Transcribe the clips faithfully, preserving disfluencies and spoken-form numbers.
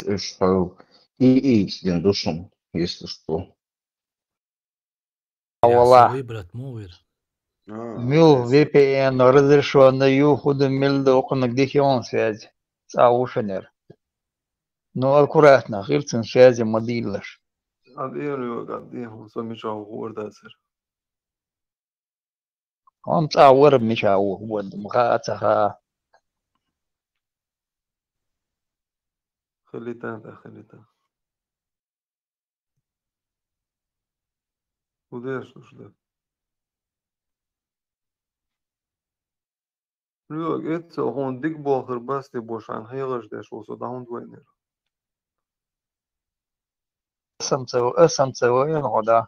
Уж хьо и, и дин ду шуна, если что. Вала. Свой брат, мугӀ вира. А, Муьлха V P N разрешённый ю, хӀу ду, мел ду, окхунаг дихи он связь. ЦӀа ву шанер. Ну, аккуратно, хир цун связи ма дийлаш. А дин ю, а дин хӀу, со мича ву хӀор дацар. Хьо-м цӀа вара мича ву, вот, ма хаьа, ца хаьа. Хилита, да, хилита. ХӀу деш уж да? Лёк, эццел хьуна дика болх хир бац те бо шоана хьехарш деш ву со, дӀа хӀунда вайнера? Ас-м ца, ас-м ца вайна хьо, да.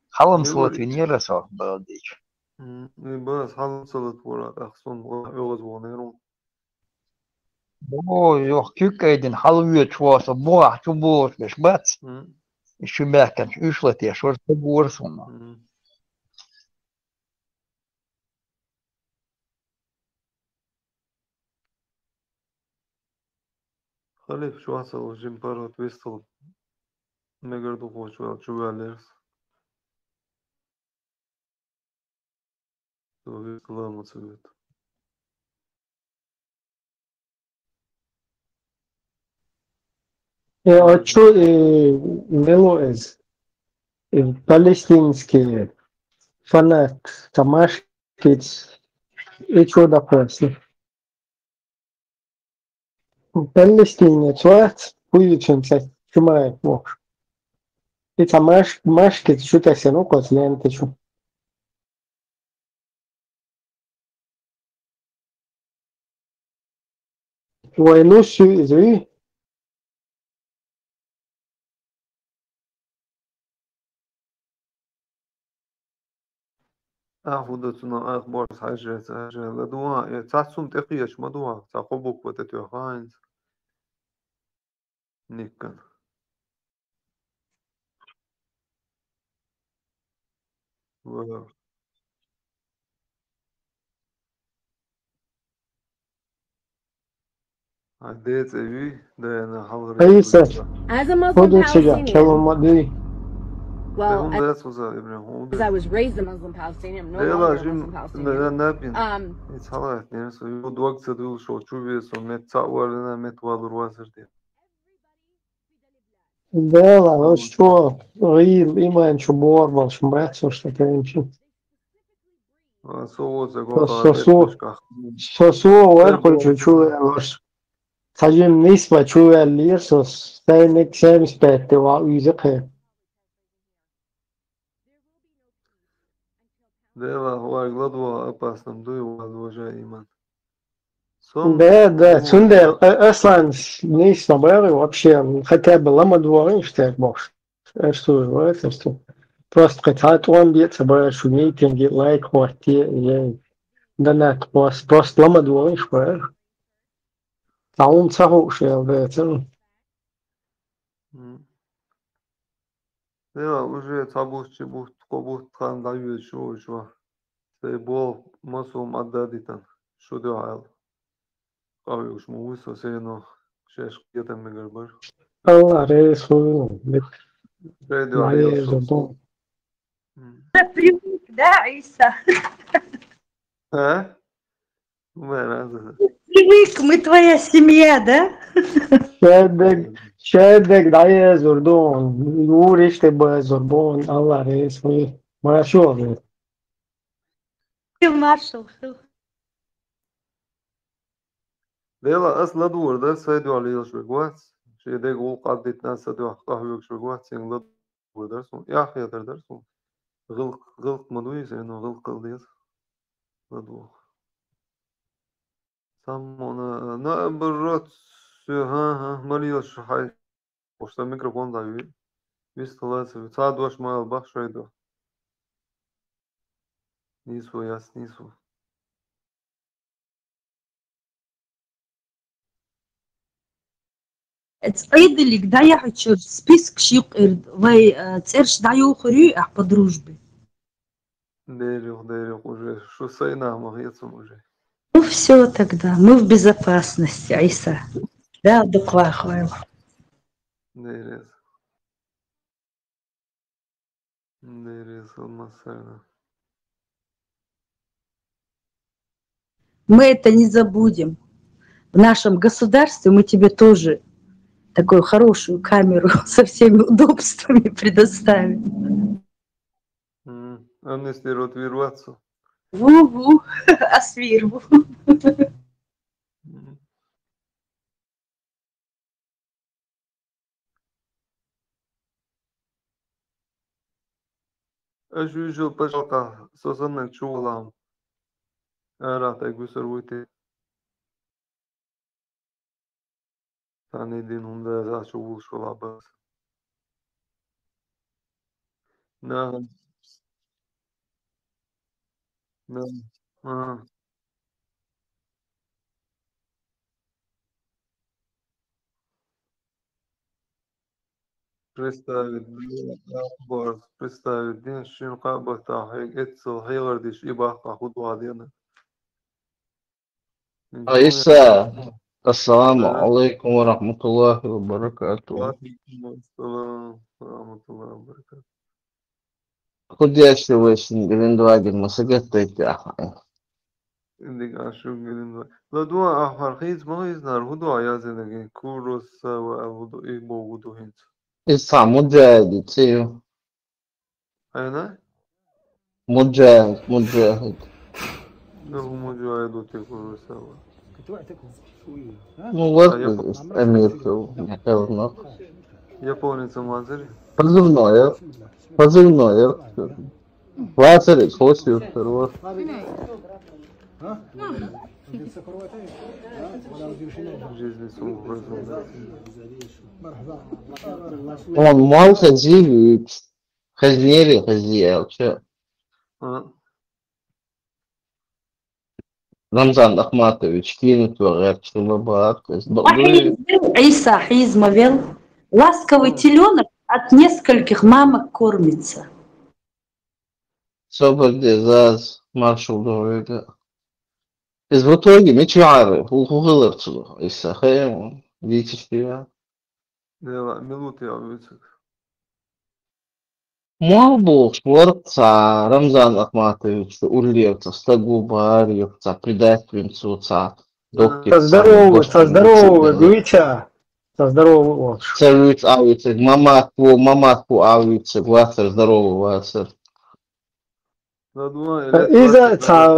Хьал-м салат винера со, балдич. М, и бац, хьал-м салат вара, тӀаккха сона оьгӀаз вогӀнера хьуна. О, йох, куьг кӀайдина хьал воьдуш ву со, бохьа чу бохуш беш бац. М. И шу баьхканчу уьш латеш вара, ца гора суна. М. Халиф, чохь ца ву жима паргӀат вистхила мегар ду кхочу ваьлла, чу ваьллера со. Со вистхила ма ца вуьту. Э, а чу, э, мело эз? Э, палестинский фанат, тамашкиц, и чу дакхоьсна. Палестинец вац, хуьйцун ца чумаев вохуш. И ца маш-, машкица чу тесна ву кхоьца лента чу. Вай нус ю иза вуй? А, хӀу ду цунах, ах, борз хьаьжжа, ца хьаьжжа, ладугӀа, э, цхьацца хӀума тӀекхеча ма дугӀа, цхьа кхо буква тӀе тоьхна хӀинца. Никкан. Ва. Хьайн ден цӀе юй, дена хьалхара Айса, As a Muslim хӀу ду цига, Palestinian, келун ма дуй? Well, хӀун дац вуза, Ибрахим, хӀун ду? As I was raised a Muslim Palestinian, I'm no Дела longer a жим, Muslim Palestinian. Да, да, напин. Um, Иц хьалаьтнера со, ю дог ца дуьллуш, шо чу веза, со мет цхьаъ валлина, мет валур вацар те. Дела, аш чу, гӀийла, иман чу бор болуш, бац, аш та тайнчи. А, со вуца Со, гохьа со, со, тӀе со, со вар хуьлчу чу ваьллаш. Цхьа жим нисба чу ваьллера со, сайниг семьдесят пять ва уьйза кхе. Дела, вайга ладвогӀа опасно дуй, вай вожа иман. Сом Да, да, цундела, э, Аслан, нисба бара вообще, хотя бы ламадвогӀа иштта бохуш. Аш цу вай, аш цу. Просто кхин цхьа тӀом бе ца бара, шу митинге лайк хӀотте, я донат хӀос-, просто ламадвогӀа иш бара. Цхьа хӀума ца хууш ел бецара. М. Дела, уже цхьа бутт, ши бутт, кхо бутт хан дӀайоьдуш ву уьш ва. Цай болх масум Ӏадда дитан, шу дуьхьал. Къахьоьгуш ма вуй со, сено шаьш кхетам мегар бара. Алла реза хуьлда. Шай дуьхьал Ма еза еза со. Бу. М. Ты привык, да, Иса? А? Вай раза. Привык, мы твоя семья, да? Шайдек, шайдек дӀаезур ду, юр иште базур бу, Алла реза хуьлда. Маршо вер. Маршал хила. Дела, ас ладугӀур дара, сай дуьхьа лелаш верг вац. Шен дега гӀуллакх Ӏаддитина, сан дуьхьа къахьоьгуш верг вац, цуьнга ладугӀур дара суна. Яхъятар дара суна. ГӀилкх, гӀилкх ма дуй, сено гӀилкх хила деза. ЛадугӀу. Самона, наоборот, всё, ха-, ха, ма лелаш хьай. Уж сан микрофон дӀаюй. Вистхила ца вуьту. Цхьа дош ма ала бах шай ду. Нийсо яц, нийсо. ЦӀе дилиг дӀаяхьучуьра спискаш юкъара вай, э, цӀераш дӀайохур юй ахь по дружбе? Дерриг, дерриг уже. Шу сайна ма хецун уже. Ну всё тогда, мы в безопасности, Иса. Дала дукха вахавойла. Деррес. Деррес алмассарна. Мы это не забудем. В нашем государстве мы тебе тоже такую хорошую камеру со всеми удобствами предоставим. М, Амнистирот вирвацу. Ву-ву, ас вирву. М. Аш вижу пачалка сосаннак чувалам. Ара тай гусар вуйте. Тани дин хунда за чувул шула бас. На. На. А. Представить, да, Акбар, представить, дин шин къабата хьег эццал хьегардиш и бахъа худвадена. Айса, ассаламу алейкум ва рахматуллахи ва баракатух. Ва алейкум ассалам ва рахматуллахи ва баракатух. Худящий весен Гелендваген масагаттайтяха. Индик ашу Гелендваген. Ладуа ахвар хиз магизнар худуа язенаген курусава алуду и богуду хинц. Иса муджаиди цию. Айна? Муджаид, муджаид. Ну, муджаиду те курусава. Ну, вот, эмир, напевно. Японец мазари. Позывное. Позывное. Васари, хосил, вот. Жизни сумма. Он мал хазивит. Хазнери, хазиял, чё? А. Рамзан Ахматович, кинуть вагъар, чула баат, эс бакъдуй. Иса, хьиз мавел. Ласковый телёнок от нескольких мамок кормится. Собар де заз, маршал дугъуйда. Из в итоге мичи ары, ху-, ху хылар цула. Иса, хэ, дитишти я. Дела, минут я вицик. Муал болуш варх ца Рамзан Ахматович уллерца, стагу барьев ца, предательницу ца, докти ца, Со здорового, со здорового гвича, со здорового. Ца виц авицег, маматку, маматку авицег, васар, здорового васар. Иза ца,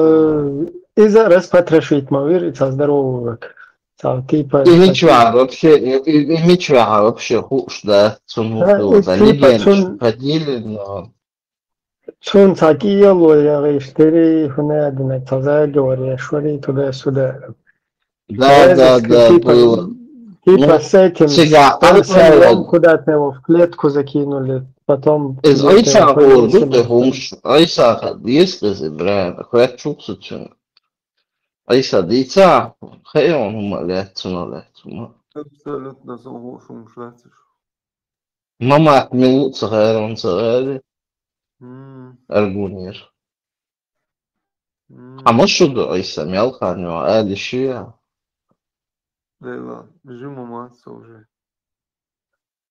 иза распотрошить мавир, ца здорового. Ца типа. И ничего вообще, и, и, и ничего вообще хуш, да, цун. Да, и типа цун ходили, но. Цун ца киело, я говорю, штыри хунадина, ца заговор, я швали туда-сюда. Да, да, да, типа, было. Типа ну, с этим, всегда, он куда-то его в клетку закинули, потом... Из Айса говорю, ты хумш, Айса, есть ты, бля, хочу с этим. Айса, дитя, хай он умалять, умалять. Абсолютно сумуш умшлатиш. Мамат милуца гъайран цагъайри. Аргунир. Амма шуду Айса мелханва, али шия. Дела, жи мамат уже.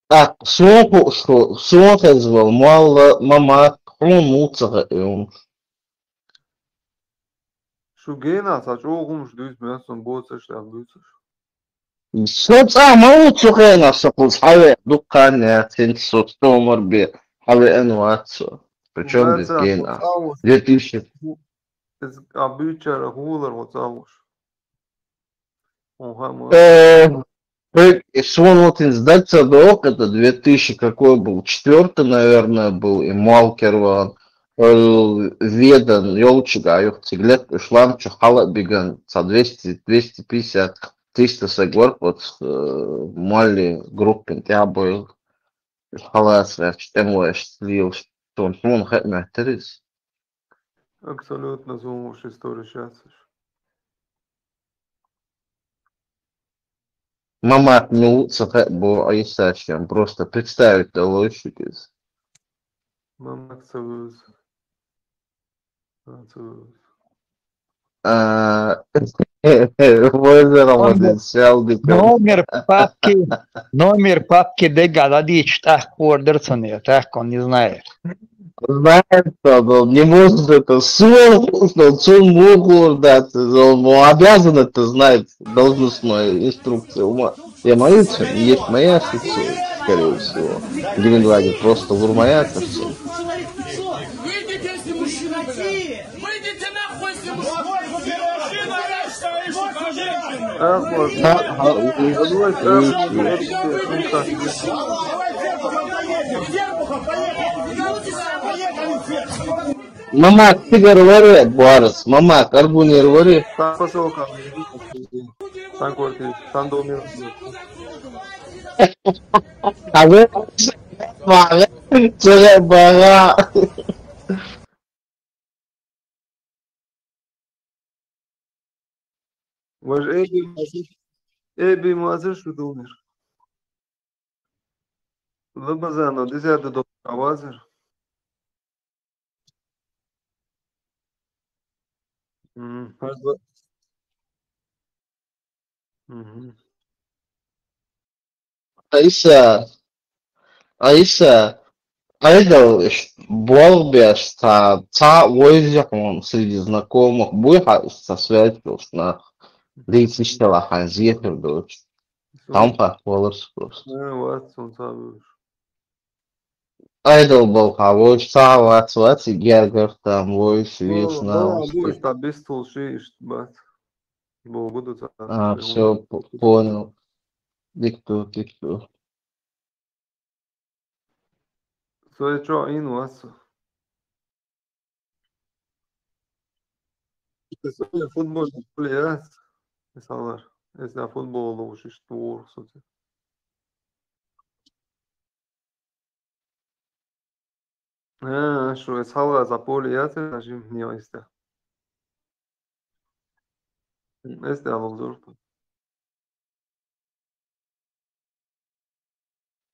Так, сун ху-, су-, сун хезвал, муалла, мамат, хун муцага эун. Шу гена, са чогумш дуйс мясон боцаш, там дуйсаш. Соца мау цухена сокус хаве дуккане цент соц томар бе хаве эн вацо. Причём здесь гена? Две тысячи. Из обычара гулар вот завуш. Э, э, свон вот ин сдаться док, это две тысячи какой был, четвёртый, наверное, был, и Малкерван. Э, Ведан, ёлчуга, юх циглет, ушлам, чухала биган, со двести, двести пятьдесят, триста сагвар, вот, э, мали группин, я был, халас, я чтем, я чтил, что он, он хэт материс. Абсолютно сумуш история сейчас. Мамат, ну, саха, бо, а если чем? Просто представить того, что это. Мамат, целуюсь. Целуюсь. А, вай зӀамига, Номер, сел дика. Номер папки, номер папки дега дӀадийцача тӀаккха хӀара дар цунна, тӀаккха он не знает. Знает, что он не может это, свол, что он цун мухур дать, он обязан это знать, должностная инструкция. Ума. Я моя, есть моя ошибка, скорее всего. Гринландия просто вур моя ошибка. Выйдите, если мужчина, блядь. Выйдите нахуй, если мужчина. Мужчина, блядь, стоишь, покажи. Ах, вот. Ха, ха, у, у, у, у, у, у, у. Мама, тигр вари, Борис, мама, карбунир вари. Сан посылка. Сан квартир, сан домир. А вы, мама, чего бага? Вай Эбби Муазир, Эбби Муазир шу думир? Лабазано, дизерда до Муазир. М, пардон. Мгм. Айса, Айса, айдал иш болх беш цхьа, цхьа вайзи хьона среди знакомых буй хьа, со связь долуш нах, дийца иштта хьайн зехар долуш. Там хьа валар спрос. Э, вац, цунца вуьш. Айдал болх хьа, вайш цхьа вац, вац, и гергар там, вайш, вешна, вайш. Буй, там бистул ши ишт бац. Богу ду цхьа. А, всё, п-, понял. Дикту, дикту. Со я чо ин вац? Со я футбол поле яц. Мисалар. Если футбол лугуш ишт вур соци. А, шу эс халгӀа за поле яц, нажим не эсте. Эсте алгӀур.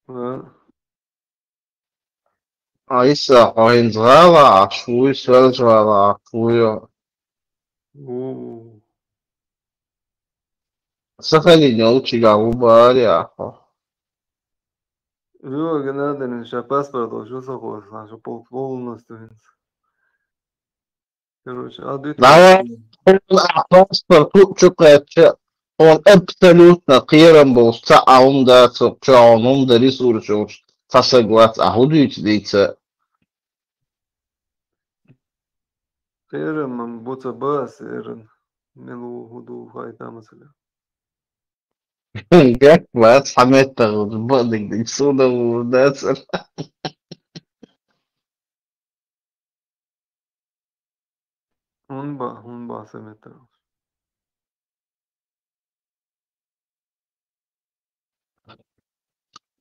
А. Айса, хьо хӀинца гӀала Ӏаш вуй, соьлжа гӀала Ӏаш вуй? У. Сахалин йолчигахь ву бахара ахьа? Юха генадерин ша паспорт долуш ву со хьо, сан шу пол-, полностью хӀинца. Короче, а дуьйцу. Давай, а паспорт хӀу чу кхаьчча, хьуна абсолютно кхерам болуш цхьа а хӀума дац, чохь хӀума дан ресурс йолуш цхьа саг вац, а хӀу дуьйцу дийца? Кхерам бу ца ба аса эран, мила ву, хӀу ду, хаита масала. Гат вац хьан меттах, баъдагдиг суда ву дацара. ХӀун ба, хӀун ба аса меттах?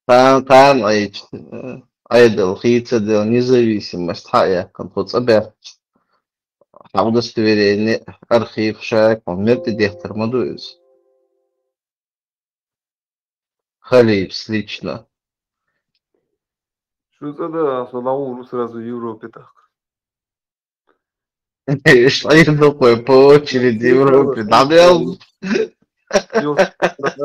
Тан, тан айч, айдал хийцадел независимость хьа яьккхина, тхо цӀа баьхча, хьан удостоверение, архив, шайка, хьуна мел тӀедеттар ма ду иза. Халипс лично. Шу цӀа да, со дӀагӀур ву сразу Европе тӀаккха. Иш айрдукхой по очереди Европе дӀадел. Йо,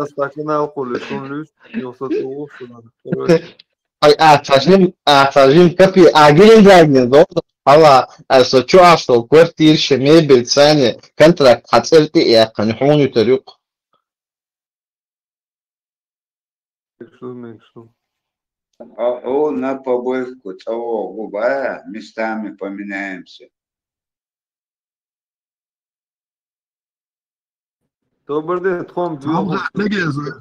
ас та канал кхуллуш, шун луьйш, йо, со цӀа ву, шуна. Короче. Ай, а, цажим, а, цажим капи, а, гирин гагнин, до, хала, а, со чу аш тол квартир, ше мебель, цане, контракт, хьан цӀерти, я, кхани, хьуни тарюк. Мегаш ду, мегаш ду. А хьуна побывку цӀавогӀу бан, местами поменяемся. Добрый день, тхом Цхьа буьйху. Мегеза.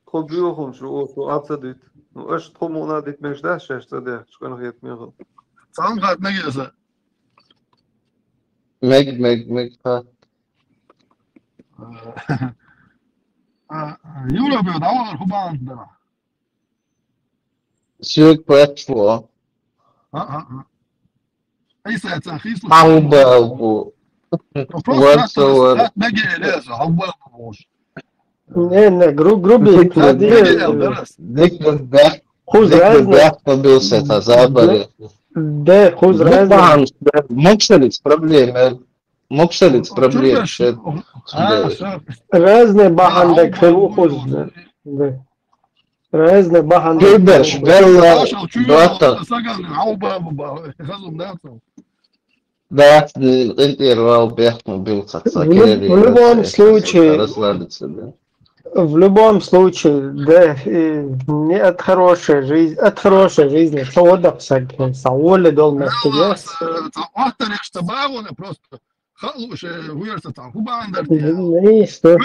Тхо буьйху шу, о, шу а ца дуьту. Ну, аша тхо муна дит мегаш дац, шаьш ца дехча, къинхетта мехала. Цхьа хат мегеза. Мег, мег, мег, ха. А, а, Европе дӀавахар хӀу бахьана дара? Соьга паччахьо. А, а, а. Айса цхьа хийцалуш. Хьан бу? Просто Варца хат, вар. Хат мегийла, хьан бу уж? Не, не, гру-, грубый, Дикка хат бе-, мегийла, дарас. Дикка бе-, Хуз дикка разный. Бе-, побился, это заболел. Да, хуз Ну, разный. Бахьана, да, мучились, проблема. Муксалиц проблема, шед. А, всё. Разные бахандак хевухуз. Да. Разные бахандак. Чуберш, белла, дота. Саган, ауба, ауба, хазум, да, то? Да, интервал бехну бил, как В любом случае, расслабиться, да. В любом случае, да, не от хорошей жизни, от хорошей жизни, что отдых саг, сауле дол мертвец. Просто халуш, гуерса там, хубандар. Не, что?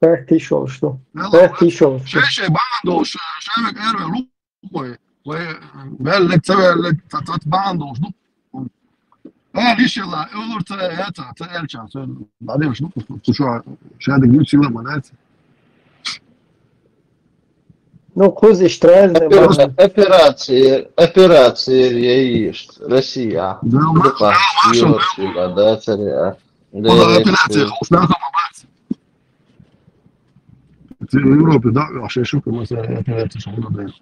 Пять тысяч, что? Пять тысяч, что? Шеше бандош, шевек эрве лукой. Вай веллек, ца веллек, ца ца бандош, ну. Э, решила, улурца, это, ца эльча, ца бадем, ну, слушай, шадик, ну, сила, манать. Ну, куз иштразден. Операция, операция есть Россия. Да, машал, да, царя. Да, операция, уж на самом. Ты в Европе, да, вообще шутка, мы с вами операция, что надо.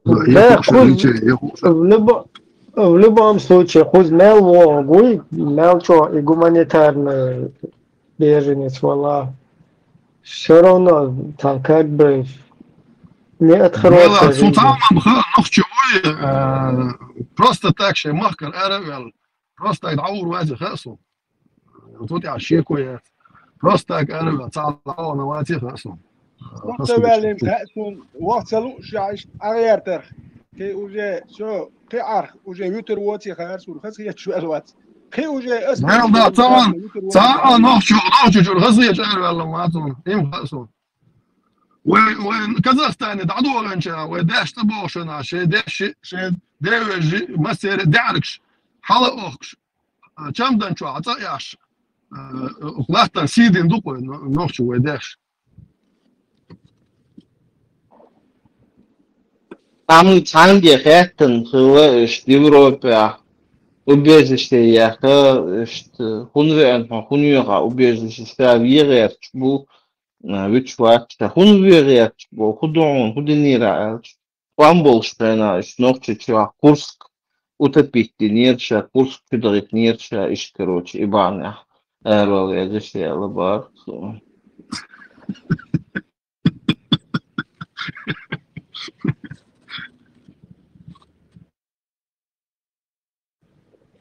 Да, в любом случае, хуз мел вогуй, мел что и гуманитарный беженец, вала. Все равно там как бы не от хорошей жизни. Султан, нохчевой, просто так, шей махкар, аравел. Просто так, даур вази хасу. Тут я шекуя. Просто так, аравел, цал даур на вази хасу. Вахцалу шаиш, агертер. Кхы уже, всё, кхы арх, уже вютер воци хаар сур, хас хиет швел вац. Кхы уже ас. Мел да, цаван, цаван, нохчу, нохчу, чур, хас хиет швел вац, им хасу. Вай, вай, Казахстане дадуганча, вай деш табошана, ше деш, ше девежи, масере даркш, хала охш. Чамдан чу, аца яш. Ухлахтан сидин дукой, нохчу вай деш. Там цанге хеттен хыла ишт Европа убежище яха ишт хунвен хунюга убежище ста вирерч бу вичват ста хун вирерч бу худун худинира элч. Пам болш пена ишт нохчича Курск утопить нерча, Курск чудовит нерча ишт, короче, ибаня. Эрвал я дешеяла бар.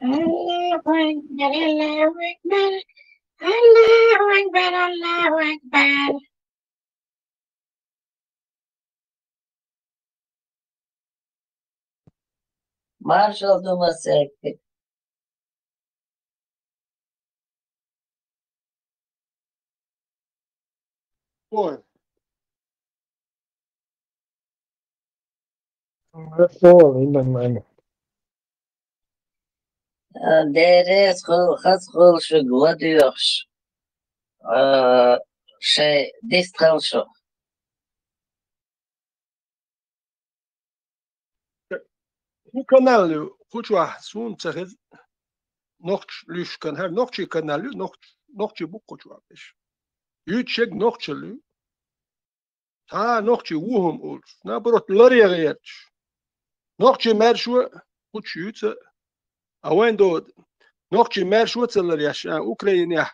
Аллаху акбар, Аллаху акбар, Аллаху акбар, Аллаху акбар. Маршал думасекки. Ой. О, именно. Дерес хул, хас хул шуг ладуйохш. Шей дис халшу. Ху каналлю, ху чуа сун цахиз нохч луш кан, хар нохчи каналлю, нохч, нохчи бу ху чуа беш. Ючек нохчалю. Та нохчи вухум улш. Наоборот, ларья герч. Нохчи мэршва, ху чуца. А вайн дод. Нохчи мэршва цалар яш, а, Украине.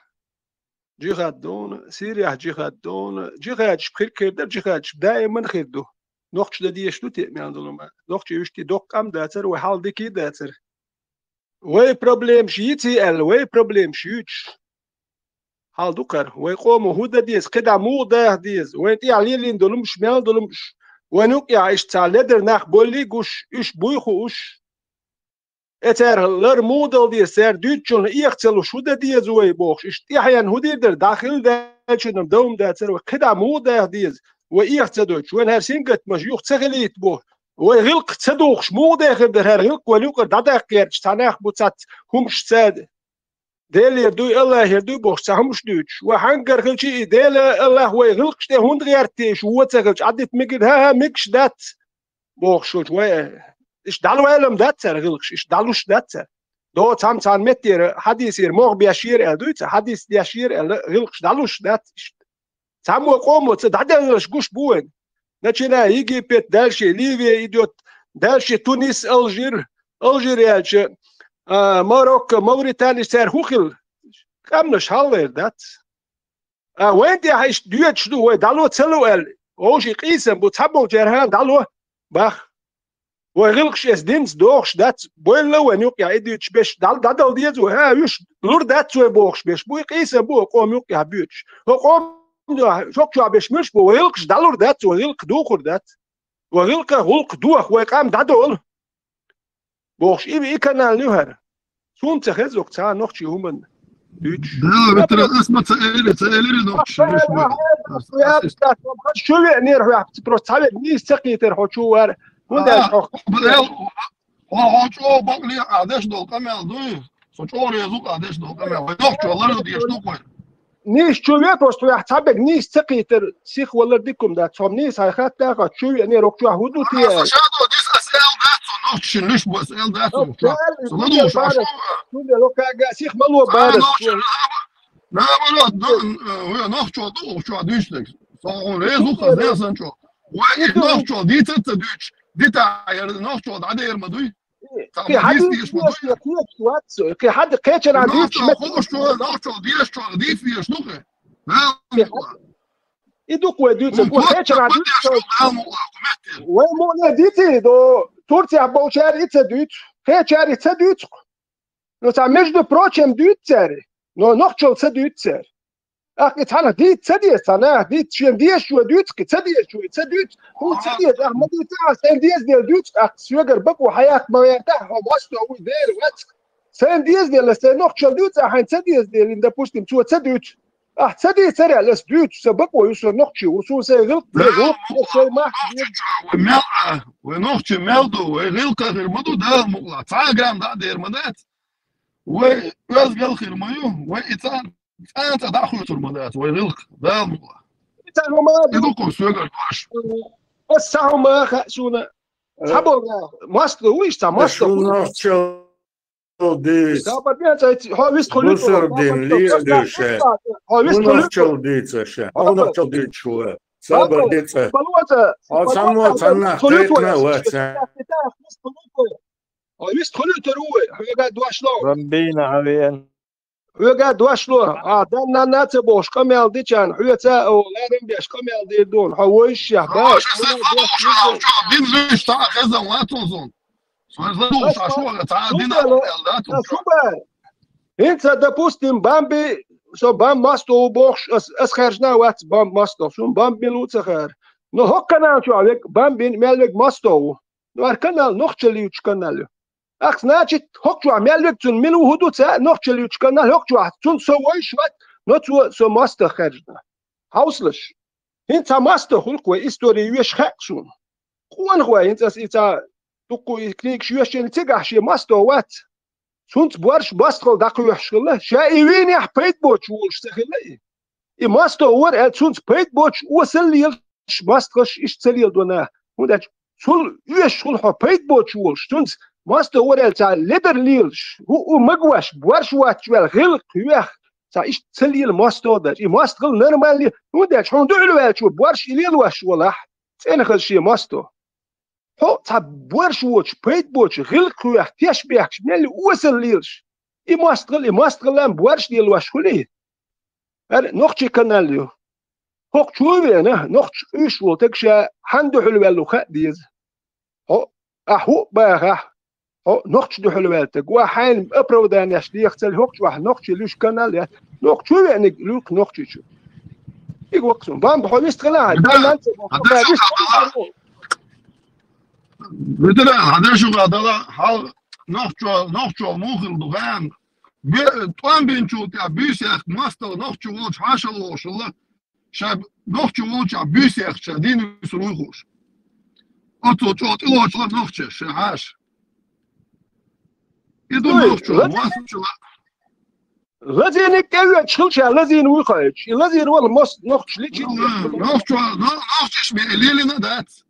Джихад дона, Сирия джихад дона, джихадш пхиркхир да, джихадш даиман хир ду. Нохч да диеш ду те мян долума. Нохч юшти док ам дацар, вай хал дики дацар. Вай проблем ши ци эл, вай проблем ши юч. Хал дукар, вай къому худа диез, кида му да диез, вай ти али лин долумш, мян долумш. Вай нук я иш ца ледер нах боли гуш, иш буйху уш. Эцер лар мудал диз, сер дюччун иехцелу шуда диз вай бохш. Иш тӀехьен хӀу дир дар, дахил дачунам давм дацар вай. Кхида мудах диз, вай иехца дойч. Вайн хӀар сингат маш юх ца хилийт бо. Вай гӀилкх ца духш, мудахир дар хӀар гӀилкх вай юкъар дадах керч, цанах бу цац, хумш ца Делер дуй, Аллахер дуй бохш, ца хумш дуйч. Вай хьангар хилчи и Дела, Аллах вай гӀилкхш тӀе хӀунд гӀертиш, вуо ца хилч, Ӏадит мигир, ха-ха, микш дац. Бохшуч вай, иш далвайлам дацар гӀилгӀш, иш далуш дацар. До цам цан меттера хьадисир мох бешир эл дуйца, хьадис дешир эл гӀилгӀш далуш дац иш. Цам ва къомо ца дадаллаш гуш буэн. Начиная Египет, дальше Ливия идёт, дальше Тунис, Алжир, Алжир ялча, а, Марокко, Мавритания цар хухил. къамнаш хьаллайр дац. А вайн тӀехьа иштта доьдуш ду, вай дӀало ца лу аьлла. Вовши къийсан бу, цхьаболчара хьан дӀало, бах. Вай гӀиллакхаш эс динца дохуш дац, бойла вайн юкъехь и дуьйцуш беш, дӀа-, дӀадала деза вай, хьа, уьш лур дац вай бохуш беш бу, и къийсан бу, хӀо къом юкъехь буьйцуш. ХӀо къом, хӀокху чохь беш муьлш бу, вай гӀиллакхаш дӀалур дац, вай гӀиллакх духур дац. Вай гӀиллакха гӀуллакх доху, вай къам дӀадолу. Бохуш, и, и канал ю хӀара. Суна ца хеза оха цхьа а нохчийн хӀуманна дуьйцуш. Да, ветра, ас ма ца эли, ца эли нохчийн хӀуманна. Ас, ас, ас. Хьо чу веанера хьоьх, просто цхьа вега нийса ца кхийтира хьо чу вара. ХӀунда аьлча хьо. Хьо, хьо чӀогӀа бакъ ле а деш долу къамел дуй? Со чӀогӀа реза ву а деш долу къамел. Вай нохчо лардан дезаш ду-кх вай. Нийса чу ве, просто хьоьх цхьа бега нийса ца кхийтира, сихвалар дика хӀума дац. Хьо нийса хьайн хатта хьо чу веанера, оха чохь хӀун ду те аьлла. Аса ша до дис, аса эл дац со, нохчийн луьш бу, аса эл дац со, нохчо. Со ладугӀуш, аса шу. Цундела оха га сих ма ло барас. Нохчо, наоборот, нохчо ду, оха чохь дуьйцург. Со хьуна реза ву хаза, сан чӀо. Вай и нохчо дийца ца дуьйцуш, дита яра нохчо дӀадер ма дуй. Кхин хьан дийца дезаш ма дуй? Кхин хьан кхечара дийца ма дуй? Нохчо дезаш чохь дийца дезаш ду кхин. И ду-кх вай дуьйцург, кхечара дийца. Вай муъне дийций до, Турцехь болчара и ца дуьйцу, кхечара и ца дуьйцу-кх. Ну, цхьа, между прочим, дуьйцу цара, но нохчалла ца дуьйцу цара. Ахь и цхьанах дийца ца деза, цхьа наха дийца, шен дезачо дуьйцу-кх, ца дезачо ца дуьйцу, хӀун ца деза, ахь ма дийца, ахь сайн деза дела дуьйцу, ахь соьгара бакъо хьаяккха ма вертахь, хьо мостагӀа вуй, дера вац. Сайн деза дела, сайн нохчалла дуьйцу, ахь хьайн ца деза дела, допустим, цо ца дуьйцу. Ахь ца дийцар аьлла, ас дуьйцу, сан бакъо ю, со нохчи ву, суна сайн гӀиллакх деза, ву, ас сайн мах деза. Вай мел а, вай нохчи мел ду, вай гӀиллакх хир ма ду, Дала мукъалахь, цхьа а грамм дӀа а дер ма дац. Вай оьзгал хир ма ю, вай и цӀа, цӀа, цӀа дӀахуьйцур ма дац, вай гӀиллакх, Дала мукъалахь. И ца хӀума, и ду-кх соьгара дош. Ас ца хӀума хаьа суна. Цхьаболу наха, мостагӀа вуйш цхьа мостагӀа ву. Нохчалла дийца. Сабар ден цӀа, хьо вист хуьлуьйтур. Бусурдин лер дуьйша. Хьо вист хуьлуьйтур. Нохчалла дийца ша. Хьо нохчалла дийца шу. Сабар ден цӀа. Хьо цхьаммо цхьаннах кхайкхина а вац. Хьо вист хуьлуьйтур ву вай, хьоьга дош ло. Бамбина хьан веана. Хьоьга дош ло, а, дан-нанна а ца бохуш, къамел дичарна, хьоьца а, о, ларам беш къамел дийр дуна, хьо вуйшшехь, баш. Дин луьйш цхьа а хезна вац хьуна суна. Суна ладугӀуш, а шуьга цхьа а дина къамел дац хьуна. ХӀинца, допустим, Бамби, со Бамб мостагӀа ву бохуш, ас, ас хаьржина а вац Бамб мостагӀа, суна Бамб мила ву ца хаьара. Но хӀокху канал чохь верг Бамбин мел верг мостагӀа ву. Но хӀара канал нохчалла юьйцуш канал ю. Ах, значит, хӀокху чохь мел верг цунна мила ву хӀун ду ца, нохчалла юьйцуш канал хӀокху чохь, цунна со вуйш вац, но цо со мостагӀа хаьржина. Хьовсалаш. ХӀинца цхьа мостагӀа хуьлу-кх вай, истори йоьшуш хаьа-кх суна. Къонахой, хӀинца ас и цхьа дуккха и книгаш йоьшучу цигахь шен мостагӀа вац. Цунца борш мостагӀалла дӀакхоьхьуш хилла, ша и вийнехь пайда боцуш волуш ца хилла и. И мостагӀа вара аьлла, цунца пайда боцуш, осал лелаш мостагӀаш иштта ца леладо наха. ХӀунда аьлча цул оьшуш хуьлу хьо пайда боцуш волуш, цунца мостагӀа вара аьлла, цхьа ледар лелаш, хӀуъу магош, борш воцуш ваьлла, гӀиллакх хьоьху, цхьа иштта ца лела мостагӀа дара. И мостагӀалла нормально, хӀунда аьлча хьуна дуьхьал ваьллачо борш и лелош волахь, цӀена хаза шен мостагӀа. Хьо цхьа борш воцуш, пайда боцуш, гӀиллакх хьоьху, теш бехкаш, мел осал лелаш. И мостагӀалла, и мостагӀалла борш лелош хуьлий? ХӀара нохчийн канал ю. ХӀокху чу а веана, нохчаша къуьйсуш волу стаг ша хьанна дуьхьал ваьлла ву хаа деза. Хьо, ахь хӀуъа бахахь, хьо нохча дуьхьал ваьлла стаг ву, ахь хьайна оправданеш деха ца ле, хӀокху чохь нохчалла юьйцуш канал яц. Нохча чу а веаниг луьйкху нохча чу. Стаг ваккха суна. Бамба, хьо вист хилахь, дан нанна ца боху. Ветеран, хьан дешуха дала, хьал нохчо, нохчо муха хилла ду хаьа. Бе-, тӀом бинчул тӀаьхьа буьйса яхка мостагӀа нохча волчу хьаша лохуш хилла, ша нохча волчохь буьйса яхча, дийна вуьсур вуй хууш. Оццул чӀогӀа тӀелоцуш хилла нохча, ша хьаша. И ду нохчо, мостагӀчула. Лазийниг тӀеоьцуш хилча, лазийна вуй кхоьллича. И лазийна вала мос-, нохчаш личи. Нохчо, но-, нохчаш бен лелина дац.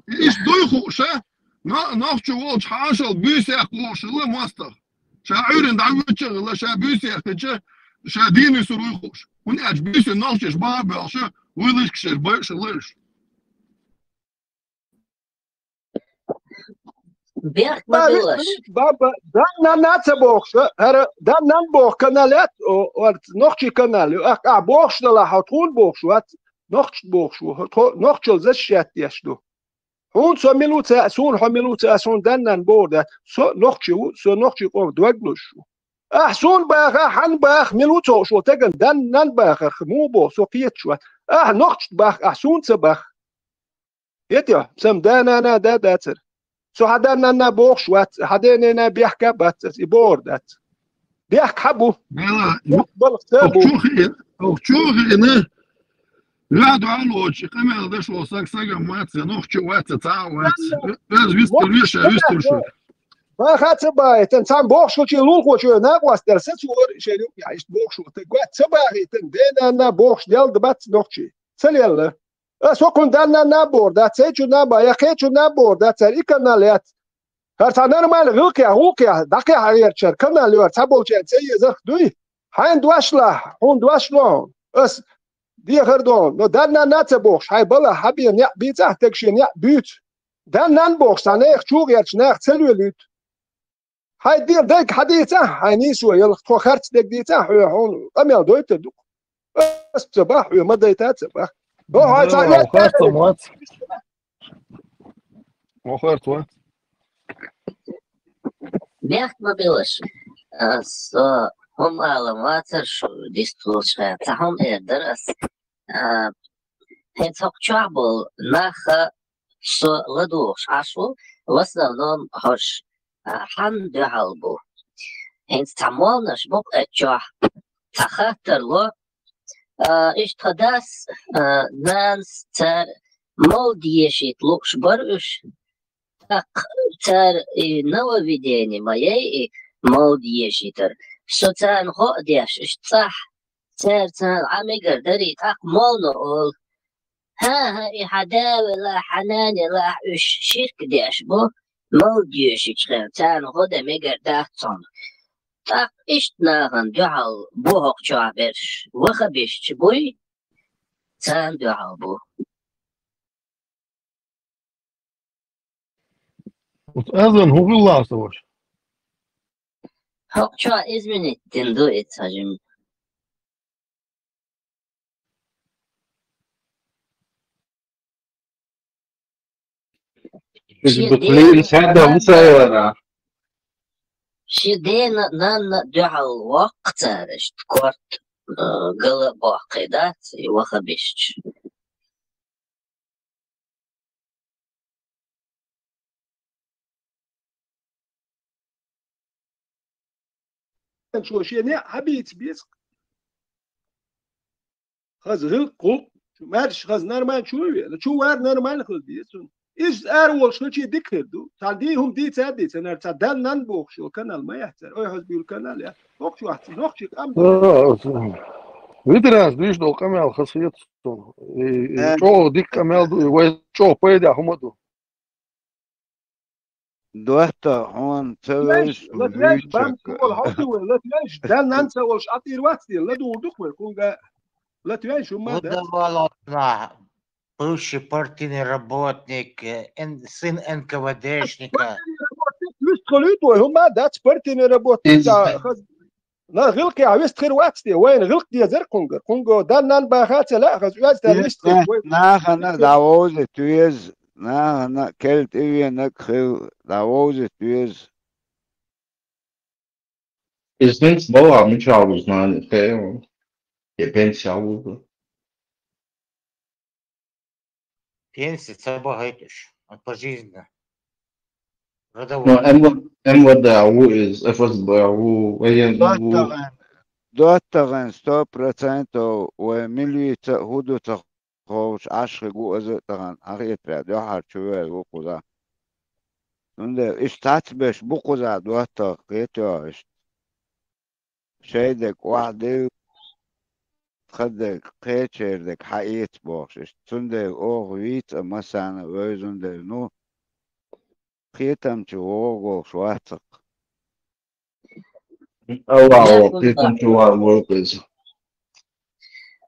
Иштта дуй хууш, а? Но-, нохча волчу хьашалла буьйса яккха лууш хилла мостагӀа. Ша Ӏуьйранна дӀавоьдуш а хилла, ша буьйса яьккхича, ша дийна вуьсур вуй хууш. ХӀунда аьлча буьйсанна нохчаш бан а боьлхуш, вуйлашка шаьш байъуш хилла уьш. Бехк ма билаш. Ба, ба, дан нанна ца бохуш, хӀара дан нан боху канал яц, о, орца, нохчий канал ю. Ахь, ахь бохуш далахь, хьо тхуна бохуш вац, нохчашна бохуш ву. Хьо тхо нохчалла защищать деш ду. Хьуна со мила ву ца, суна хьо мила ву ца, суна дан нан бохур дац. Со нохчи ву, со нохчий къоман дог лозуш ву. Ахь суна баха, хьан баха, мила ву ца хууш волу тагана дан нан бахарх, муха боху, со кхеташ вац. Ахь нохчашна баха, ахь суна ца баха. Эти, сам да-нана да дацара. Со хьан да-нана бохуш вац, хьан да-нана бехка бац ас, и бохур дац. Бехк хьан бу? Мела, Бехк балх ца бу. Охчу хи-, охчу хиъна. Ваьд ваьллочи, къамел даш вол саг сагам вац, нохчу вац, цхьа а вац. Оьз вистур веша, вистур шу. Баха ца баийтан, цхьана бохуш хилчи лулхочу накъостел, са цу ор шен юкъа, иштта бохуш вол, таг вац ца бахийтан, да-нана бохуш делда бац нохчи. Ца лелла. Ас хӀокхунна данна наб бохур дац, цайчунна наб, я кхечунна наб бохур дац, цара и канал яц. ХӀара цхьа нормально гӀиллакхехь, гӀуллакхехь, дӀакхехьа гӀертачара канал йора, цхьаболчарна ца езарх дуй? Хьайна дош лахь, хьуна дош ло хьуна. Ас дехар до хьуна. Но данна на ца бохуш, хьайн балахь хьан бен неӀ бийцахь, таг шен неӀ буьйцу. Данна нан бохуш, цхьа нехан чу гӀерташ нах ца лоьлуьйту. Хьайн дегӀ дайга хьан дийцахь, хьайн нийсо ялх, тхо харц дерг дийцахь, хьоьга хьуна къамел дойтар ду. Ас ца бахь, хьоьга ма дайта ца бахь. До хьайн цхьа Да, лаьтта вахар тахана. Ца вац. Вахар ца вац. Бехк ма билаш. А, со хӀума алам вацар шу дистхулаш хьан. Ца хӀума эр дар ас. А, хӀинца хӀокху чохь болу нах со ладугӀуш Ӏаш ву, в основном хӀорш, а, хьан дуьхьал бу. ХӀинца цхьа молнаш бу-кх оцу чохь, цхьа хаттар ло, а, иштта тхан дас, а, нанас цара молла дешийта лууш бара уьш, тӀаккха цара и нововведение ма яй и молла дешийтар. Со царна гӀо а деш, иштта цӀахь, цара царна Ӏа мегар дарий, тӀаккха моллано олу: «ХӀан-хӀа, и хьан да велахь, хьан нана елахь, уьш ширк деш бу, молла доьшучу хенахь царна гӀо дан мегар дац цунна». ТӀаккха иштта нахана дуьхьал бу хӀокху чохь берш, вахабисташ буй, царна дуьхьал бу. Вот азан хӀун хилла аса ваша? ХӀокху чохь изменить дина ду и ца жима. Иза Шен бу дена, плиз хадда нанна, мусайвара. Шен дена, нанна дуьхьал воккху цара иштта корта, а, гала боккхий дац и вахабисташ. Чо шен неӀ хьабийца беза. Хаза гӀиллакх, гӀуллакх, чу маьрша хаза нормально чу ве, чу вар нормально хаза деза цунна. Иза ара волуш хилчи дика хир ду. Цхьа дий хӀума дийца а дийца, нара цхьа дан нан бохуш йолу канал ма яц цара. Ой, хаза буьйлу канал яц. ХӀокху чохь, хӀокху чохь къам ду. Видрас дуьйш долу къамел хаза хета суна. И, и Э. ЧӀогӀа дика къамел ду, и вай чӀогӀа пайда хӀума ду. ДоттагӀа хьуна ца вевзаш, Латвеш, Латвеш, бам, вуьйцург. Кхол хьо ца вай, Латвеш, дан нан ца волуш, Ӏатир вац те, ладугӀур ду-кх вай, кхунга Латвеш, хӀумма дац. Удавалотна, бывший партийный работник, э, эн-, сын Н К В Д-шника. Партийный работник, вистхуьлуьйту вай, хӀумма дац, партийный работник, Иза. Ца хаз-, На гӀиллакхехь вист хир вац те, вайна гӀиллакх дезар кхунгар. Кхунго дан-нан баха ца лаьа хаза, оьзда вист хир вай. Нахана дӀавовзийта веза, нахана кел тӀе венаг хир, дӀавовзийта веза. Иза хӀинца бала мичахь ву знани, хеа, я пенсия ву. Пенсия ца бахайта уьш, а пожизненно. Ну, Родовой. М В Д, М В Д ву иза, Ф С Б ву, военный ву. ДоттагӀан, доттагӀан сто процентов вай милица а хӀун ду ца ховш Ӏаш хи гу аза а тахана, хьан хетарехь дуьхьара чу вер ву кхуза. Цундела иштта цхьацца беш бу кхуза доттагӀа кхетоьгӀа иштта. Шайн дерг охьадилла, тхан дерг, кхечеран дерг хьаэца бохуш иштта. Цундела оха вийца а массарна а вевзан дерг ву, кхетам чу вогӀу бохуш вац-кх. Аллахьо кхетам чу вогӀу иза.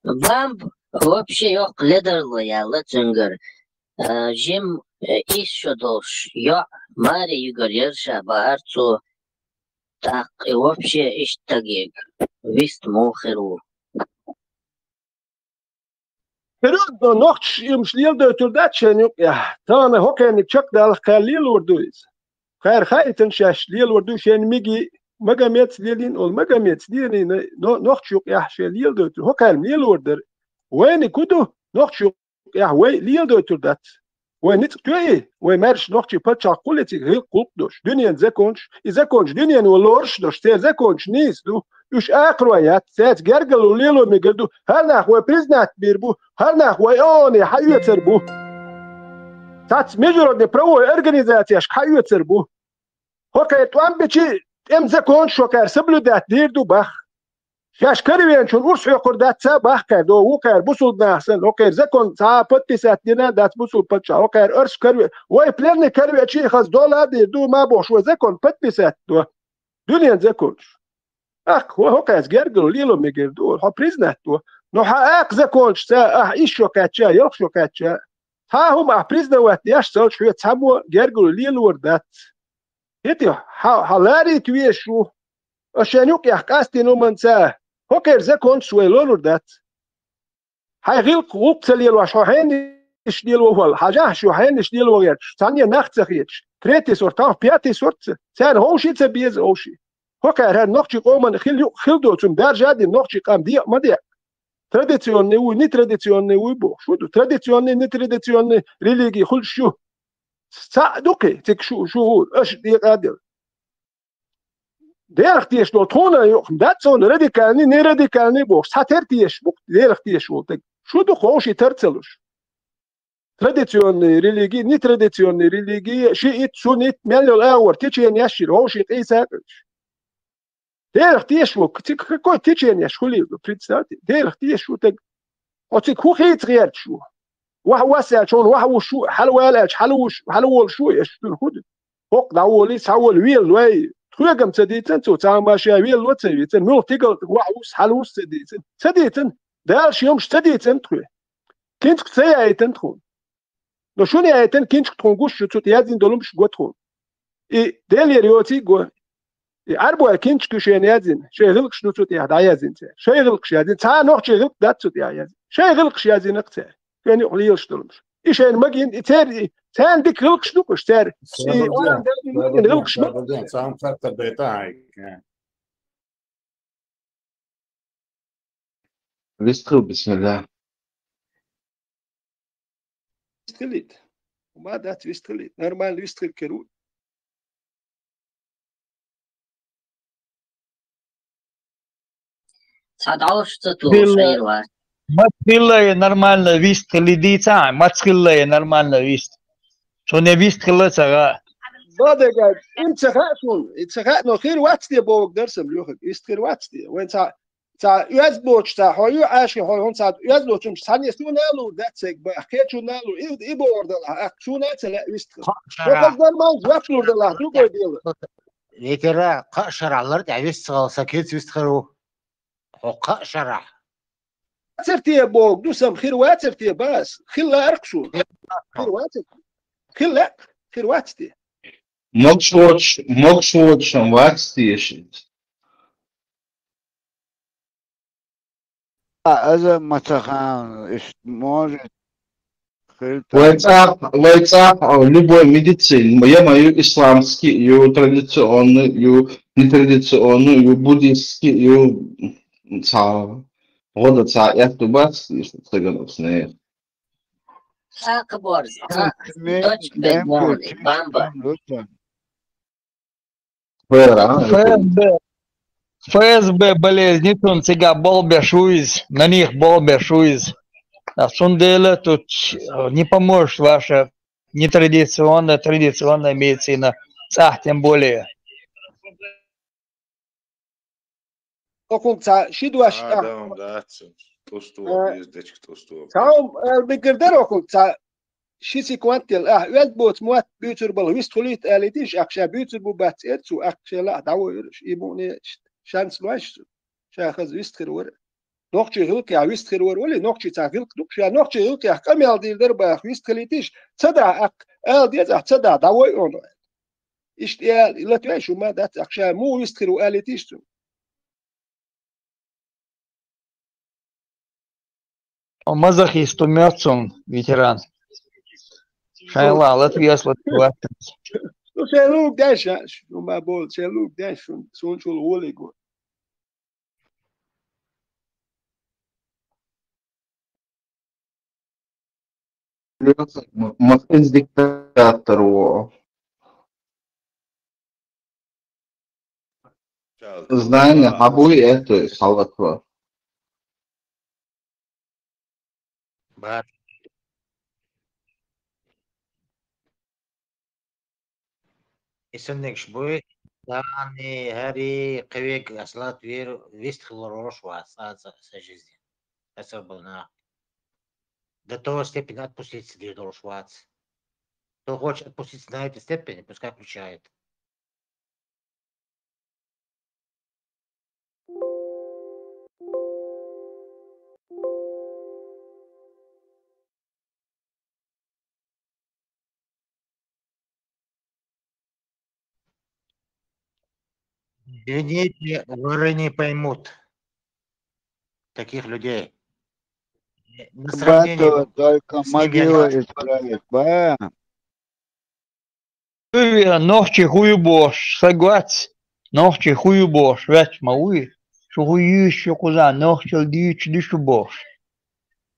Бамба вообще йоккха ледарло яьлла цуьнгара. А, жим Э, исс шо долуш йоӀ маре юьгур яра ша, бахара цо, тӀаккха и вообще иштта стаге вист муха хир ву? Хир ву, но нохчаша уьш леладойтур дац шайна юкъехь. Тахана хӀокхаьрниг чекхдалахь, кхаьрга лелор ду иза. Кхаьрга хаийтина шаьш лелор ду шайна миги, Магомедаца лелийна олу, Магомедаца лелийна, но нохча юкъехь шайн леладойтур. ХӀокхаьрга лелор дара. Вайниг хӀун ду? Нохча юкъехь вай леладойтур дац. Вай ницкъ тоьий, вай маьрша нохчий пачхьалкх хулий, цига гӀиллакх-гӀуллакх долуш, дуьненан законаш, и законаш дуьнено лоруш долуш, церан законаш нийса ду. Уьш акхаро яц, цаьрца гергарло лело мегар ду. ХӀара нах вай признать бийр бу, хӀара нах вай ООНе хьаоьцур бу. Цхьацца международный правовой организацешка хьаоьцур бу. ХӀокхеран тӀом бича, тӀеман законаш хӀокхеран соблюдать дийр ду бах. Шаьш каравеанчунна урс хьоькхур дац ца бах кхаьрга, вукхара бусулба нах санна, хӀокхеран закон цхьа а подписать дина дац бусулба паччахьо, хӀокхара орс караве-, вай пленный каравеачий хаза дола а дийр ду, ма бохуш, вай закон подписать до. Дуьненан законаш. Аккха, хӀо-, хӀокхаьрца гергарло лело мегар ду, хьо признать до. Но хьан акха законашца, ахь исс шо кхаьчча, ялх шо кхаьчча, цхьа а хӀума ахь признавать деш ца хилча, хьоьца цхьаммо гергарло лелор дац. ХӀетте, хьан, хьан ларийта везаш ву? Ас шайн юкъехь къастийна хӀуманца, хӀокхеран законашца вай лорур дац. Хьайн гӀиллакх-гӀуллакх ца лелош, хьо хьеннаш лело валла, хьажахьа шу хьеннаш лело гӀерташ, цхьанне нах ца хеташ, третий сорт, тахана пятый сорт ца, царна хӀовший ца беза, хӀовший. ХӀокхара хӀара нохчийн къоман хила юкъ хила доцу, хӀума даржа а дина, нохчийн къам декъа ма декъа. Традиционный вуй, нетрадиционный вуй бохуш, шу ду. Традиционный, нетрадиционный религии хуьлуш ю. Цхьаъ ду кхин, цига шу, шу, аша декъа а делла. Делах тешаш долу тхуна а юкъахь дац цунна радикальный, нерадикальный бохуш, цхьа тера тешаш бу Делах тешаш волу стаг. Шу ду ховший тар ца луш. Традиционный религия, нетрадиционный религия, шиит, суннит, мел йолу агӀор теченеш йира, ховший къийса а къуьйсуш. Делах тешаш ву, цига какой теченеш хуьлийла, представьте, Делах тешаш ву стаг. Хьо цига хӀун хийца гӀерташ ву? Ваха вос аьлча, хьуна ваха вуш ву, хьала вала аьлча, хьала вуш, хьала волуш ву, аша цуьнан хӀун ду? ХӀокху дӀаволий, схьаволий, велла вай. Тхоьга-м ца дийцина цо, цхьа а ма ша велла ца вийцина, муьлха тигал ваха вус, хьала вус ца дийцина. Ца дийцина, Дала шен йомаш ца дийцина тхоьга. Кинчка ца яйтина тхуна. Но шуна яйтина кинчка тхуна гуш ю, цу тӀе яздина долу хӀумаш го тхуна. И Делера йоций го. И Ӏарбой кинчка ю шена яздина, шайн гӀиллакхаш ду цу тӀехь дӀаяздина цара. Шайн гӀиллакхаш яздина, цхьа а нохчийн гӀиллакх дац цу тӀехь яздина. Шайн гӀиллакхаш яздина-кх цара. Шайна юкъа лелаш долу хӀумаш. И шайна магийна, и церан, и царна дика гӀиллакхаш ду-кх уьш, цара. И Ӏалам дайна магийна гӀиллакхаш ма. Царна цхьаъ тардайта хьайга. Вистхила, бисмилла. Вистхилийта. Ма дац вистхилийта. Нормально вистхила кхир ву. Цхьа дӀовш ца тухуш Хилла. Хир вац. Маца хилла и нормально вистхила дийца, маца хилла и нормально вист. Цунна вистхила ца гӀа. Бадага, им ца хаьа шуна, и ца хаьа, но хир вац те бохург дара сан, Лёха, вист хир вац те. Вайн цхьа, цхьа оьзда боцуш цхьа, хьо ю Ӏаши, хьо хьуна цхьа оьзда боцуш, цхьанне суна а лур дац сайга баха, кхечунна а лур, и, и бохур далахь, аккха суна а ца лаьа вист хила. Хьо хаза нормально жоп лур далахь, другое дело. Ветера, кхаа шарахь лар тӀехь вист ца гӀала, сан кеца вист хир ву. Хьо кхаа шарахь. Вацар те бохург ду сан, хир вацар те бац, хила лаьара-кх шуна. Хир вацар. Хила лаьа, хир вац те. Могуш воцуш, могуш воцуш-м вац теша иза. А, аза ма ца хаьа, иштта может. Хир Вай тайна. ЦӀаккха, вай цӀаккха, а, любой медицина, я ма ю исламский, ю традиционный, ю нетрадиционный, ю буддийский, ю цхьа, гӀо дан цхьа эхь ду бац, иштта стагана оцу нехан. Хьакха борз, хьа, М, точка бен м, вон, м, бамба. м, м, ФСБ, а? ФСБ, ФСБ болезни цунна цигахь болх беш ву иза, на них болх беш ву иза. А цундела тут, э, не поможет ваша нетрадиционная, традиционная медицина, цӀахь тем более. Окхунга цхьа ши дош Адам дац, тӀусту, э, бездечка тӀусту. Цхьа хӀума ала мегар дара окхунга цхьа ши секунд делла, ахь оьзда боцу мотт буьйцур балахь вист хуьлийта алийтийша, ахь ша буьйцур бу бац цӀерцу, ахь шен лаахь дӀавойура, и муъне шанс лойша цу. Ша хаза вист хир вара. Нохчий гӀиллакхехь вист хир вара вали, нохчий цхьа гӀиллакх ду-кх, ша нохчий гӀиллакхехь къамел дийр дара баха, вист хилийтийша, ца дахьа аккха, Ала деза ахь ца дахь, дӀавой оно. Иштта аьлла, и латвеш хӀума дац ахь ша, муха вистхир ву аьллий тиша цунна. Мазохист у мёрцун ветеран. Шайн ла латвеш латвеш. Ну, шайн луг деш, ну, ма бол, шайн луг деш, сун чул гулиго. М-, Махкинс диктатор во. Знание, а буй это, халатва. Бар. Исаннегш буй, Дани, Хари, кхевег аслат вер, вист хилорош вац, а ца, са жизни. Асар был нах. До того степени отпустить сидир долуш вац. Кто хочет отпустить на этой степени, пускай включает. Извините, воры не поймут таких людей. На сравнение Бату только с ними я не могила хочу. Исправит. Ба. Уй, нохчий хуй бохуш, са гоц, нохчий хуй бохуш, ваьчча ма вуй. Шу хуй юьйш ю кхуза, нохчал дийчу ду шу бохуш.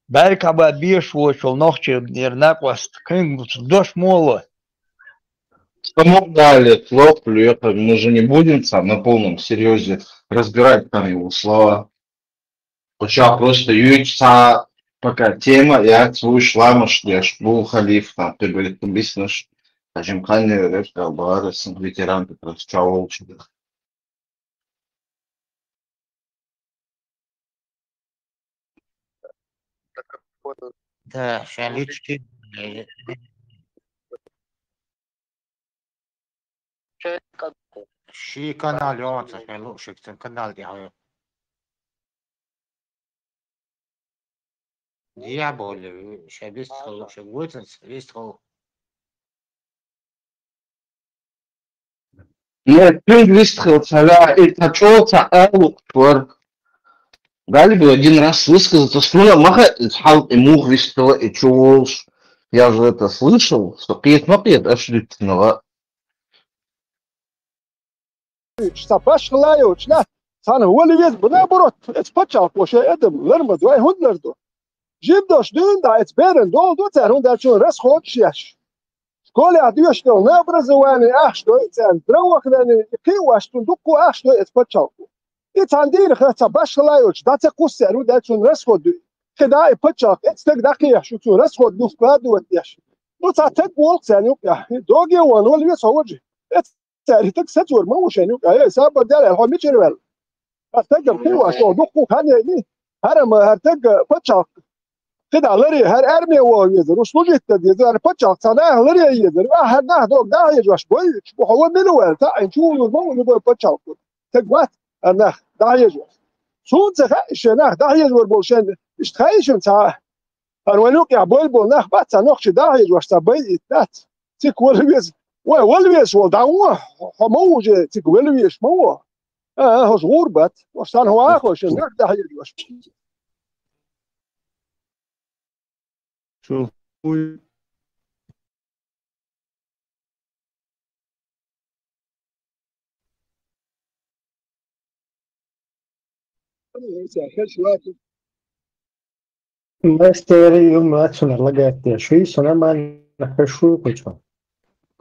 Баьркаба беш вочул нохчий яр накъост, кхин дош моло. Саму дали, хлоп, лёха, мы же не будем там на полном серьёзе разбирать там его слова. Кху чохь просто юьйцу цхьа пока тема, яц вуй ламаш деш, бу халиф, там, ты, говорит, объяснишь, а Джимханни, говорит, Албарас, ветеран как раз, чаволчи. Да, шайн лички. Ши канал йоцу, шайн лу, ши канал тӀехь. Дия болу, ша вистхула, ша вуьйцанца вистхула. Ну, цуьнга вистхила ца ваьа, и ца чӀогӀа ца алукхуш вара. Дали бы один раз высказаться, суна ма хаьа, иза хьалха и муха вистхила, и чу волуш. Я же это слышал, со кхета ма кхета, аша дуьйцунагӀа. Ца башхала йоцуш нах, цхьана вала веза, наоборот, эца пачхьалкхо шайн адам лармаза вай хӀунда лардо? Жимдош дуьйна дӀа эца беран долу ду цара, хӀунда аьлча расходаш еш. Школехь доьшуш долу образование ахча дой царна, здравоохранение, и кхин а ваьш цунна дуккха а ахча дой эца пачхьалкхо. И цхьана дийнахь ца башхала йоцуш, дӀа ца кхуссу цара, хӀунда аьлча расход дуй. КхидӀа и пачхьалкх эца стаг дӀакхехьаш ю, цунна расход ду вкладывать деш. Ну, цхьа стаг волу царна юкъехь, доге вон вала веза хьо важа. Эца цара и стаг сацор ма ву шайна юкъа. Эй, сабар дара, хьо мичара ваьлла? Хьан стагам кхин ваш, хьо дуккха хан яйни? ХӀара ма, хӀара стаг пачхьалкх. КхидӀа ларе, хӀара арме вогӀу везар, ву служить дан дезар, хӀара пачхьалкх цхьа нах ларе езар. Ахьа хӀара нах дог дӀахьежаш бойуьйтуш бу, хьо ва мила ваьлла, таӀийна чу вулур ма ву любой пачхьалкх. Стаг вац хӀара нах дӀахьежаш. Суна ца хаьа, шен нах дӀахьежавар болу шайна. Иштта хаьа шуна цхьа а? ХӀара вайн юкъехь бойла болу нах бац, цхьа нохчий дӀахьежаш, цхьа байъийта дац. Цига вала веза. Вай вала везаш волу дӀа вон, хьо ма ву уже, цига вала везаш ма ву. А, а, хӀорш гӀур бац. ХӀорш цхьана хӀун а хой, шен нах дӀахьежаш. Шу хуй. Мастер, ю мацунар лагаьттеш, шуй сона манна хешу кучу.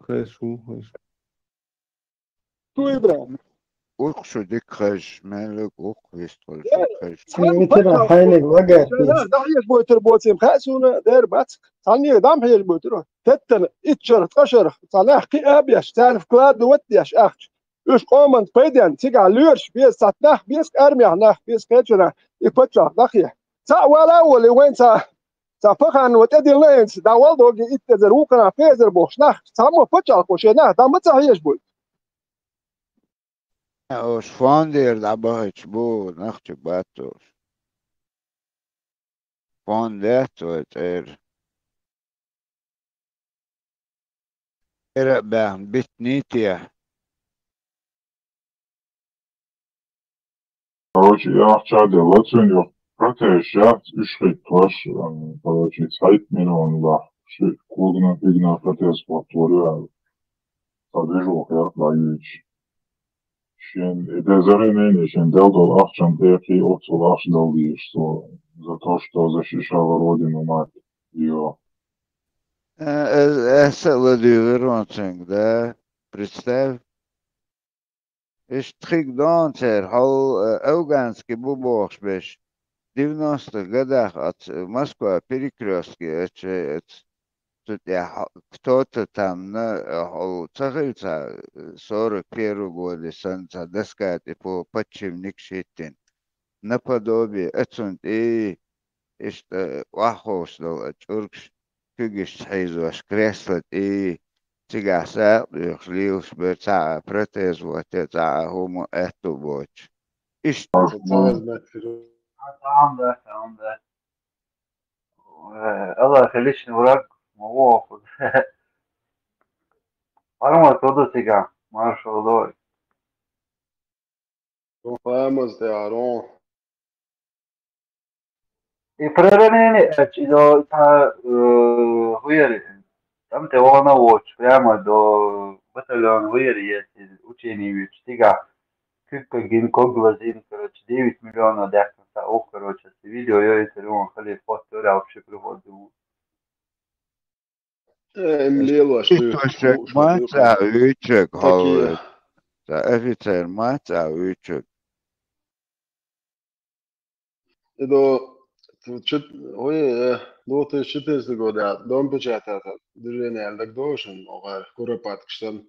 Хешу, хешу. Шу ибра. Урх шу дик хеж, меллиг урх вистхуй, шу хеж. Цхьана митира хьайниг лагаьттеш. Дахьеш бойтур боцим, хаа суна, дер бац. Цхьанне дам хьеш бойтур. Теттана, итт шарх, ткъа шарх, цхьа нах кхиа а беш, царна вкладывать деш ахча. Уьш къоман пайденна, цигахь лоьраш беза, цхьа нах беза, армех нах беза, кхечу нах, и паччахь дахье. Цхьаъ вала а волий, вайн цхьа, цхьа паханна ван тӀедиллина хӀинца, дӀа вала доге итт эзар, вукханахь пхи эзар бохуш нах, цхьаммо паччахьо шен нах, дӀа ма ца хьежа буй. Ош фондера дӀабахийтуш бу, нах чу баттош. Фонд дац вай цӀера. Эр а баьхна битний те? Короче, яхача делла цуьнан юха протеж яц, уьш хӀиттош, короче, цхьайтта миллион лахь, ши когна пигна протеж хӀоттор ю аьлла. Цхьа движуха яц дӀаюьйтуш. Шен, и безаренени, шен дел долу ахчан тӀе кхин оццул ахча дала дезаш цо, за то, что защищала родину мать её. Аса а ладуьйгӀира вон цуьнга, да? Представь. Иштта хиг дона церан хьал, афганский бу бохуш беш. Девяностых годах аца Москва перекрёстке аца, аца цу тӀехь кто-то там на хьал ца хилла цхьа сорок первый годе санна цхьа доска тӀе по подчимник шиттина. Наподобие, ацунна тӀе иштта охьаховшадолу а чӀургаш, куьгашца хьийзош, кресло тӀе, цигахь сагӀа доьхуш лелаш бара цхьа а протез вотте, цхьа а хӀума аьтту боцуш. Иштта. Ца, ца хезна меттиг. Тамда, тамда. Э, Аллах личный враг, ма воху. Арма тоду цигахь, маршалла. Ламаз тӀехь рон. И про ранение аьлча, и до цхьа, э, хӀу яра, тӀам тӀе вахана а воцуш, прямо до батальона хӀу яра, если учение вуьйцуш цигахь, куьг кагийна, ког лазийна, короче, девять миллионов даьккхина цхьа ух, короче, аса видео йойтур юн хали хӀоттор аьлла, вообще приходу. Э, лелош ду. Иштта маца а вуьйцург хьо. Ца офицер маца а вуьйцург. И до, чет-, ой, э, две тысячи четырнадцатый года дом печати, это, движение аьлла дагадогӀу шуна, оха Куропаткаш санна,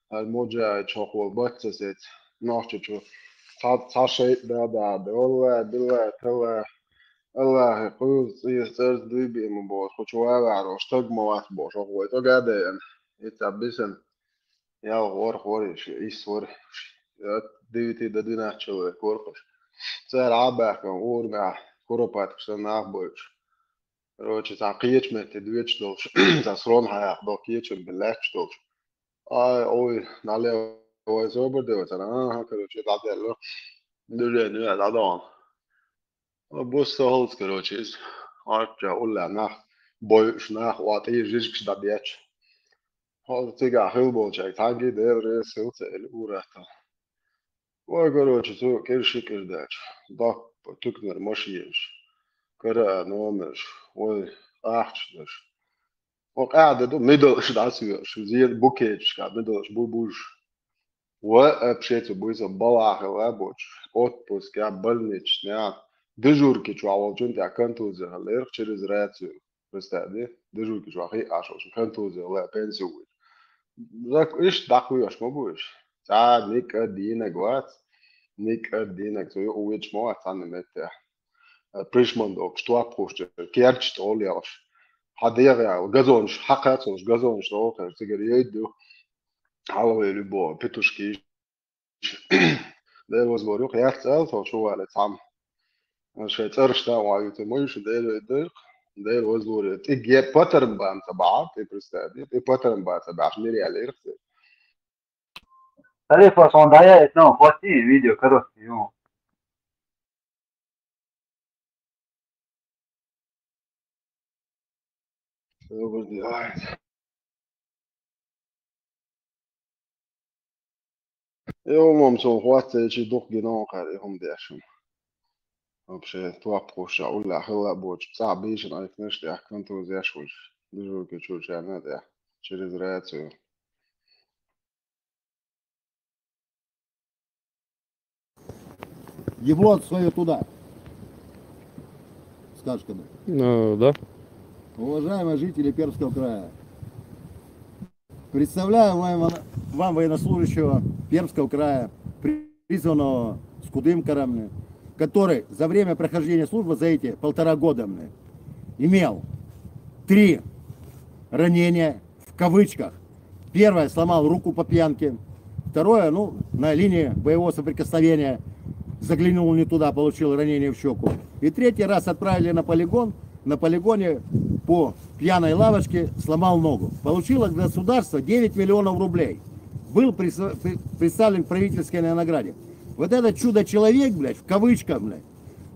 хӀара Моджа чохвол бац ца сеца, нохча чу. Цхьа, цхьа шайтӀа да, да, да, валла, билла, талла, Аллахьа, кхуьйзу цӀийца цӀерца дуй бе ма боху, кху чу валахьаро, стаг ма вац боху, оха вай тӀо гадаена. И ца бисана, ялх вара, хӀора иш, исс вара. От девяти до двенадцати человек вара кхуш. Цара Ӏа баьхкина, урамехь, Куропаткаш санна нах бойтуш. Короче, цхьа кхечу метте доьдуш долуш, цхьа срон хьаяккха до кечам бен лаьтташ долуш. Ай, ой, дӀале вай собар де вацара, аха, короче, дӀаделла. Движение дӀадохна. Бусса хӀалц, короче, иза. Арчча уллехь нах бойуш, нах охьатӀе жижигаш дӀадетташ. ХӀара цигахь хилла болчаьрга цхьаьнгге Дела реза хила ца элира ур-атталла. Вай, короче, цу кӀира ши кӀира даьлча, доккха туьканара машенаш, кара а номераш, вай, ахча даш. Вай къаьхьа де ду, мидалш дӀасоьхуш, зен букеташка мидалш бу буж. Вай вообще цу буьйса балахь хилла боцуш, отпускехь, больницашкахь, дежурки чохь волчун тӀехь контузи хиллера через рацию. Представь, де, дежурки чохь хиъаш волчун контузи хилла, пенси вуьйцу. Зак-, иштта дӀакхоьхьуш ма бу уьш. Цхьа никъа дийнаг вац, никъа дийнаг цо юкъа вуьйцуш ма вац цхьанна меттехь. Пришман доккхуш, топ хууш, керчаш тӀе лелаш. Хьан дегӀ яла, газонаш, хьакхац волуш, газонаш тӀе вохуьйтуш, цигара йойду. Хьалавелли боху, петушки. Дела вазбор юкъа яц аьлла, тхо чу вале цхьамма. Шайн цӀераш да а ван ю, ма ю шу Дела вайдайх, Дела вазлуре. ТӀе ге патарм бан ца бахьа, тӀе представь, тӀе патарм бан ца бахьаш, мире яьлла ирх те. Тарифа сон дӀаяйта, ну, хвати видео короткий, ю. Йо, мам, сон хватсайчи дукха гина кхара и хӀума дешна. Вообще, топ хууш уллехь хилла а боцуш, цхьа бийшина айкнаш тӀехь контузеш волуш, дежурки чучарна тӀехь, через рацию. Ебло свое туда. Скажешь, когда? Ну, да. Уважаемые жители Пермского края, представляю вам, вам военнослужащего Пермского края, призванного с Кудымкаром, который за время прохождения службы за эти полтора года имел три ранения, в кавычках. Первое, сломал руку по пьянке. Второе, ну, на линии боевого соприкосновения заглянул не туда, получил ранение в щеку. И третий раз отправили на полигон. На полигоне по пьяной лавочке сломал ногу. Получило государство девять миллионов рублей. Был присо- при- представлен к правительственной награде. Вот этот чудо-человек, блядь, в кавычках, блядь,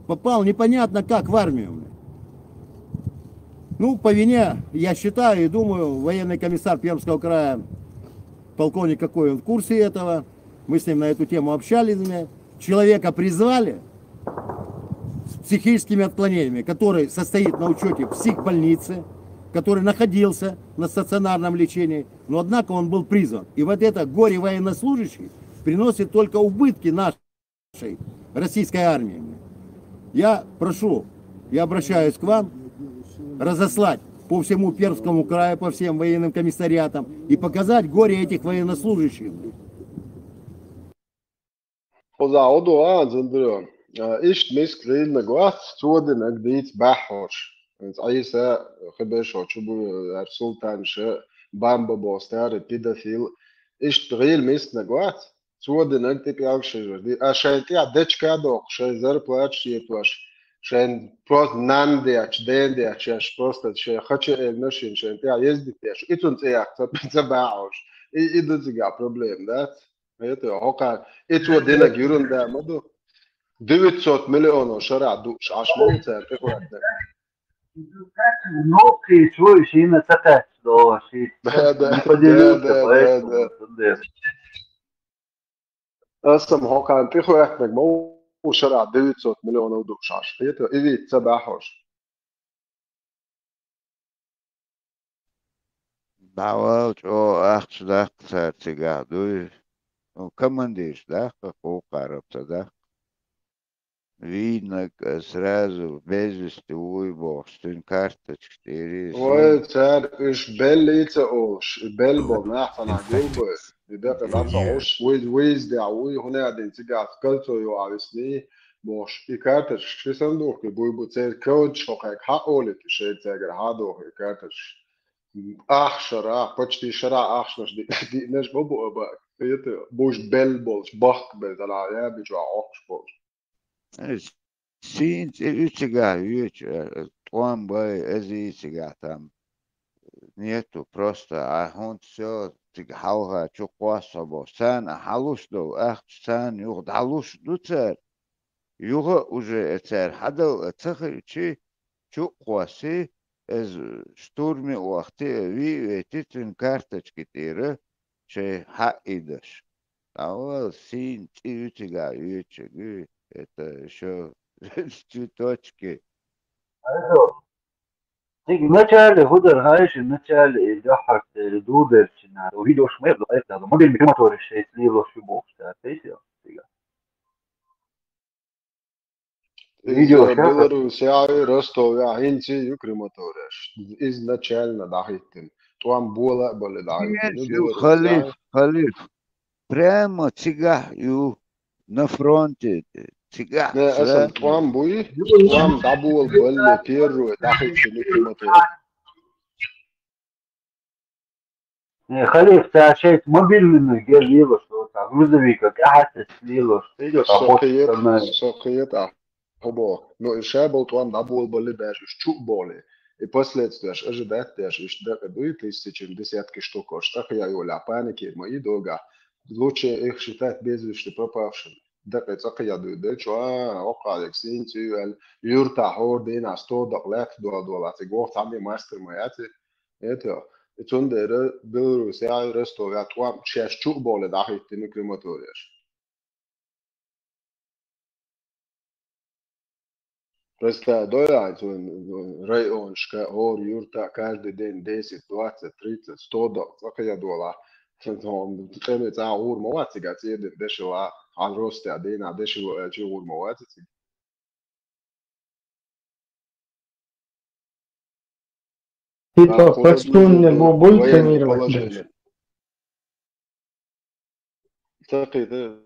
попал непонятно как в армию, блядь. Ну, по вине, я считаю и думаю, военный комиссар Пермского края, полковник какой, он в курсе этого. Мы с ним на эту тему общались, блядь. Человека призвали с психическими отклонениями, который состоит на учете в психбольнице, который находился на стационарном лечении, но однако он был призван. И вот это горе военнослужащий приносит только убытки нашей российской армии. Я прошу, я обращаюсь к вам, разослать по всему Пермскому краю, по всем военным комиссариатам и показать горе этих военнослужащих. Хоза оду а зандро. Ишт миск линна гвац, цодинаг диц бахош. Ин Иса хибешо чубу ар султан ше бамба бостар педофил. Ишт гил миск на гвац. Цодинаг тип ялгши жди. А шайти а дечка док, шай зарплат шиетваш. Шен просто нандиач, дендиач, яш просто шай хача эл нашин шен тя ездит яш. Ицун цеях ца ца бахош. И идут зига проблем, да? Это хока. И цо динаг юрун да маду. Девятьсот миллионов шара душ аш молца тихватна. Ну, ты чуешь, именно такая слово. Да, да, Не поделился, да, да, поэтому да. Сандер. Асам хокан тихватна мол шара девятьсот миллионов душ аш. Это и вид ца бахош. Давал чо ахч дак цар цигах дуй. Ну, командирш дак, ку караб ца дак. Видно, сразу без вести уй бохш, тин карточка тери. Ой, цар иш беллица ош, и бел бол нахана гулбы. И да когда ош, уй уйз да уй хуна дин цигах кольцо ю ависни. Мош и карточка ши сандух, и буй бу цер кодж хокай ха олит, и шей цегер ха дох и карточка. Ах шара, почти шара ах шнаш ди ди наш бобу аба. Это буш бел болш, бахк бел, тала я бичо ах болш. Син ци уцига юч, тон бай эзи цигах там. Нету, просто а хун все циг халга чу квас собо. Сан а халуш дол, ахч сан юг далуш дуцар. Юга уже эцар хадал эцахи чи чу кваси, эз штурми уахти ви вети цин карточки тира, чей ха идаш. Давал син ци уцига ючеги, это еще цветочки. Хорошо. Ты вначале гудар хаешь, вначале и дахар ты дудер чина. Видео шмер, да, это мобильный крематорий шесть лило шубов, да, ты всё. Видео Из Беларуси, Ростов, я хинци ю крематореш. Изначально дахиттин. Туам була боли дахиттин. Халиф, халиф. Прямо цигах ю на фронте. Цигах. Не, эсен туам буй, туам дабул боли первую дахиттин ю крематореш. Не, халиф, ты шесть мобильный гер лило, что там грузовик, как ахатес лило, что идёт, а вот Сокиет, она сокиет, а. Хобо. Но и шабол туам дабул боли беш, иш чу боли. И последствияш ожидать деш, иш дакы дуй тысячи, десятки штук, ож так я юля паники, мои долга. Лучше их считать без вести пропавшими. Дакы так я дуй, да чё, а, окалек, синцю, юрта, хордина, сто дак лет, дуал, дуал, а ты гох, там и мастер моя, ты. Это, и цундера, Беларусь, я Ростов, я туам, чеш чу боли, да, хит, ты не крематориеш. Представь, доя, районшка, ор, юрта, каждый день десять, двадцать, тридцать, сто дак, так я дуала. Кэмэ ца ур моваци, га цедэ дэшила, а ростя, дэна дэшила, чи ур моваци. Типа, почти не бу- будет кремировать. Такие, да.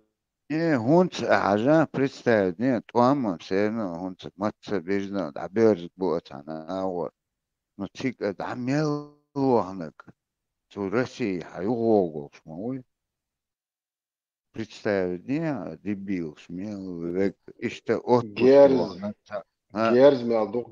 Э, хунц, а, хажа, представить, не, туама, все равно, хунц, матца, бежно, да, берз, буатана, а вот. Ну, цик, э, да, мел, луахнак. Цу России, а, югогол, шмой. Представить, не, дебил, шмел, век, ишта, от, Герз. луахнак, а, Герз мел дух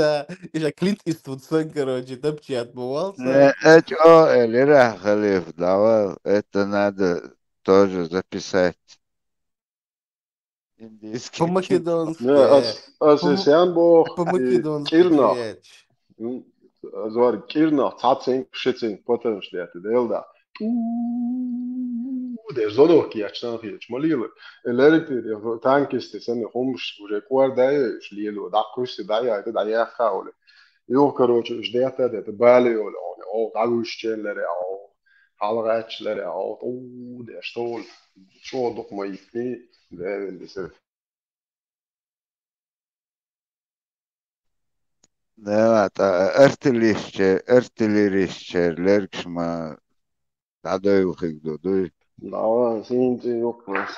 иша, иша Клинт Иствуд сан, короче, тапчият бывал. Э, э, чё, э, Лера Халиф, давай, это надо тоже записать. Индийский. По-македонски. Не, аз, аз сян бох, По-македонски. кирна. Жеч. М, аз вар кирна, цацинг, шицинг, потому что это делда. Де зонох кияч, там кияч, молила. Элеритер, танкисты, сами хомш, уже квар дай, шлило, да, кушты дай, это да, я хауле. Йо, короче, ждет это, это бали, о, о, да, гущен лере, о, халгач лере, о, о, де, что ли? Что док мои, де, де, Да, артиллерийче, артиллерийче, лергшма, да, дой, ухик, да, дой. Да, синти, йо, класс.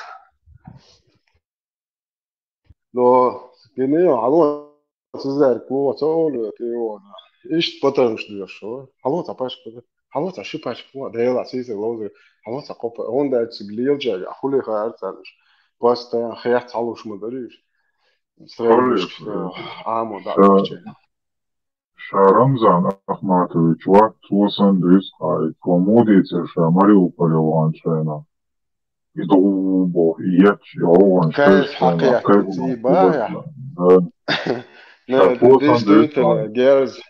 Но, кини, алло, сизер, кло, цолу, ты его, да. Ишт потому что, что? Алло, та паш, алло, та ши паш, кло, да, ела, сизер, лозер, алло, та копа, он да, ци глил, джа, а хули ха, арцанш. Постоянно хряц, алуш, мадариш. Сразу, Хорошо. что, а, мо, да, Всё. чё. Ша Рамзан Ахматович вац, цо сан дуьйцу хьайга, цо муха дийцира ша Мариуполе вахана шайна. И догӀу боху, и етташ, и гӀовгӀанаш Кайф хезаш шайна, хьакхетта кайф цӀий боху бахьа? Да. Не, Ша ди-, цо сан дуьйцу действительно, хьайга. герз.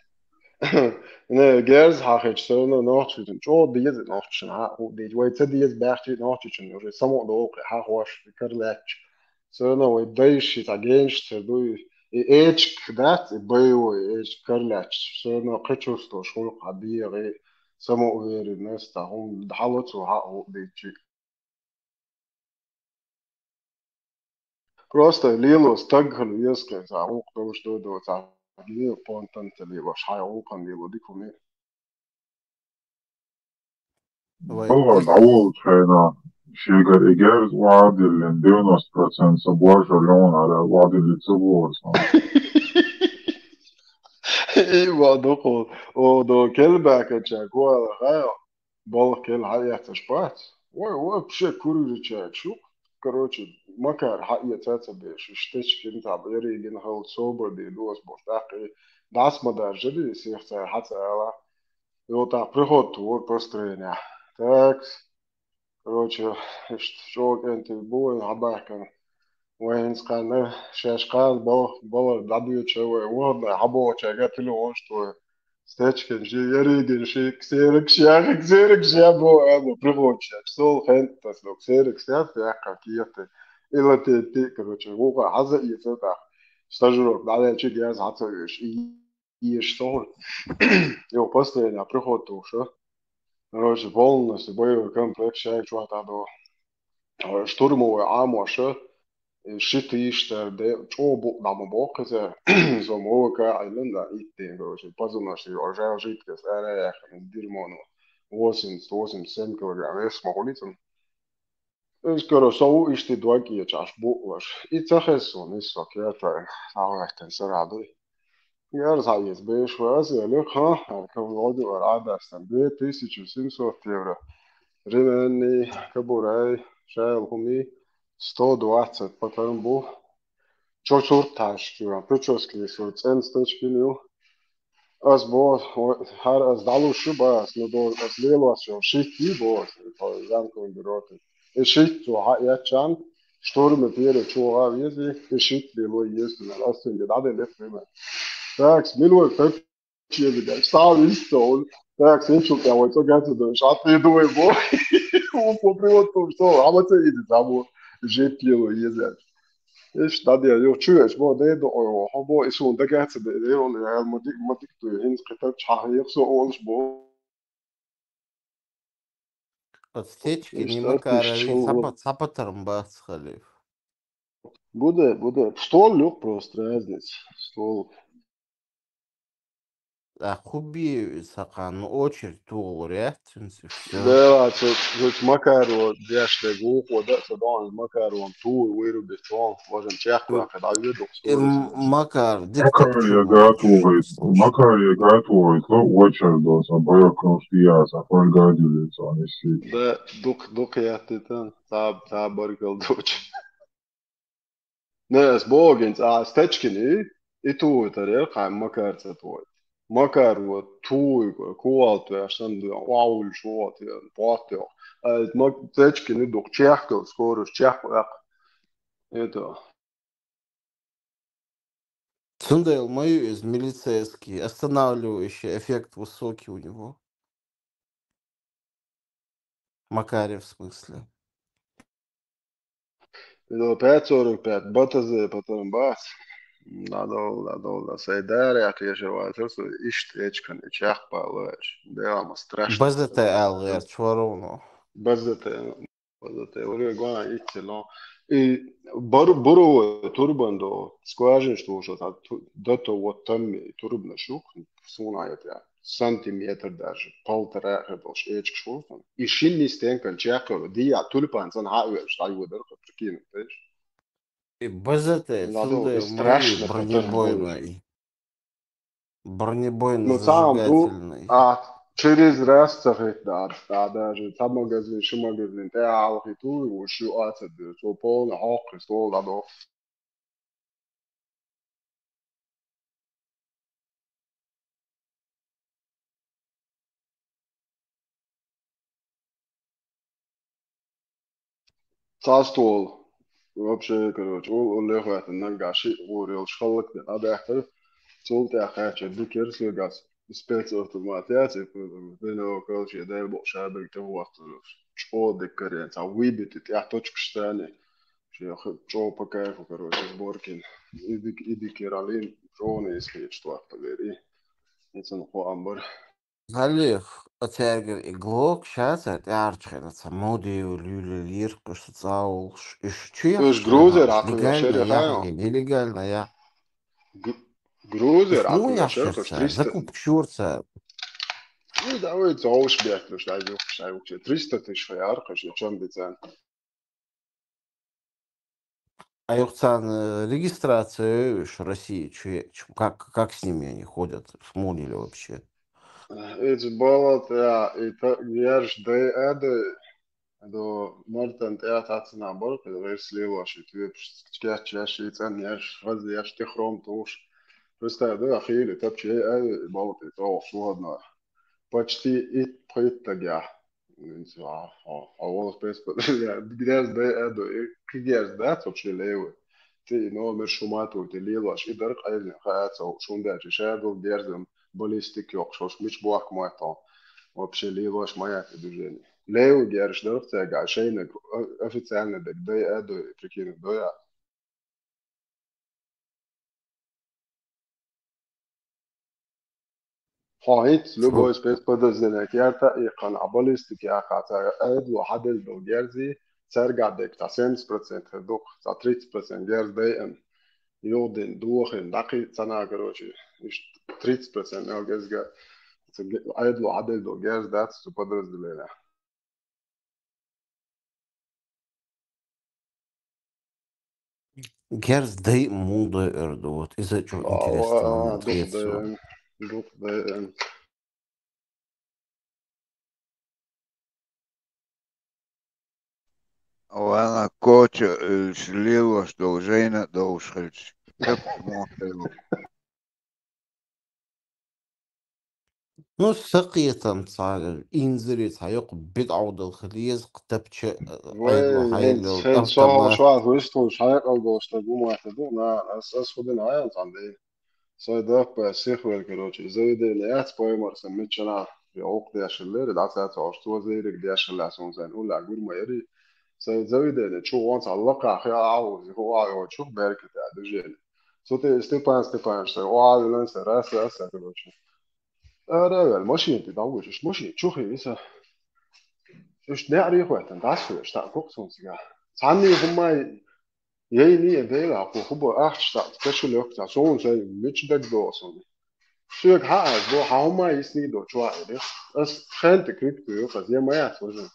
Не, герз хьахечу, всё равно нохчичун. ЧӀогӀа деза нохчичун, хьа, хӀу деза. Вай ца деза баьхчи нохчичун, уже само доху, хьа, хӀош, карлаьчча. Всё равно вай дайши, цхьа генаш ца дуй. И эчка дац, и боевой эчка карлаьчча. Всё равно кхечувствовал шуна хьа дегӀе, самоуверенность, цхьа хӀума хьало цо, хьа, хӀу дийчи. Просто лело стаг хила веза, цхьа гӀуллакх долуш ду, ду, цхьа лело понтан ца лело, шайн гӀуллакхан лело, дика хӀума. Вай Балгар дӀаволчу хенахь, шегара и герз охьадиллина, девяносто процент сан божар леонара охьадиллина ца бохура сан. И ма дукху, о, до келбаьхача, гола, хай, балха кел хьаэцаш бац. Ой, вообще курвича шу. Короче, макар хьаэца ца беш, иштачкин там, еригин хал собар де дос бо, тахи дас ма дар жади, сех ца хьаца ала. И вот так приход тур построение. Так, короче, иштта чӀогӀа кӀентий бу вайн хьабаьхкина. Вай хӀинца кхаьнна, шаьш кхаьнна бал-, балар дӀадоьчу вай, вахана хьабохучаьрга телефон, что стечкин ши, еригин ши, ксерокс яхи, ксерокс я бо, а бо, приходчик. Сол хентас, но ксерокс я, яхка киеты. Ила те, те, короче, вуха хьаза и цо так. Стажировка дӀадаьлча герз хьа ца оьшу. И, и еш со хӀу. Йо, постоянно приход тухуш. Короче, полностью боевой комплект шайчу хьатадо. Штурмовой Ӏамоша, и ши тыйш цара де, чӀогӀа букъ дӀа ма боккху иза, со МВК Ӏилан, да, итт ден, короче, пазонаш йо, жал жидкас ара яхана, дерьмо, ну, восемьдесят, восемьдесят семь килограмм вес ма хуьлу иза. Иза, короче, со ву иштта дог кечаш букъ лаш. И ца хеза суна, иза со кертара, схьаветтина сарахь дуй. Герз хьаэца беш ву аса, элира, ха, хьан кавлоду ара Ӏадастан, две тысячи семьсот евро. Ременный, кабурай, шайл хӀуми, сто двадцать патарн бу. Чо сурт таш, чура, прическа есть, вот, цӀен стачкин ю. Ас бо, хӀара ас дӀалуш шу ба, ас, ну, до, ас лелош шу, шитти бо, ас, по замковым бюро. И шитти цо хьаэцчан, штурмы перед чугӀа вези, и шитти лело езди, ас цуьнга дӀаделла лет пример. Так, с милой, так, чеби, да, став исто, он, так, с инчул тя вой, цо гацу до, шат и дуй бо. Он по привод то, что, а вот это иди, да, бо, жет лело езди. Иш дӀадеа, юха чу веш бо, де до, ой, хьо бо, и суна дагахь ца де, де, он, я, ма дик, ма дик, ду, хӀинца кхетар чхьа хьех со, олуш бо. От стечки Иш не дар Макарови, пиш цхьа па-, цхьа патарн бац, Халиф. Буде, буде. Стол лёг просто разница. Стол. А хуби сакъан, ну, очередь тугъур яц, цунца, и всё. Да, цо, цо Макаро деш де гухо, да, цо дон Макарон туй, вырубит, чон, можем чехка, когда веду, Э, м-, Макар, Макар диктатура. Я готовый, Макар я готовый, то очередь должен, боёк, потому что я, а фольга делится, он и сидит. Да, дук, дук я ты там, та, та баргал дочь. Не, с Богом, а стечкини, и туй тарел, кай Макар ца туй. Макар вот туй, куал туй, а сан дуй, вауль шо, ты, пот, ты. А мак-, стечкини дук, чехкал, скорость, чех, эх. Это. Цундел мою из милицейский, останавливающий эффект высокий у него. Макарев в смысле. Ну, пять сорок пять, БТЗ потом бац. Надо, надо, надо. Сайдар, я, конечно, ватрус, ишт эчкан, чахпа лэш. Да, ма страшно. БЗТ алгер, чё равно. БЗТ, БЗТ, уре гуана итти, но. И бар-, буровой турбан до, скважин, что уж, а ту-, до того вот там и турбна шух, суна это, сантиметр даже, полтора, это уж эчк шух. И шинни стенкан чакал, дия тюльпан сан ха уж, тай удар, прикинь, понимаешь? И БЗТ, надо, цунда и страшно, бронебойный. Бронебойно-зажигательный. Ну, сам ду-, а, через раз ца хет, да, да, даже та магазин, ши магазин, те алхи ту, и уж ю аца, да, со полный хок, и стол, да, до. Цас тол. Вообще, короче, ол, ол лехватан наггаши, орел шаллак де, а бехтер, цул тя хача дикер сегас, спецавтомат яц, и, короче, дай бог, шабек, там, вот, чё дикарен, ца выбит, и тя точка штани. Шех, чё по кайфу, короче, сборкин. Иди, иди кералин, чё он, если что, подери. И цен хо амбар. Халиф, оцергер и глок, щас это арчхена, ца моди, люле, лиркуш, цаулш, и ш-, чё я, уж грузер, а, легально, я, нелегально, я. Г-, грузер, а, ну, я щас, триста. Закуп чурца. Ну, давай, цаулш бьет, ну, что, триста тысяч фаяр, конечно, чем бицен. А юхцан, э, регистрация, э, ш-, России, чё, чё, как, как с ними они ходят? Смолили вообще? Эц балат, я, и та, я ж дай эды, до мартан тя тацна бар, когда верс лилаш, и ты пш-, чкяч, я ши цен, я ж хаз, я ж ты хром туш. Просто, да, ахили, тапчи, э, э, балат, и то, шуладно. Почти и пхиттагя. А, а, а волос пес по-, я, грязь да, я ду, и к-, грязь да, цо пши левый. Ты номер шумату, ты лилаш, и дар къайзин, ха, цо, шунда, чи шадл, герзам, баллистик, ёк, шош, мич буак мой то. Вообще лилаш моя, ты движение. Левый герш дар, цега, шейнак, о-, официально, так, да, я ду, прикинь, да, я. Хьо хӀинца любой спецподразделение керта а иккхана, а баллистика яьккха, цара Ӏедало хьаделла долу герзий, цаьргахь дерг цхьа семьдесят процент хир ду-кх, цхьа тридцать процент герз дайъина, юхадина, дохийна, дӀакхийна цхьана, короче, иштта тридцать процент мел герзга, ца ге-, Ӏедало хьаделла долу герз дац цу подразделенехь. Герз дайъа муха дойур ду, вот, иза чӀогӀа интересно, а, дукха дайъина, дукха дайъина. Вана коча уьллуш лелош долу жайна а довш хилча, тапча муха хилла? Ну, сан кхетамца, инзаре цхьа йоккха бидӀа дала хила еза, кхин тапча, э, Вай, Ӏедало хьайна хӀинца, йолу хӀинца со тӀамтамаш. Шоаш вуьсталуш хьекъал долуш стаг ву моьтту ду, нана, ас, ас хӀун дина хьан цхьана дийна? Сайн даппа сихвелла, короче, и заведение яц поймар сан миччанахь, я гӀуллакх деш хиллера, дӀа ца ца ош, цо зерриг деш хилла суна сайн уллехь гур ма яри. Сайн заведение чу вон цхьа лакхахь хи а хьузи, хӀу а йолчух беркате а движение. Цу тӀе Степан Степанович сайн охьа а вилан, сайн раса а сайн, короче. Ара а ваьлла, машина тӀе дӀавуьжуш, машина чу хи и сан. Уьш неӀаре хӀоьттина, дӀасхьоьжуш, тӀаккха кху суна цигахь. Цхьанне хӀумма яйни а дела, хӀу бо ахча цхьаъ каша лоьху цхьа, суна сайн мича дагадогӀу суна. Соьга хьаъаза бо, хьан хӀумма йисний до чохь а элира. Ас хен тӀе куьг туьйху, ас я ма яц важа.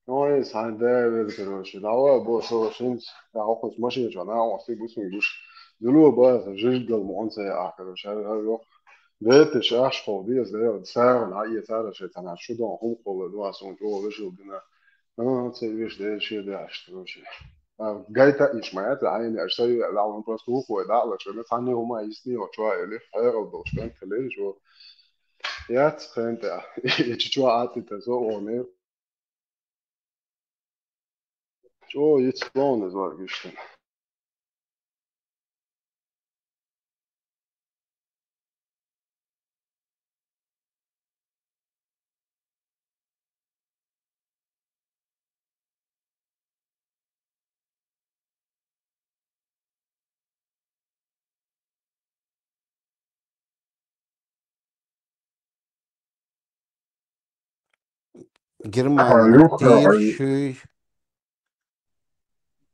Ой, сан да веза, короче, дӀавала бо со шинца, да хӀокхуьнца машина чохь накъостий бу суна гуш. Зуло база, жижигал муӀан ца яа, короче, хьа, хьа, йоккха. Беташ ахча кховдий, ас дера, сагӀина, хьаэцара шайн цхьана, шу дон хӀума кхолла, дуа суна чӀогӀа вешал дина. А, ца веш дера шен деш, короче. А, гайта иш ма яц, хьайна аш сай веа, ла, он просто ухуй, да, ла, чё, цхьанне хӀума йисний, о, чё, или, хьайгал долуш, кан, телевизор. Яц, хен тӀе. И чё, а, ты, ты, со, о, не. Чё, ицлон, из вар гиштин. Германия, Хьан юха тӀера ай-, шуй.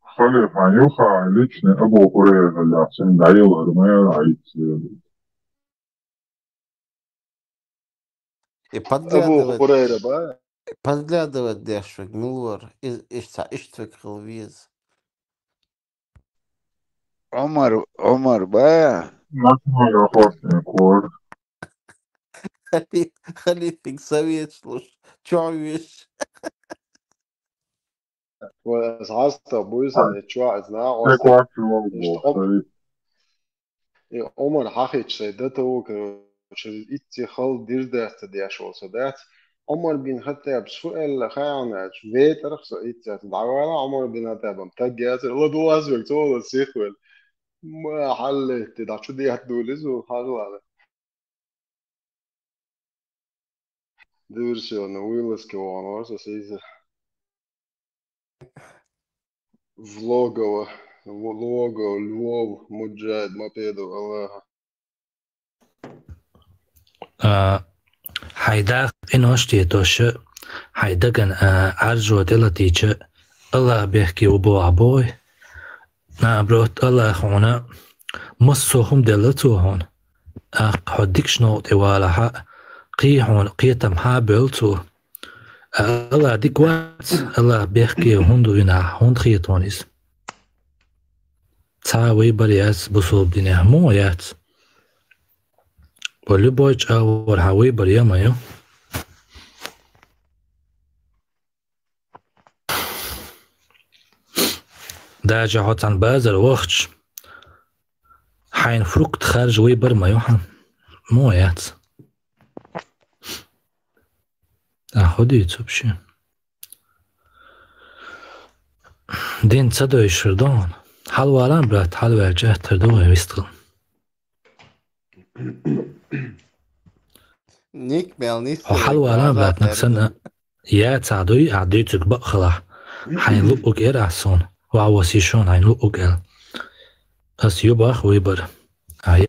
Хали, хьан юха ай личный Абу Хурайра лаьцна дӀайолхура ма яра айца. И Абу подглядывать, Хурайра ба? Подглядывать деш вег мила вара? Из, иштта, иштта вег хила веза. Ӏумар, Ӏумар ба? Нахмар охотник вара. Хали-, халифиг советаш луш, чохь веш. Вай, ас хьаста буьйсан, и чохь, ас нагӀа Се оста. Квачу Иштта Ӏум-, Ӏумар хьахийча сайн дата ву, короче, итт хала дирздац ца деш волу со дац. Ӏумар бин Хаттаб су аьлла хаьана аьлча, ветарх со итт цаьрца дӀавала, Ӏумар бин Хаттабам таг яцара, ладугӀу ас вег, цо ла сихвелла. Ма хьаллетти, дӀа чу дехьа дуьллизу, хьажа вала. Диверсионный вылазка вахана вара со сийса. В логово, в логово львов, Муджахид, ма педу Аллаха. А, хьайн даха къинош а тетош, хьайн дагана, а, Ӏаржо тӀелатийча, Аллах бехке ву боху бохий? Наоборот, Аллах хьуна массо а хӀума делла цо хьуна. ТӀаккха хьо дикачу новкъа тӀе валахь а, кхин хьуна кхетам хьа а бевлла цо. Аллах дика вац, Аллах бехке хӀунда вина, хӀунда хета хьуна иза? Цхьа вайбар яц бусалба динехь, муха яц? Ва любой чӀагӀвар хьан вайбар я ма ю. Даже хьо цхьана базар вахча, хьайна фрукт харжа вайбар ма ю хьан. Муха яц? А хӀун дуьйцу вообще? Дин ца дойшур ду хьуна. Хьалавала, брат, хьалаваьлча аттар ду вайн вистхила. Ник мел нисса. Хьо хьалавала, брат, нах санна, яцахь дуй, ахь дуьйцург бакъ хилахь. Хьайн луъуг эр ахь суна. Ва васишон хьайн луъуг эр. Ас ю бах вайбар. Ай.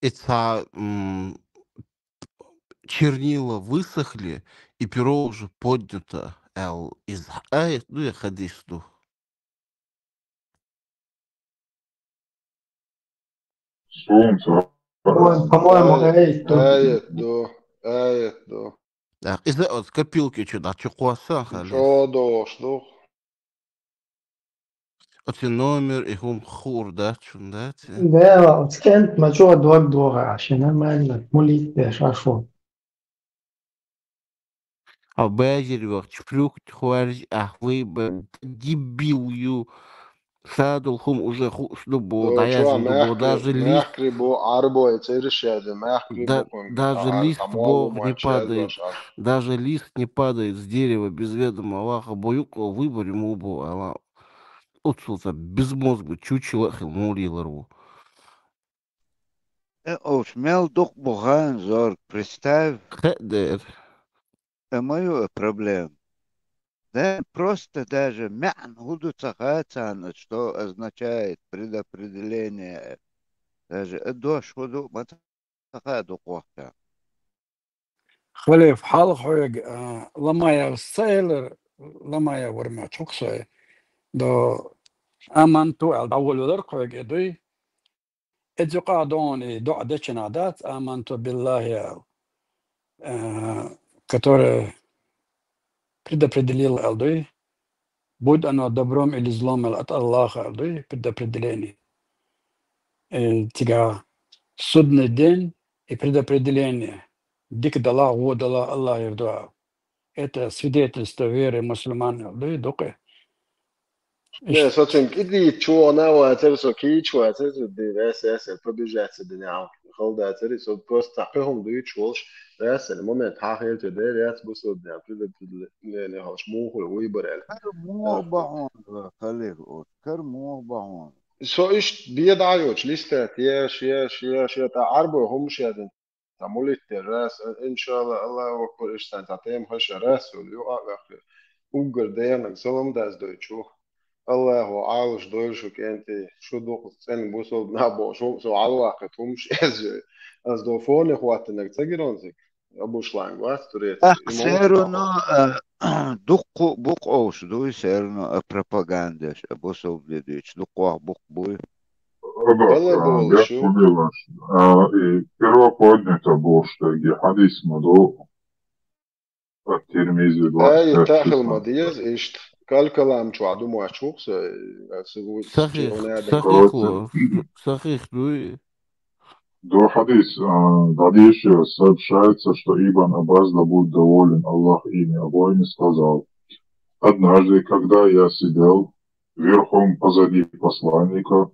И цхьа, м, чернила высохли, и перо уже поднято, аьлла, из аят ду я хадис ду? Солнце. По-моему, аят ду. Аят ду, аят ду. Так, иза оцу копилки чу дӀачукхосса хьалис. Чо догӀуш ду. Оцу номер и хӀума хуур дац шуна, дац? Да, оцу кӀентан ма чӀогӀа дог догӀу аша, нормально, мулит деш ашу. А базир вахча флюхт хварж, ахь вай ба дебил ю. Садул хум уже хууш ду бо, дӀаязна ду бо, даже лист. Мехкри бу, Ӏарбой цӀераш яьзна, мехкри бу хум, даже лист бох не падает, даже лист не падает с дерева без ведома Аллаха, бо юкъа выбор ему бо, ала. Оццул ца безмозглый чучело хила мур йилар ву. Э, овш мел дукха бу хан зорг, представь. Хе дер. Э, мою, э, проблема. Да, просто даже маьӀна хӀу ду ца хаа царна, что означает предопределение. Даже, э, дош хӀу ду ма ца хаа ду къохка. Халиф, хьалха хьоьга, а, ламая ца элар, ламая вар ма чукх сой. До аманту аьлла дӀаволавелар хьоьга, э, дуй? Эцу юкъа дона и доӀа дечунах дац, аманту биллахи аьлла, э, который предопределил аьлла дуй, будь оно добром или злом аьлла, от Аллаха аьлла дуй, предопределение. Э, цига судный день и предопределение. Дика далахь, во далахь, Аллах йир ду аьлла. Это свидетельство веры мусульман аьлла дуй, дукха. Не, со цуьнга кӀидийта чу вахана а вацара, со кийча вацара, ди, эс, эс, побежать ца дина хьалха. Хала дацара, со просто цхьа пхи хӀума дуьйцуш волуш, эс, али момент хьан хилча дера яц бусурдина, предопределение хилча муха вуй бара аьлла. Кара муха бахьана, халих оцу, кара муха бахьана. Со иштта бен дӀа а йоцуш, листать еш, еш, еш, еш, тӀаккха Ӏарбой хӀумаш яздина. Цхьа мулит дер ас, иншалла, Аллаху акбар, иштта цхьа тема хашара ас, ю а ваьккхи. Уггар дехнарг салам даздойчу. Аллахо Ӏалаш дойла шу, кӀентий, шу дукха цӀена бусулба нах бохуш, хӀума со хьалаваккхийта хӀумаш эза йой. Ас до фоне хӀоттинарг ца гира хьуна цига? Абушланг вац, туреций. Ах, и мовчу серуно, тахо. Э, дуккху а бу къовш дуй, серуно, э, пропагандеш, э, бусулба де дуьйцу, дуккхох буккха буй. Ага, Алла а, болуш бехк ю. Хьулъелаш. А, и перо поднято бохуш дерг, и хьадис ма ду. Ат-Тирмизи, ай, двадцать пять тахил ма шестнадцать. Деза иштта. Калкалам чохь ду моч ву-кх со, э, со ву-, сахих, чи хӀун аьлла. Сахих ло. Короче, сахих дуй. До хадис, а, дальше сообщается, что Ибн Аббас, да будет доволен Аллах ими обоими, сказал: «Однажды, когда я сидел верхом позади посланника»,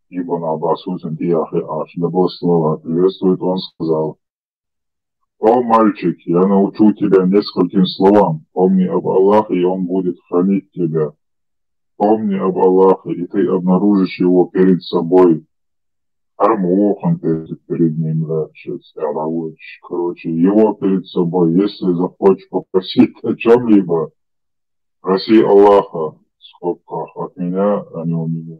Ибн Аббас, вот он, и Ахи Аш, да благословит, приветствует, он сказал: «О, мальчик, я научу тебя нескольким словам. Помни об Аллахе, и Он будет хранить тебя. Помни об Аллахе, и ты обнаружишь Его перед собой». Армухан перед, перед ним, да, щас я равыч. Короче, Его перед собой. Если захочешь попросить о чем-либо, «Проси Аллаха, в скобках, от меня, а не у меня.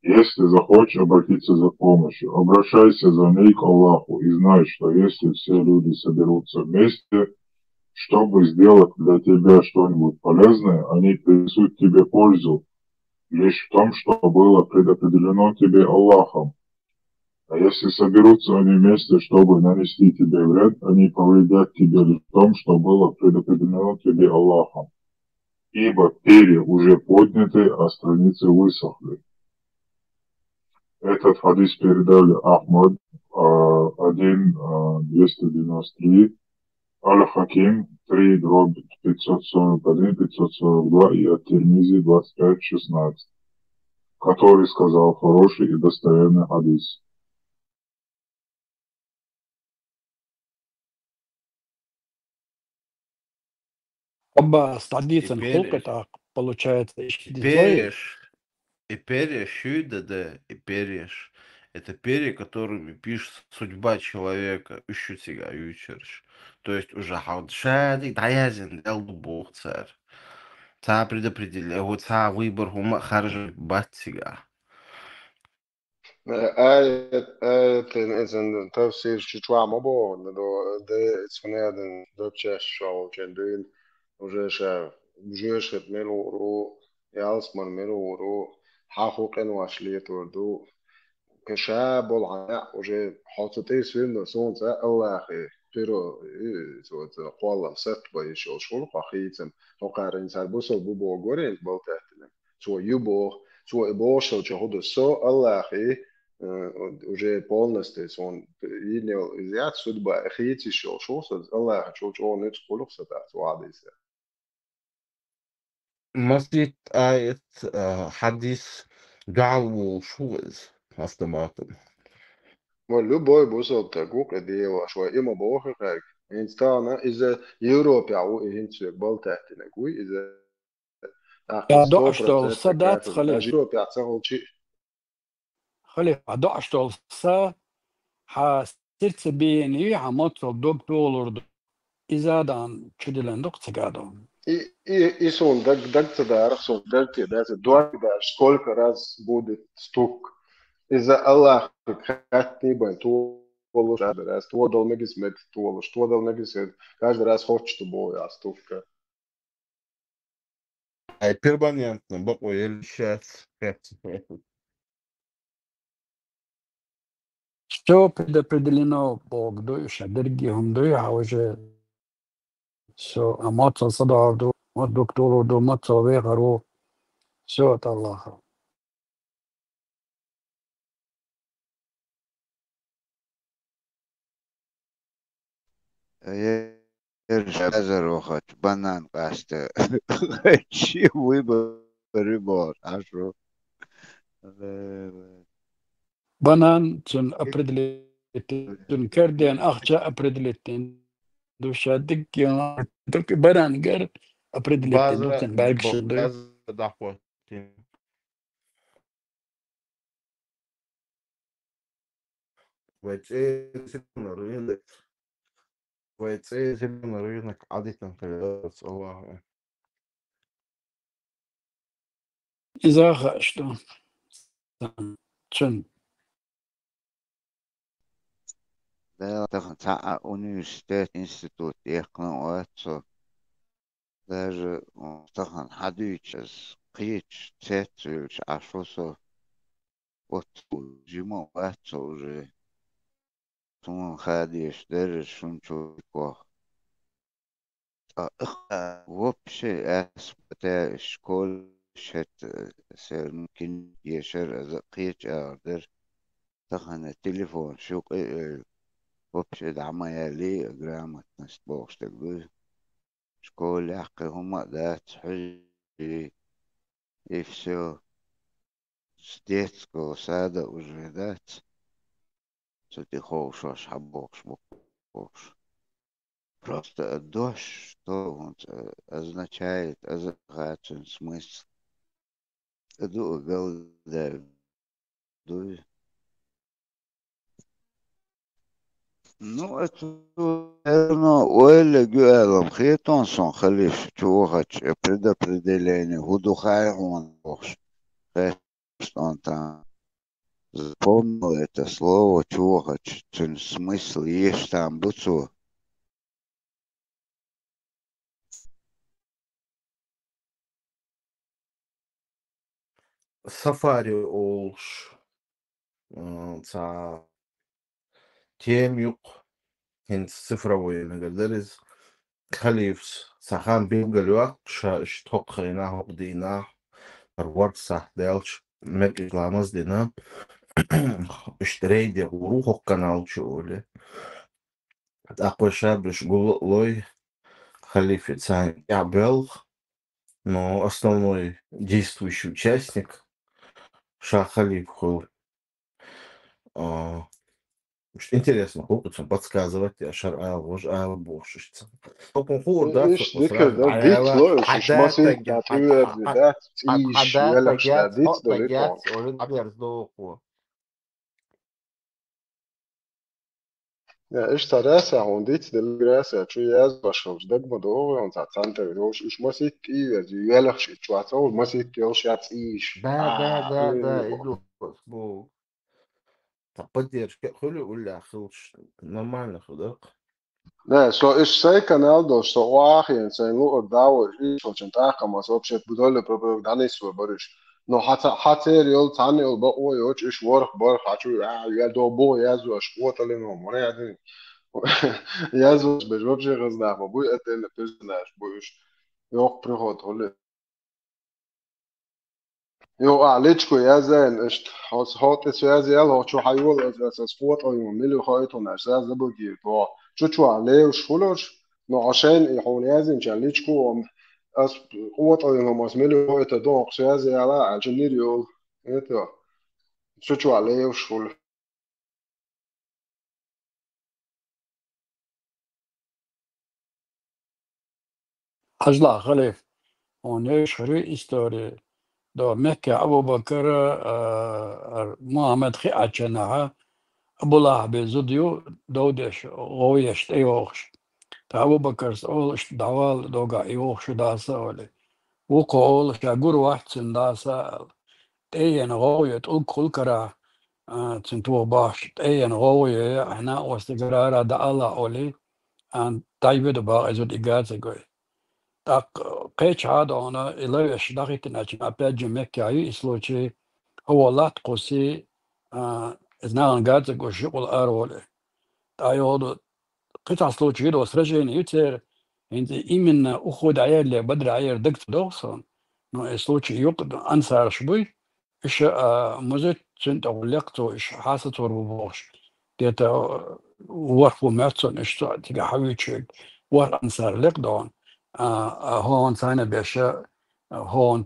Если захочешь обратиться за помощью, обращайся за ней к Аллаху и знай, что если все люди соберутся вместе, чтобы сделать для тебя что-нибудь полезное, они принесут тебе пользу лишь в том, что было предопределено тебе Аллахом. А если соберутся они вместе, чтобы нанести тебе вред, они повредят тебе лишь в том, что было предопределено тебе Аллахом. Ибо перья уже подняты, а страницы высохли». Этот хадис передали Ахмад, а, один, а, двести девяносто три, Аль-Хаким, три дробь пятьсот сорок один, пятьсот сорок два и Ат-Тирмизи, двадцать пять шестнадцать, который сказал: «Хороший и достоверный хадис». Аббас, И традициян переш. Хукъ это, получается, и ишкидизлой. Переш. И переш, ю да, да, и переш. Это перья, которыми пишется судьба человека, уьш ю цига юьйцурш. То есть уже хьал шадиг дӀаяздина Дала ду боху цара. Ца предопределение, вот ца выбор хӀума а харжа бац цига. Аят, аятан иза тафсир чу чохь ма боху, до, де, цунедан дочеш шолчен дуьйна, уже ша жоьш хӀета мила вур ву, ялсмар мила вур ву, хьан хӀун къинош летор ду. Ша болу хьан уже хьо цу тӀе суьйна, суна цкъа Аллахе, пиро, и, цо, цо, кхоллам сатта бан йиш йолуш хуьлу хьо хийцам, хӀокхара цара бусал бу богу вариант бал таьттина. Цо ю боху, цо и бохуш хилча хӀун ду со, Аллахе, э, уже полностью суна йина йолу иза яц судьба, и хийца йиш йолуш ву со, Аллахе чул чӀогӀа нуьцкъа хуьлу-кх сан тӀаккха цу хьадисехь. Масийтта аят, а, хьадис дуьхьал волуш ву иза автоматом. Вай любой бусалба стаг ву кхин дегӀош, вай и ма боху кхаьрга. ХӀинца тахана иза Европехь ву, и хӀинца соьга бал таьттинарг вуй иза. ТӀаккха Ша доӀаш долу са дац, халиф. Даже Европехь ца хилчи. Халиф, хьан доӀаш долу са, хьан сирца бийна ю, хьан мацалла дог толур ду. Иза а дан чудиллина ду-кх цига а дан. И, и, и суна даг, даг ца дарах, суна даг те дац, дог даже сколько раз будет стук. Иза Аллахьга хаттий бен толуш, ша дар ас, тодал мегис мед толуш, тодал мегис мед, каждый раз хочешь ты бой, а стук. Ай, перманентно, бакъо елла шац, хецна. Всё предопределено, боху ду, ша дерриге хӀума ду, хьан уже со, а, мацалла са догӀур ду, ма дог толур ду, мацалла вехар ву. Всё от Аллаха. Э, Эр базар вахача банан къаста. Чи вуй бари бохуш, Ӏаш ву. Банан цуьнан определить, цуьнан карден ахча определить ду, ша дикка, дукха банан гар определить ду, цуьнан баьргаш ду. Базар дӀахӀоттийна. Вай цӀе сирна ринок, вай цӀе сирна ринок Ӏадитина хир дац, Аллахьа. Иза а хууш ду. Цуьнан. Дела, тахана цхьа а университет, институт яьккхина а вац со. Даже, м, тахана хьадуьйцуш аса кхечу цецвуьйлуш Ӏаш ву со. Оццул жима а вац со уже. Суна хадийша дерриш шун чу кох. Ткъа вообще аьспа те школе шет, э, серна кин ешар аза кхечу агӀор дара. Тахана телефон шу кхиъ, э, вообще дӀа ма яьллий, грамотность бохуш дерг дуй. Школехь кхин хӀума а дац, хьуьжий, и всё. С детского сада уже дац. Цу тӀе ховшош хьан бохуш бу бохуш. Просто а дош, что он, э, означает, аза гӀацун смысл. ТӀе ду а галдаьлла дуй. Ну, это, наверно, ойла гуьалам хетон сон халиф чу вахача, э, предопределение хӀу ду хай хьуна бохуш. Хестон там. Запомнил это слово чу вахача, цуьнан смысл еш там бу цо. Safari олуш, м, цхьа тема ю-кх, хӀинца цифровой мегар дара иза. Халифас цхьа хан билгалйоккху ша иштта хӀокху хенахь, хӀокху дийнахь, хӀара ворхӀ сахьт даьлча, мекъий ламаз дина, иштта рейде гӀур ву хӀокху канал чу олий. ТӀаккха вай ша берш гул а лой, халифе царна тӀаьхьабоьлху, но основной действующий участник ша халиф хуьлу. А, уьш интересно, хӀу кху цунна подсказывать я, шар ала, вож ала бохуш иштта. ХӀокхун хуур дац, иштта дикар дац, диц ло, уьш масийтта тӀеверзий дац, цӀийш, велахш дац, диц долу тхуна. Олин аберз доху. Я, иштта цхьа расса хьуна диц делла, расса чу язваш хилча, дага ма догӀу, хьуна цхьа цхьаьна тера йолуш, уьш масийтта тӀеверзий, велахш иччу вац, масийтта йолуш яц ийш. Да, да, да, да, и ду, бу. Цхьа поддержка хуьлу уллехь хилча, нормально хир дара. Не, со иш сай канал долуш, со охьахиъна сайн луъург дӀавоьдуш, иш волчун тӀаккха ма со вообще-то буьдоллин пропорок дӀанисвар бара иш. Но хьан ца-, хьан церан йолу, цхьанна йолу бакъо йоцуш, иш ворхӀ-бархӀ хьачу, а, я до бу, язош, къоталлин хӀума, ма яздина. Язош берш вообще хаза нах ма буй, отдельный персонаж бу иш. Йоккха приход хуьлу. Йо, а, личку язйина, иштта, хьо-, хьо тӀе связь яла, хьо чу хьайола, ас, ас, ас къотӀалла ю, мила ю хоуьйту хьуна, ас, ас заблокируьйту, хьо. Чу чохь леваш хуьлуш, но хьо шайна и хьуна язйинчарна личку, ам, ас къотӀалла ю, ас мила ю хоуьйту, доху связь яла, аьлча, нир йолу. Это, чу чохь леваш хуьлу. Хьажал, Халиф, хьуна еш хир ю истори. До Меккехь Абу-Бакар, а, а, Мухьаммад хи Ӏаччанахьа, Абу-ЛахӀабан зуда ю, дов деш, гӀовеш, тӀейогӀуш. Ткъа Абу-Бакарс олу, иштта дӀавала догахь, йогӀуш ю даса олий. Вукхо олу, ша гур вац цуьнан даса аьлла. ТӀейена гӀовгӀа йо, тӀулг хуьлу карахь, а, цуьнан тоха бахча, тӀейена гӀовгӀа йо, ахьа накъостигара ара дӀаала олий, а, дӀайведу бахьа иза и гаций гой. ТӀаккха кхечахьа а догӀуна, и ловеш дӀахӀиттиначун, опять же, Меккехь ю и случай, хӀо вон латта кхуссий, а, иза нахана гаций гуш юкъал ара волий. ТӀаккха йоху ду, кхин цхьа случай ю, сражение ю церан, хӀинца именно Ухуд Ӏер, Бадр Ӏер даг ца догӀу суна, но и случай юкъа ансараш буй, иша, а, муза цуьнан тӀе гӀуллакх цо, иша хьасацор бу бохуш. Где-то, а, ворхӀ ву моьтту суна, иша цо цигахь хьавуьйчуьнга, ворхӀ ансар лекха догӀуна, а, а, хӀокхунна цхьаьна беша, а, хӀокхунна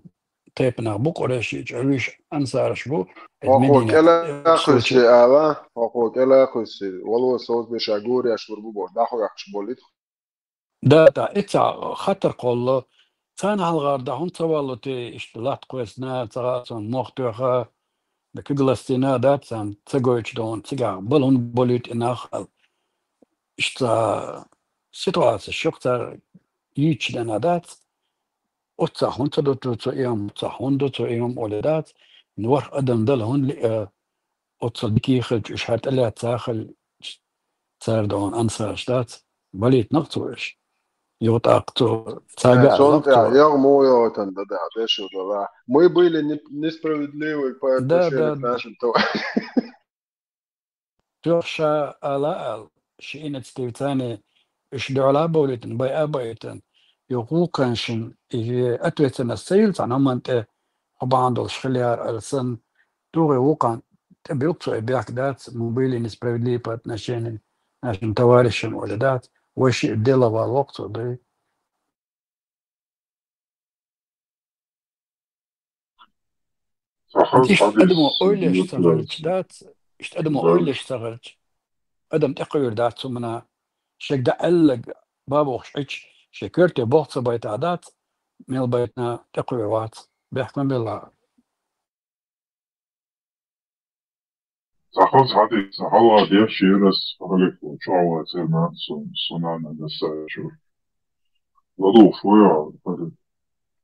тайпанах бу къурайший, чӀогӀа вуьйш ансараш бу, иза хӀокхо Мединат, кӀелахуьссий сучу ала, хӀокхо кӀелахуьссий, вало совцабеш ша гуреш лур бу бохуш, дӀахӀоьхкуш болу. Да, да, и цхьа хатар кхолло, царна хьалхара да хӀунда ца валло те, иштта латта кхоьссина, ца гӀа а цунна мох тоьхна, да куьг ластийна, да, царна ца гойтуш догӀуна, цигахь бала хӀунда болуьйту и нах аьлла. Иштта ситуацияш ю-кх цара йийцича дена дац, оццахь хӀунда ца до цо и хӀума, оццахь хӀунда до цо и хӀума олий дац, ворхӀ адам дала хӀунда лиъа, оццул дика хилча, уьш хӀара тӀелаьцна хилча, цара догӀуна ансараш дац, балийтина-кх цо уьш. Юха тӀаккха цо цаьрга а цунна тӀехь йогӀу муха йогӀуьйтан дан даьхьа, дешо дала. Мы были не-, несправедливы по отношению к нашим товарищам. Тоьхна ша ала аьлла, ши инициатива царний, уьш дуьхьал а бовлийтина, байа а баийтина, юха вукханшна и ответственность ца йилла цхьана хӀуманна тӀе, хьо бахьана долуш хилла яра аьлла санна, тухий вукханна тӀебуьллу цо и бехк дац, мы были несправедливы по отношению к нашим товарищам олий дац, вай шиъ делла валло-кх цо дуй. Иштта адамо ойлеш ца хилча дац, иштта адамо ойлеш ца хилча, адам тӀекхуьур дац хӀумана, шега дан аьлларг бан бохуш Ӏича, шен коьрте болх ца байтахь дац, мел байтина тӀекхуьур вац, бехк ма белла. Цхьа хаза хьадис, хьалха деш ерас Халифо чохь вацара нах сун-, сунана Насаи чуьра. ЛадугӀуш ву йо, Халиф?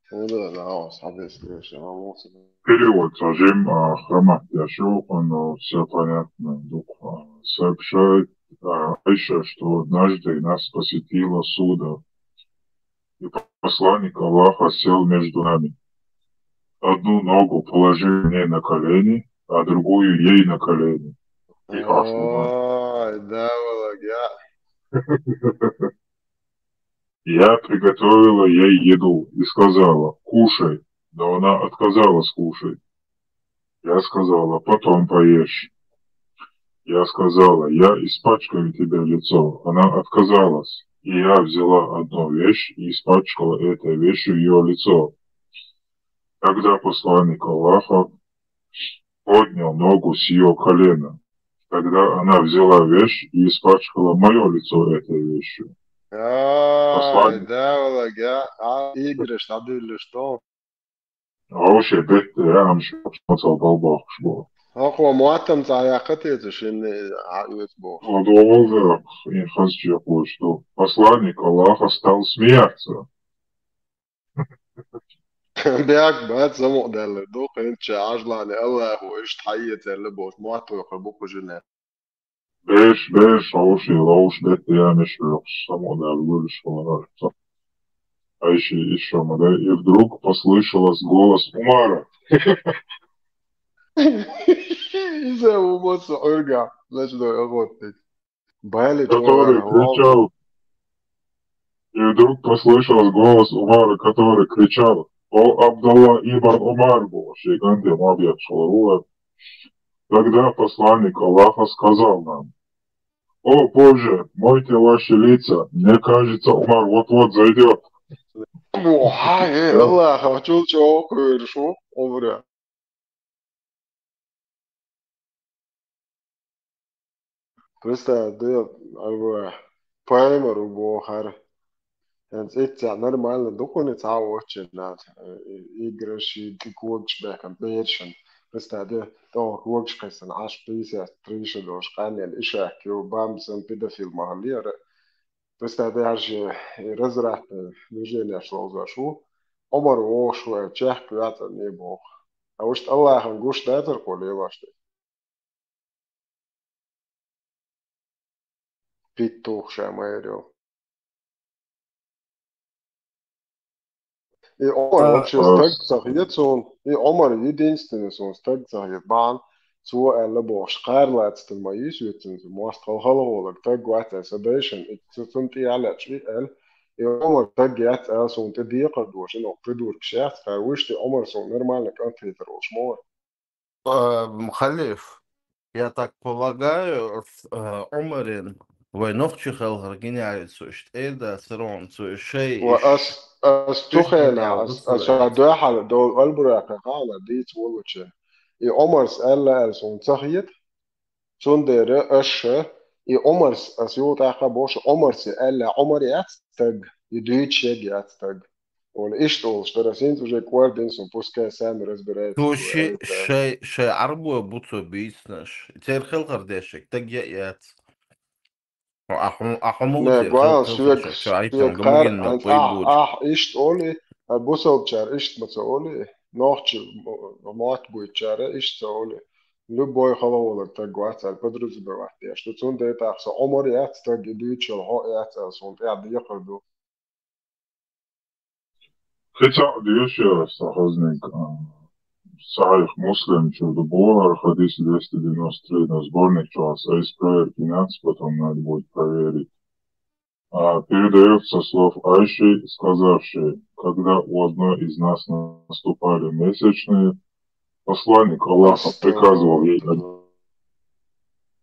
ХӀун ду, нагахь хьадис деш, а, ву сан. Перевод цхьа жимма, а, хӀамат деш ю, но всё понятно, дукха, а, сообщает, а, Айша, что однажды нас посетила Суда. И посланник Аллаха сел между нами. Одну ногу положил мне на колени, а другую ей на колени. И ахлюма. Ой, да, Володя. Я приготовила ей еду и сказала: «Кушай». Но она отказалась кушать. Я сказала: «Потом поешь». Я сказала: «Я испачкаю тебе лицо». Она отказалась, и я взяла одну вещь и испачкала этой вещью её лицо. Тогда посланник Аллаха поднял ногу с её колена. Тогда она взяла вещь и испачкала моё лицо этой вещью. Ай, посланник. Да, Володя, а, играш, а, дилла, что? А вообще, бетта, я вам щас мацал балбахуш бу. ХӀокхо моттам цӀа яккха тецаш, шинна а оьцу бохуш. ЛадогӀал дара, и хаза чекхочу ду. Посланник Аллаха стал смеяться. Бехк бац, самукъадаьллар ду, хӀинца Ӏажлани Аллахо иштта хьаэцарла бохуш, мотт вохур бу кху жине. Берш, берш, хьовший, ловш, бетта ямеш вехуш, самукъадаьлла вуьлуш хилла. Айши ишшо ма дай, и вдруг послышалось голос Умара. Иза у массо Ӏуьргахь, значит, охотник. Бали который чугӀара кричал. И вдруг послышалось голос Умара, который кричал: «О, Абдалла ибн Умар!» Бу шеканте мабьят шалруа. Тогда посланник Аллаха сказал нам: «О, позже, мойте ваши лица, мне кажется, Умар вот-вот зайдет». О, хьа, э, Аллаха, чул чохур шу, умра. Представь, да, ава, паймар у бохар. ХӀинца итт сахь нормально ду кхуьнан цхьа а воччина, э, играш, и когаш бехкан бершан. Представь, да, тӀо когаш кхайсан, Ӏаш пятьдесят три ша долуш, къаннел ишак ю, бам сан педофил ма хиллера. Представь, да, хӀара шен и развратный движенеш ловзош ву. Омар вохуш ву, чехка ваьцӀанне боху. А вуьшта Аллахьан гуш дацара кхо лелош дерг? Петух ша майра йолу. И Омар вообще стаг ца хета суна. И Омар единственный суна стаг ца хета бахьана. Цо аьлла бохуш, кхара лаьцна ма йисуьйтина, мостагӀалла хала гӀолаг стаг вац аьлла, сан дайшан, и цу-, цунна тӀе а лечкъи аьлла. И Омар стаг яц аьлла, суна тӀе декхар дош, и нох придуркаш яц, кхара вуьшта и Омар суна нормально кӀант хетар волуш ма вара. А, м, Халиф, я так полагаю, с-, а, Омарин вай нохчи хелхар гинарицу иштта тӀе да саронцу шай Ва иш ас, ас цу хенахь, ас, ас ша дуьхьал долу Албуракха хаала дийца волучу. И Омарс аьлла аьлла суна ца хета. Цундела аша, и Омарс, ас юха тӀаккха бошу, Омарсе аьлла, Омар яц стаг, и дуьйцуш ерг яц стаг. Ола иштта олуш дара, ас хӀинца уже кӀордина суна, пускай сами разбираются. Цо ши-, шай, шай Ӏарбо бу цо бийцинарш. Церан хелхар деш, стаг я яц. Ахьа, ахьа ма ву Не, церан гуал, хелхар соьга, деш, ша соьга айтам хар, гамгин мел хӀанз къой ахь, боцу. Ахь иштта оли, а бусалбачара иштта ма ца оли, нохчи м-, мотт буьйцучара иштта ца оли. Любой хала волаг стаг вац аьлла подразумевать деш. Ду цундела тӀаккха со Омар яц стаг, и дуьйцуш йолу хьо яц аьлла суна тӀехь декхар ду. Кхин цхьаъ дешара сан хазник, а, Сахьих Муслим чуьра ду боху хӀара хадис, двести девяносто третий сборник чохь, ас айса проверить йина, потом надо будет проверить. А, передаётся со слов Айши, сказавшей: «Когда у одной из нас наступали месячные, посланник Аллаха приказывал ей од-,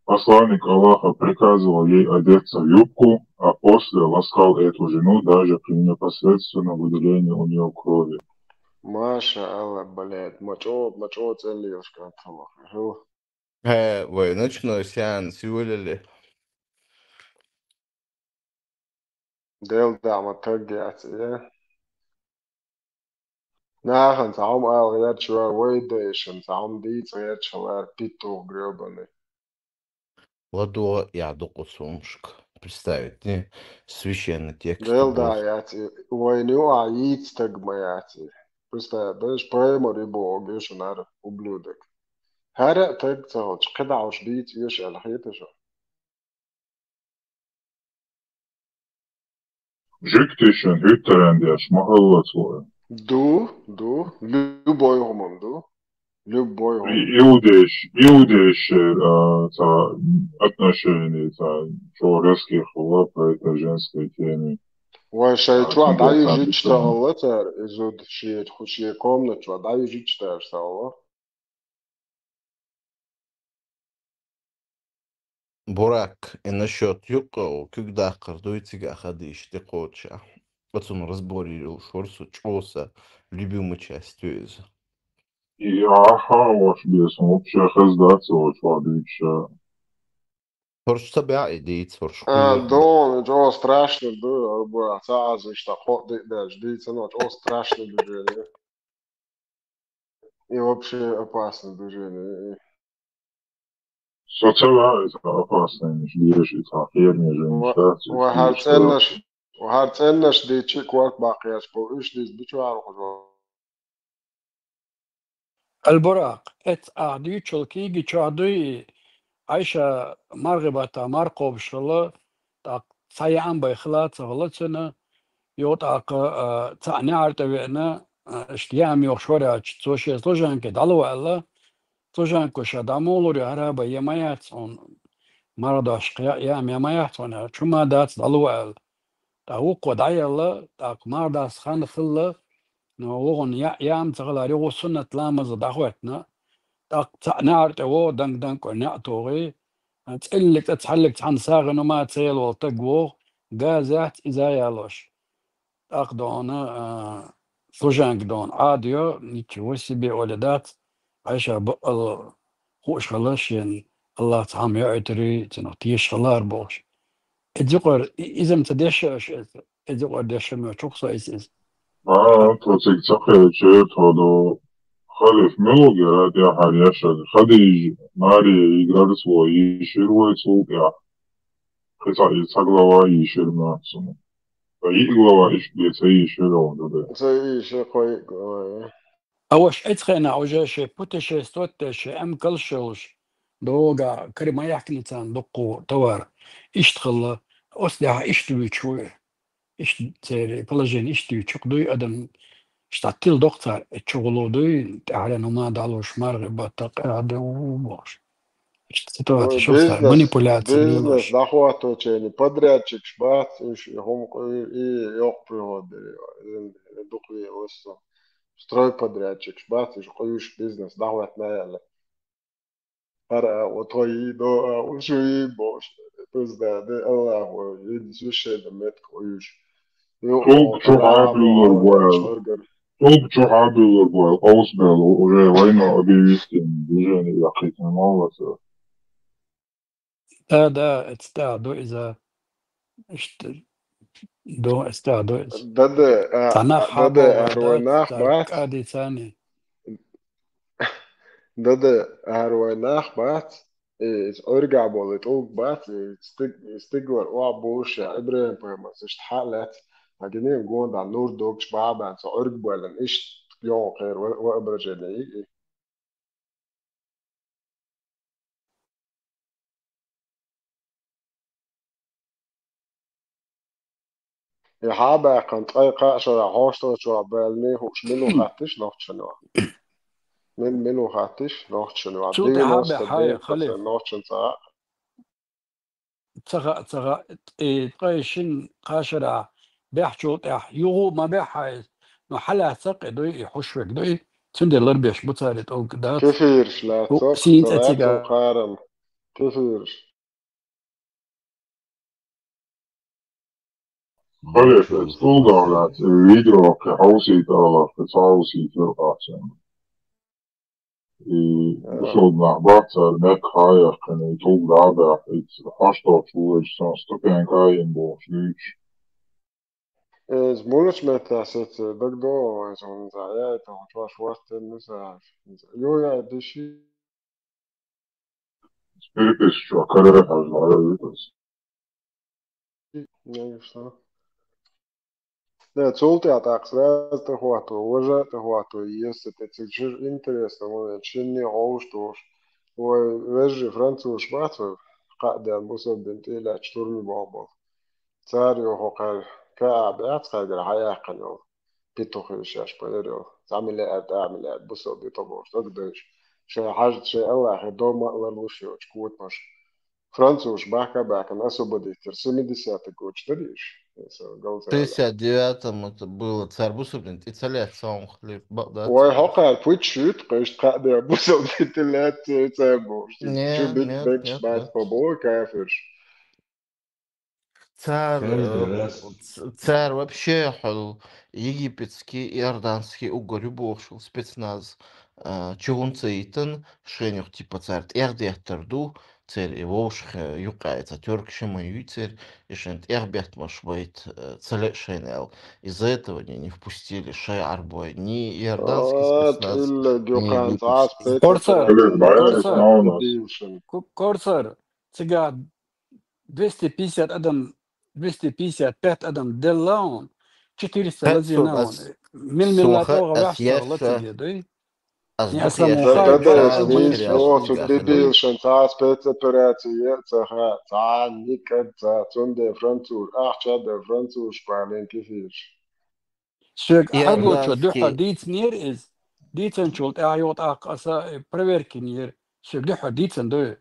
посланник Аллаха приказывал ей одеться в юбку, а после ласкал эту жену даже при непосредственном выделении у неё крови». Маша Алла, блядь, ма чӀо-, ма чӀо цӀе лелаш кӀант хьалха. Хьо. Хье, вай ночной сеанс юлале. Дел дама таг яц, я. Нахана цхьа хӀума ала гӀерташ вара, вай дайшна цхьа хӀума дийца гӀерташ хилара, петух грёбаный. ЛадогӀа я дукха сумашка. Представить, не? Священный текст. Дел да яц, и вайна юкъахь йийца таг ма яц и. Представь, дайша паймар и боху гешанара, ублюдок. ХӀара а таг ца хилча, кхидӀа уьш дийца оьшу аьлла хета шу? Жуьгтишна хӀуьттаран деш ма хилла цо. Ду, ду, любой хӀуман ду. Любой хӀуман. И-, иудейш-, иудейшера, а, цхьа отношение, цхьа чӀогӀа резкий хилла по этой женской теме. Вай шайн чохь дӀаюьжуьйтуш ца хилла цара, и зуда шен, шен комнат чохь дӀаюьжуьйтуш цара ца хилла. Бурак, и насчёт юккъе куьг даккхар дуй цигахь хадийша тӀекхочушехь. Оцунна разбор йолуш вара со чӀогӀа сан любимый часть ю иза. И ахьа ваша бесан вообще хезна дац вац ван дуьйцуша. ХӀорш ца баьӀ и дийца, хӀорш А, хуьлуьйту. Дон, чӀогӀа страшно ду, арба, ца Ӏазиш, та кхоъ ди баьлча дийцано, чӀогӀа страшно движение. И вообще опасное движение. Со ца ваьӀ, это опасное, миш, дийраш, и цхьа херни же, миш, Ва-, дац, ва хӀара цӀеннаш, ва хӀара цӀеннаш дийцчи, корта баккхеш, бо, уьш дийца бичу хьарухуш ван. Аль-Буракъ, эц а дуьйцул киги чохь дуй и, Ӏайша маргӀи баттахь марха кхобуш хилла, тӀаккха цхьа яам бай хила ца хилла цуьнан, юха тӀаккха, а, цхьаъ неӀар тӀе веана, а, иштта яам йохуш вара аьлча, цо шен служанке дӀало аьлла, служанко ша дӀа муха лур ю, хӀара бай я ма яц хьуна, марха дошкхи яам я ма яц хьуна аьлча, хӀума дац, дӀало аьлла. ТӀаккха вукхо дӀаелла, тӀаккха марха дас хан хилла, но вогӀун я-, яам ца хилар, юха суннат ламаза дӀахӀоьттина, тӀаккха цхьаъ неӀар тӀе вогӀу, данг-данг кӀор неӀ а тухий, цӀиллиг цӀа цхьаллиг цхьаьна сагӀина ма ца елла волу стаг вогӀу, газа яц иза ялош. ТӀаккха дона, а, служанка дона Ӏадайо, ничего себе олий дац, Ӏайша бакъал хууш хилла шена, Аллах цхьамма йоуьйтури, цунах тешаш хилар бохуш. Иза юкъара, и-, иза-м ца дешша аша иза? Иза юкъара дешша ма чухсо иза иза. А, тхо цига ца кхечира, тхо ду халиф мила ву гера тӀехьара ешшаг. Хадижа, Мария, играрс во йийшира вай цул тӀехь. Кхин цхьа и ца глава йийшира ма цунна. Ткъа йиъ глава иштта бен ца йийшира оха ду бен. Ца йийшира кхо йиъ глава, я. А ваша эцхьенахь уже шен путешествовать деш, шен Ӏамкалш йолуш, догахь кара ма яхкина царна дуккху товар. Иштта хилла, оцу тӀехь иштта вуьйцуш ву и. Иштта церан положение иштта вуьйцуш дуй адам, иштта тила доккху цара, чугӀуло дуй, тӀаьхьаран хӀума далуш, мархи баттахь къаьхьа ду бохуш. Иштта ситуация Ой, шух цара, бизнес, манипуляция бизнес лелош. ДӀахӀотточеран подрядчикаш бац, уьш и хӀума къу-, и йоккха приходдери, и дукха ве лассо. Стройподрядчикаш бац, уьш къуьйсуш бизнес дӀахӀоттина аьлла. ХӀара а, вот хьо йийдо а, уьш йийбо, уьш. Пусть да, де Аллахо, йийдис уьш шайна метка къуьйсуш. Юкъа Чулг чу хьабуьллур бу аьлла. Чуьргар. Чулг чу хьабуьллур бу аьлла, къовсабелла, уже вайна объявить йина, движение яккхийтина ма вац. Да, да, эцтӀа ду иза. Иштта ду, эцтӀа ду иза. Дада, а, Цхьа нах а, дада, хьабогӀур ахьар вай дац, нах цара бац. кӀадий царний. Дада, ахьар вай нах бац. И, иза Ӏуьргахь болу, и тӀулг бац, и стиг-, и стигалара охьа болуш, я Ибрахим-пайхамарс иштта хьа а лаьцна, хьан гинийн гонах нур догуш бахьа баьнна, со Ӏуьрг боьллина, иштта йогӀу кхеран во-, воображение йиъ и. И хьабаьккхина ткъе кхаа шарахь хьошалгӀачохь баьллий хууш мила ву хаттиш нохчашна? Мила, мила ву хаттиш нохчашна? Цул тӀаьхьа девяносто девять процент баьхьа, халиф. Нохчашна цхьаъ. Ца хаьа, ца хаьа, и ткъе шина кхаа шарахь баьхьачул тӀаьхьа юха а ма баьхьа иза. Ну, хьалаьцна кхин дуй, и хьуш верг дуй, цундела ларбеш бу цара и тӀулг дац. Кефираш лаьцна, хӀу, сийна ца цӀе цига. Лаьцна кхарам. Кефираш. Халиф, эцу тӀулгах лаьцна, и видео кхин хьовсийта алахь, кхин ца хьовсийта вара къахьсана. И Ага. бусалба нах бац цара мекх хьа а яьккхина, и тӀулг дӀа а баьккхина, и хьашт долчу вуьйцу, сан ступенька а йина бохуш дуьйцуш. Иза муьлхачу меттехь саца дагадогӀу вайн, сан ца яйта, хьо чош вастина ца хьаша. Ю яй диши. Переписчо карара хьажа, ара витас. Конечно. Да, цул тӀаьхьа тӀаккха сразу тӀехӀотто, важа а тӀехӀотто, если тӀе цига чуьра интересно момент, шинне хьовш долуш. Вай вежарий французаш бац вай, кхаа ден бусалба дин тӀе лаьтташ турми боху болу. Цара юха кхаьрга каа баьц кхайгара хьаяьккхина йолу. Петухи шаьш пайдар йолу. Цхьа миллиард, а миллиард бусалба ю тобуш, дагадайша. Шайн хьажа, шайн Аллахе дома а ларлуш йоцу котамаш. Французаш бахка а баьккхина, освободить яра, семидесятый год чу дара иша. Шестьдесят девятом это было, цара бусалба дин тӀе ца лаьцна, сан хлеб бакъ дац. Вай хьокхара пуч шуьйту, кхайшта кхаа ден бусалба дин тӀе лаьцна, цара бохуш. Не, Чу бит нет, бекаш нет, бац нет. По бо кафирш. Цара, Каждый э, раз. ц-, цара вообще хьал египетский, иорданский угар ю бохуш ву спецназ, э, чугун ца йитан, шайна юха, типа, цара тӀехдеттар ду, церан и вовшах, э, юкъа ца тёрка шиман юй церан, и шайна тӀехбеттамаш байт, э, ца леа шайна аьлла. Из-за этого они не впустили шай Ӏарбой, ни иорданский А, спецназ, тӀиллаг ни юкъан египетский. Цхьац Корсар, петар Корсар, Корсар. Ку-, Корсар, цига двести пятьдесят адам, двести пятьдесят пять адам делла он, четыреста Хьа, лазийна сун он. ас, Мил-милла сун ха-, тӀогӀа ас ваьхьа яьсса. Лацаде, дуй? Аз Не, дукха саму яшши хай Ца дукха тадас ца мийс материал оцу цигахь дебилшан цхьа спецопераци е ца ха, цхьа никад ца, цундела француз, ахча да француз шпален кефирш. Соьга хьадлучо дуьхьа Иорданский. Дийцинера иза. Дийцинчул тӀаьхьа юха тӀаккха аса, э, проверка йинера. Соьга дуьхьа дийцина ду.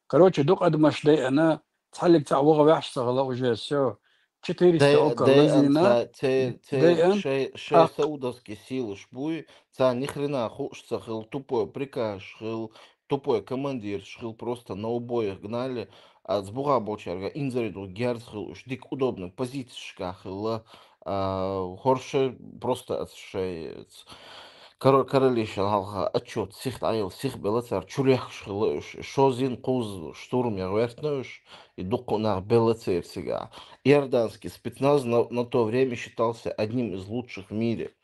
Короче, дукха адамаш дайана, цхьаллиг цхьа ваха ваьхьаш ца хила уже, всё. Четыреста Дай, около дайан лазийна, ца, те, те, дайан, шей, шей тӀаккха саудовский силаш буй, ца ни хрена хууш ца хил, тупой приказ хил, тупой командир хил, просто на убоях гнали, а с буха болчарга инзариду герз хил, уж дик удобный позицияшка хила, а, хорше просто от шей, ц-, коро-, королишан халха отчет сих тайыл, сих белацар, чулехш хила, уж шозин куз штурм я гвертна уж, и дукха нах белацер сига. Иорданский спецназ на, на то время считался одним из лучших в мире.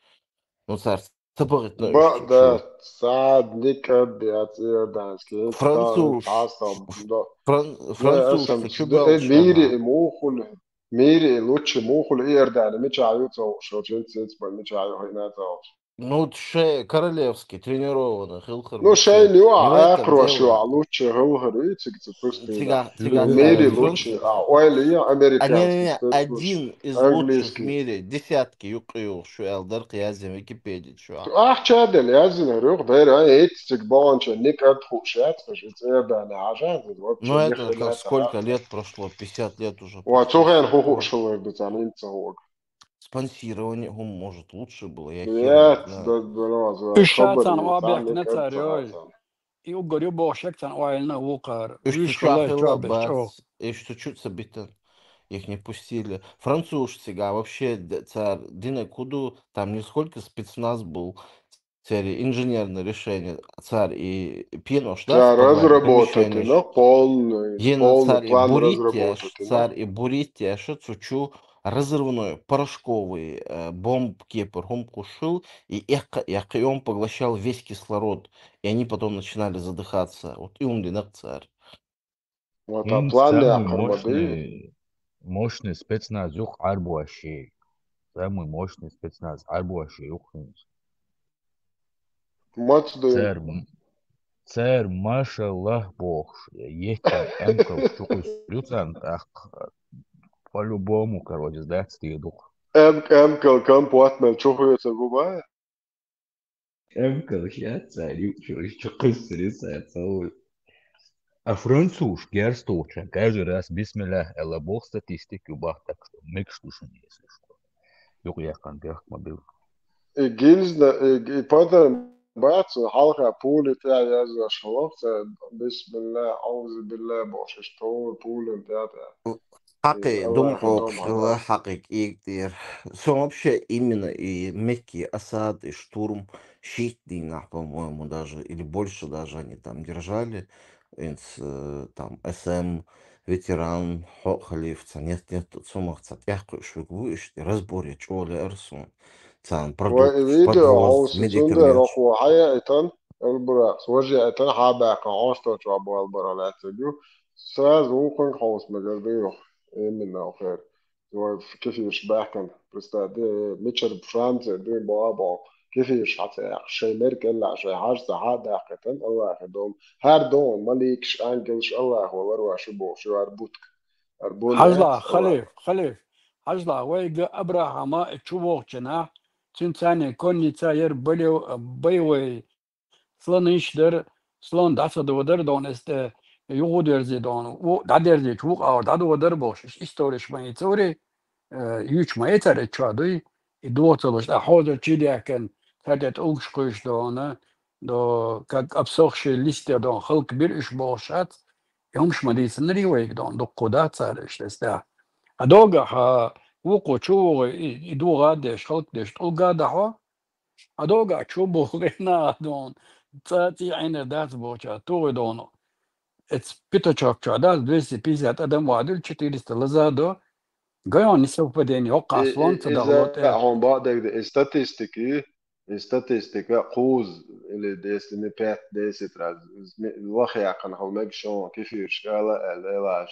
Ну, цар ца багӀитна уж Ба, цу да, чу. сад никад бяц иорданский. Француз, Цхьа стал, да. фран-, Да, француз асам, цу чу да, э, белча мири хана. И мухул, мири И лучше мухул Иордания мича ю цо, шо чин цинц ба мича ю хина цо. Ну, ше королевский, тренированный, хилхар Ну, мича. шей ю, Не в этом а крош ю, дело. А лучше хилхар ю, циг ца пустина. Цига, цига, Мири цига. лучше, а, ой, ли я, А, не, не, американский не, спецслужбы. один из лучших в Английский. Мире, десятки юкъюл, шу эл дар кьязим Википедия, шу эл. Ахча дел язина рюх, дер, а, эциг бонча, ник ад хушат, хаш, Иордания, ажа, вот, Ну, это как сколько лет прошло, пятьдесят лет уже Ва, прошло. цуген ху хушалар да цан инца хог. Спонсирование, хум, может, лучше было, я хер Нет, знаю. Да, да, ну, за Уж ша хабар цан не оа цан бехк не на цар, капца ой. цан. И угар ю боху шек цан оайлна вукхар. Уж Уж цу хила чохь чо беш бац, чо. Уж цу чу ца битан. Их не пустили. Француз цига вообще д-, цар дина куду, там не сколько спецназ был, цари инженерное решение, цар и пенош, да, Цар в подвале разработать, помещение. но полный, Ена полный цар и план буритеш, разработать, но. Цар и буритеш, цу чу разрывной порошковый, э, бомб кепар хум кушил, и экка, экка, и он поглощал весь кислород, и они потом начинали задыхаться. Вот и ум динак цар. Вот, а Хинца план самый якъар ма ду. Мощный, мощный спецназ юкъ Ӏарбоши. Самый мощный спецназ Ӏарбоши юкъ хинца. Мац ду. Цар, цар, машаллах бохуш, еттан эмкал чукхуьссур ю царна тӀаккха. По-любому, короче, дац те дукха. Эм-, эмкал компот мел чухуьйца губа? Эмкал шац цар ю-, чу-, чукхуьссур ю цар цаур. А француз герсточан каждый раз бисмиллах элла бох статистик ю бах, так что мекш ду шуна, если что. Юкъ яккъан бехк ма бил. И гильзна, и, и подарен бац, хьалха пули тӀе язаш хилар, ца бисмиллах, аузу биллах бохуш, иштта пулин тӀе тӀе. Хьакъи, Аллахьа дум хьокхуш дом хила, хьадас. хьакъи кӀийгдийр. Со вообще именно и Мекки осад, и штурм шийтта дийнахь, по-моему, даже, или больше даже они там держали. Инц, э, там, эс эм, ветеран, хьо халифца, нет, нет, цумах ца тӀехкхуьш вуг ву, ишти разбор я чӀоле арсун. Цан Ва и продукт, видео подвоз, хьовса цундела медикамент. роху хьая итан, Элбура, свожи итан, хьабаьккха, хьосточу абу Элбура лаьцагу. Сразу ухун хьовса мегар ду юх. Именно охер. Ва кефирш баьккхан. Представь, де, мичар Франция, де, баба. Кефирш хьаца, шей меркелла, шей хьарса, хьадаккхитан, Аллахи дом. Хьар дом, маликш, ангелш, Аллах валар вашу боху, шу ар бутк. Ар бун Хьажла, эц, Аллах. халиф, халиф. Хьажла, вайга Абрахама чу вохчина, цуьнца конница яр балев-, боевой слон иш дар, слон дӀа ца додар дон эс тӀе, юху дерзи дон, у, дӀадерзичу вукъа дӀадодар бохуш, иш историш ма йицури, э, юьч ма яцар эча дуй, и дохцалуш, а хьозар чи дехкен, царте тӀулгаш кхуьйш дона, до, как обсохшие листья дон, халк бир уьш бохуш шац, и хӀумаш ма дийцинарий вайга дон, дуккху да цара иш эс тӀе. А догахь, а, вукху чу вогӀу, и, и догӀа а деш, халк деш, тӀулга а дахьо, а догахь чу боху гӀена а дон, цӀа цӀий Ӏийнар дац бохуча, тугӀи дону. Эц Пятачок чохь дац, двести пятьдесят адам вадуьлу, четыреста лаза до. Гайон несовпадение, хӀоккхахь слон ца дахло тӀе. Хьон бакъдерг де, и статистики, и статистика кхуза, или если не пять, десять раз, ми-, лахъяьккхина хила мега шон, кефирш ала, аьлла, элаш.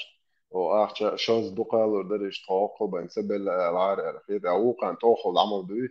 О, ахча шонз дукхалур дара, иштта хӀокхо байн ца белла, аьлла, ара, аьлла. Хета, а вукхана тохал Ӏамал дуй,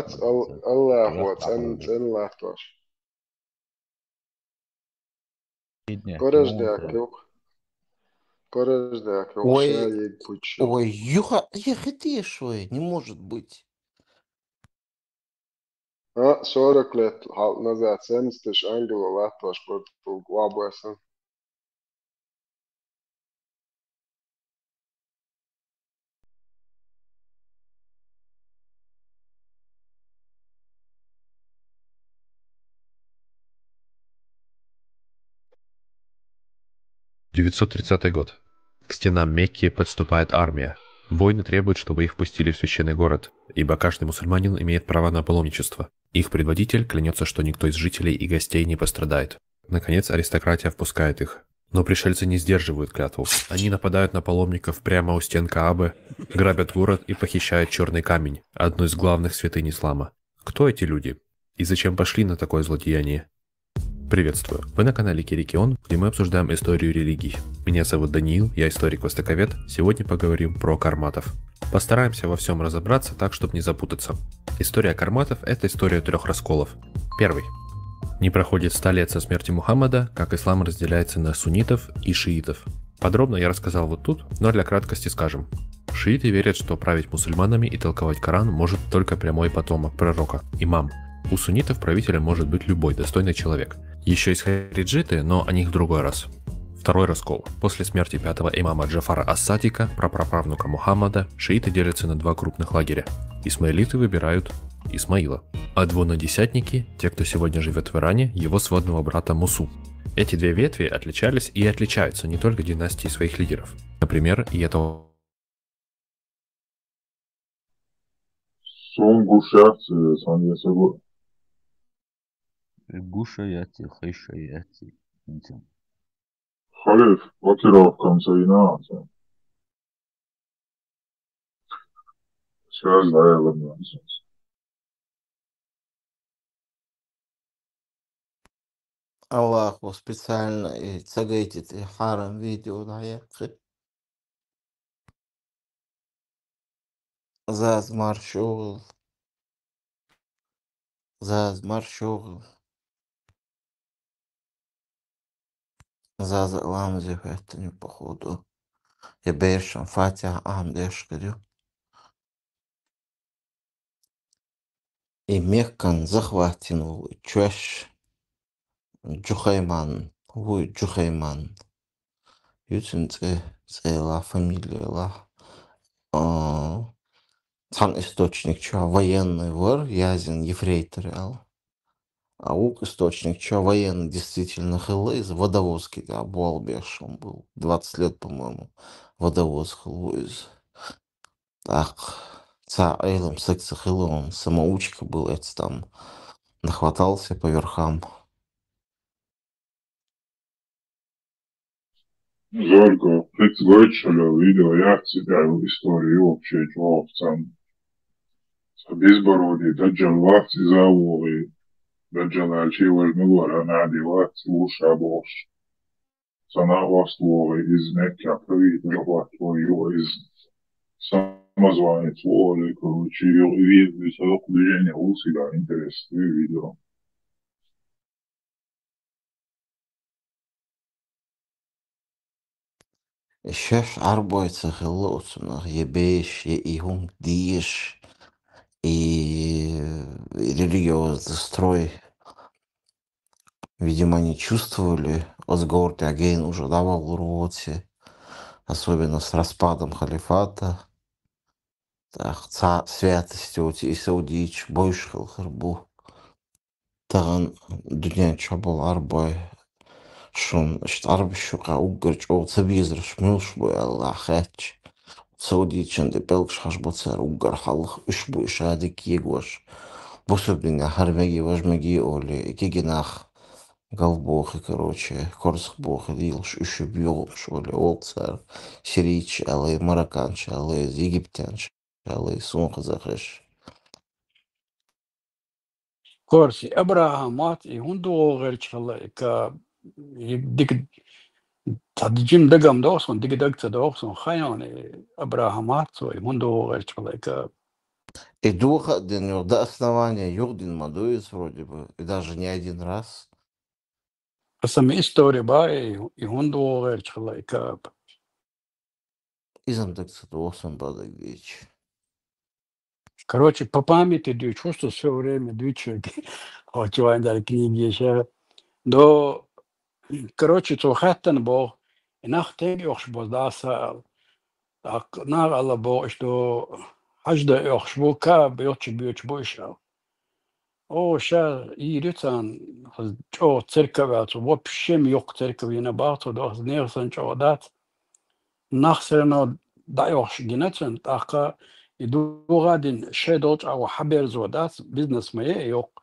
Дац, Ал-, Аллахо, цӀен-, цӀена латтош. Порождяк юкъ. Порождяк юкъ, ой, ша йиг пучча. Ой, юха, я хитиш, ой, не может быть. А, сорок лет хьалха назад, семьдесят ангело латтош, португ, вабуэсан. Девятьсот тридцатый год. К стенам Мекки подступает армия. Воины требуют, чтобы их впустили в священный город, ибо каждый мусульманин имеет право на паломничество. Их предводитель клянется, что никто из жителей и гостей не пострадает. Наконец, аристократия впускает их. Но пришельцы не сдерживают клятву. Они нападают на паломников прямо у стен Каабы, грабят город и похищают черный камень, одну из главных святынь ислама. Кто эти люди? И зачем пошли на такое злодеяние? Приветствую! Вы на канале Кирикион, где мы обсуждаем историю религий. Меня зовут Даниил, я историк-востоковед. Сегодня поговорим про карматов. Постараемся во всем разобраться так, чтобы не запутаться. История карматов — это история трех расколов. Первый. Не проходит ста лет со смерти Мухаммада, как ислам разделяется на суннитов и шиитов. Подробно я рассказал вот тут, но для краткости скажем. Шииты верят, что править мусульманами и толковать Коран может только прямой потомок пророка, имам. У суннитов правителем может быть любой достойный человек. Еще есть хариджиты, но о них в другой раз. Второй раскол. После смерти пятого имама Джафара Ас-Садика, прапраправнука Мухаммада, шииты делятся на два крупных лагеря. Исмаилиты выбирают Исмаила. А двунадесятники, те, кто сегодня живет в Иране, его сводного брата Мусу. Эти две ветви отличались и отличаются не только династией своих лидеров. Например, и это Сон гушяц, сон ясагу. Гушаяти, хешаяти. Халиф, блокировкам сайнаца. Связь лайла. Аллахо специально и цагайтит и хьарам видео дӀаяккхи. Заз маршогъал. Заз маршогъал. Заз ламазе хӀеттани, походу. Я бершан Фатиха ахӀмадеш кадю. И Меккан захватин вул чош Джухайман, вуй Джухайман. Юцин цӀе, цӀела, фамилияла. А, цхьан источник чу военный вар, язин ефрейтор ал. А вукх источник чу военный действительно хилла, из водовозки, да, буал бешен был. Двадцать лет, по-моему, водовоз хилла из. Так, ца Айлам секция хилла, он самоучка был, это там нахватался по верхам. Зорго, пицгойчалё видео яхцитайл историю вообще чуовцам. Са безбородый даджал вахци завугъи, даджал альчи важмилуар анади вахци уша бош. Сана вахцлугъи из Мекка правитель вахцлугъи из самозванец лугъи, короче, ю-, и видео, и садук движение улсига интерес, и видео. Шеш гӀярбой ца хилла оцунах, я беш, я и хӀума деш, и религиозный строй. Видимо, они чувствовали, оцу гӀортӀехь гена уже дӀаваллур воци, особенно с распадом халифата. ТӀаккха цхьа святость оцу и саудийчу бойуш хилла хир бу. Тахана дуьнен чохь болу гӀарбой шуна, иштта гӀарбаш юкъахь уггар чӀогӀа ца безарш муьлш бу аьлла хаьттича, саудийчун тӀе пӀелгаш хьажа бу цара уггар хьалха, уьш бу и шадерг кегош. бусурбина хӀармаги, важмаги оли, кигинах галбохи, короче, корсхбохи лилш, уьши бюгъуш оли, олцар, сирийч али, марокканч али, египтянч али, сунхъ захъеш. Корси, Абрахам вац, и хӀунда вогӀерчхала, ика, и дик, та жим дагам дохсон, дик даг ца дохсон, хайони, Абрахам вац, и хӀунда вогӀерчхала, ика. И духа дин юр до основания юр дин мадуис вроде бы, и даже не один раз. Аса ми история ба, и, и хӀунда вогӀерчхала, ика. Изам даг ца дохсон ба даг вич. Короче, по памяти дучу, просто всё время дучу. Хочу вам дать книги ещё. Но, короче, цо хаттан бо, и нах тенг йохш бо даса. Так, нах Алла бо, что хажда йохш бо, ка бьёчу, бьёчу бо ишал. О, ша, и рицан, чо церковь ацу, вообще ми йох церковь ина бахцу, дох, нерсан чо дац. Нах всё равно дӀайохш гинацун, тӀаккха и дугӀа дин ше долчӀагӀо хьаберзо дац, бизнес ма е йокъ,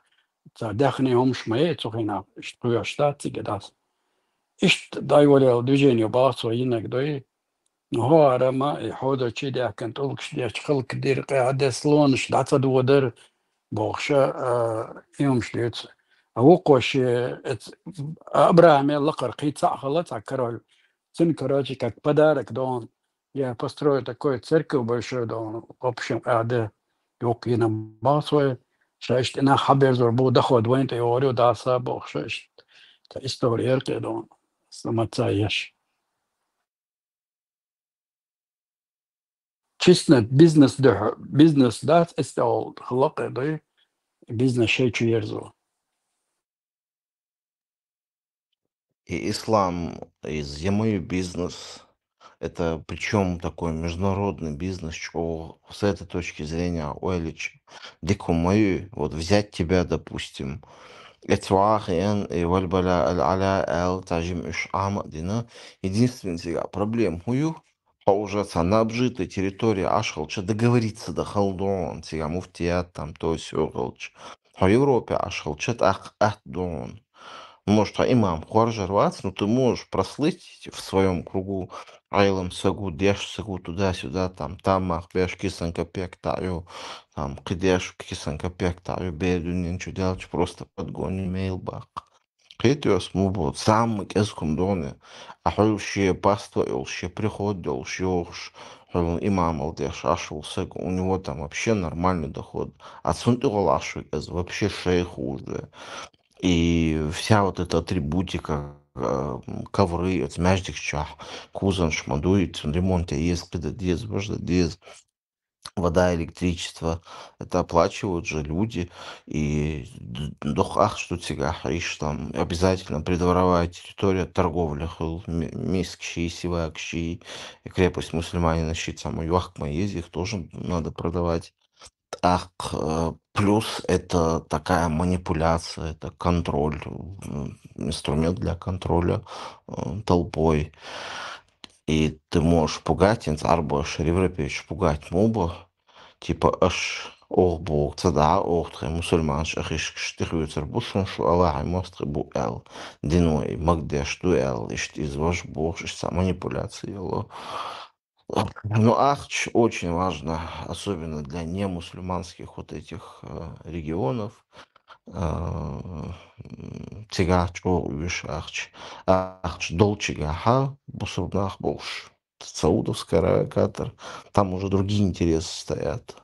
ца дехне хӀумш ма е цу хина, иш туяш дац, цига дац. Ишт дайварел движение бахцо йинаг дой, ну, хӀара ма, и хьода чи дехкан тӀулгаш деш халк дир, къяде слонш, даца дугӀа дар, бохша, а, и хӀумш дец. А вукхош, э, эц-, Абрахаме лакхар кхийца хала, ца король. Цун, короче, как подарок дон. Я построю такую церковь большую, да, в общем, а, да, юк, и на басой, шесть, и на хабер зор был доход, войн, ты говорю, да, са, бог, шесть. Та история, эркэ, да, самоца еш. Честно, бизнес, да, бизнес, да, это ол, хлопе, да, бизнес, шесть, ерзу. И ислам из «я мою бизнес». Это причём такой международный бизнес, чё с этой точки зрения ойлич. Дикумаю, вот взять тебя, допустим. Эцвахиен и вальбаля аль-аля эл тажим иш ама дина. Единственный цига проблем хую, хо уже ца на обжитой территории ашхалча договориться да халдон, цига муфтият там, то есть огалч. Хо Европе ашхалча так ат дон. Может, а имам хоржар вац, но ты можешь прослыть в своём кругу айлам сагу, деш сагу, туда-сюда, там, там мах беш кисан копек таю, там, кидеш кисан копек таю, бедунин чудялч, просто подгони мейл бак. Кхетиос му бу, самый кэзкум доне. А хьол ше паства йол, ше приход йол, ше охш, хьол имам ал деш, ашул саг, у него там вообще нормальный доход. А цун ты гол ашул кэз, вообще шейх уже. И вся вот эта атрибутика, э, ковры, вот мяждик чах, кузан шмадует, ремонт есть, когда дез, божда дез. Вода, электричество, это оплачивают же люди. И д-, дох ах, что цигах, иш там обязательно придворовая территория торговли, хыл, м-, мискши, сивакши, и крепость мусульманина щит, самый юахкма есть, их тоже надо продавать. Так, э, плюс это такая манипуляция, это контроль, м, инструмент для контроля, э, толпой. И ты можешь пугать, инц арбош, Европеевич пугать муба, типа, аш ох бу, цада ох, тхе мусульманш, ахиш, штихвицер бушун, шу Аллах, ай мост, тхе бу эл. Диной, магдеш, ду эл, ишт из ваш бу, ишт са манипуляция, ло. Ну, ахч очень важно, особенно для немусульманских вот этих, э, регионов. Э, м, цигахч, о, уж ахч. Ахч долчигаха, бусурнах болш. Саудовская Аравия, Катар. Там уже другие интересы стоят.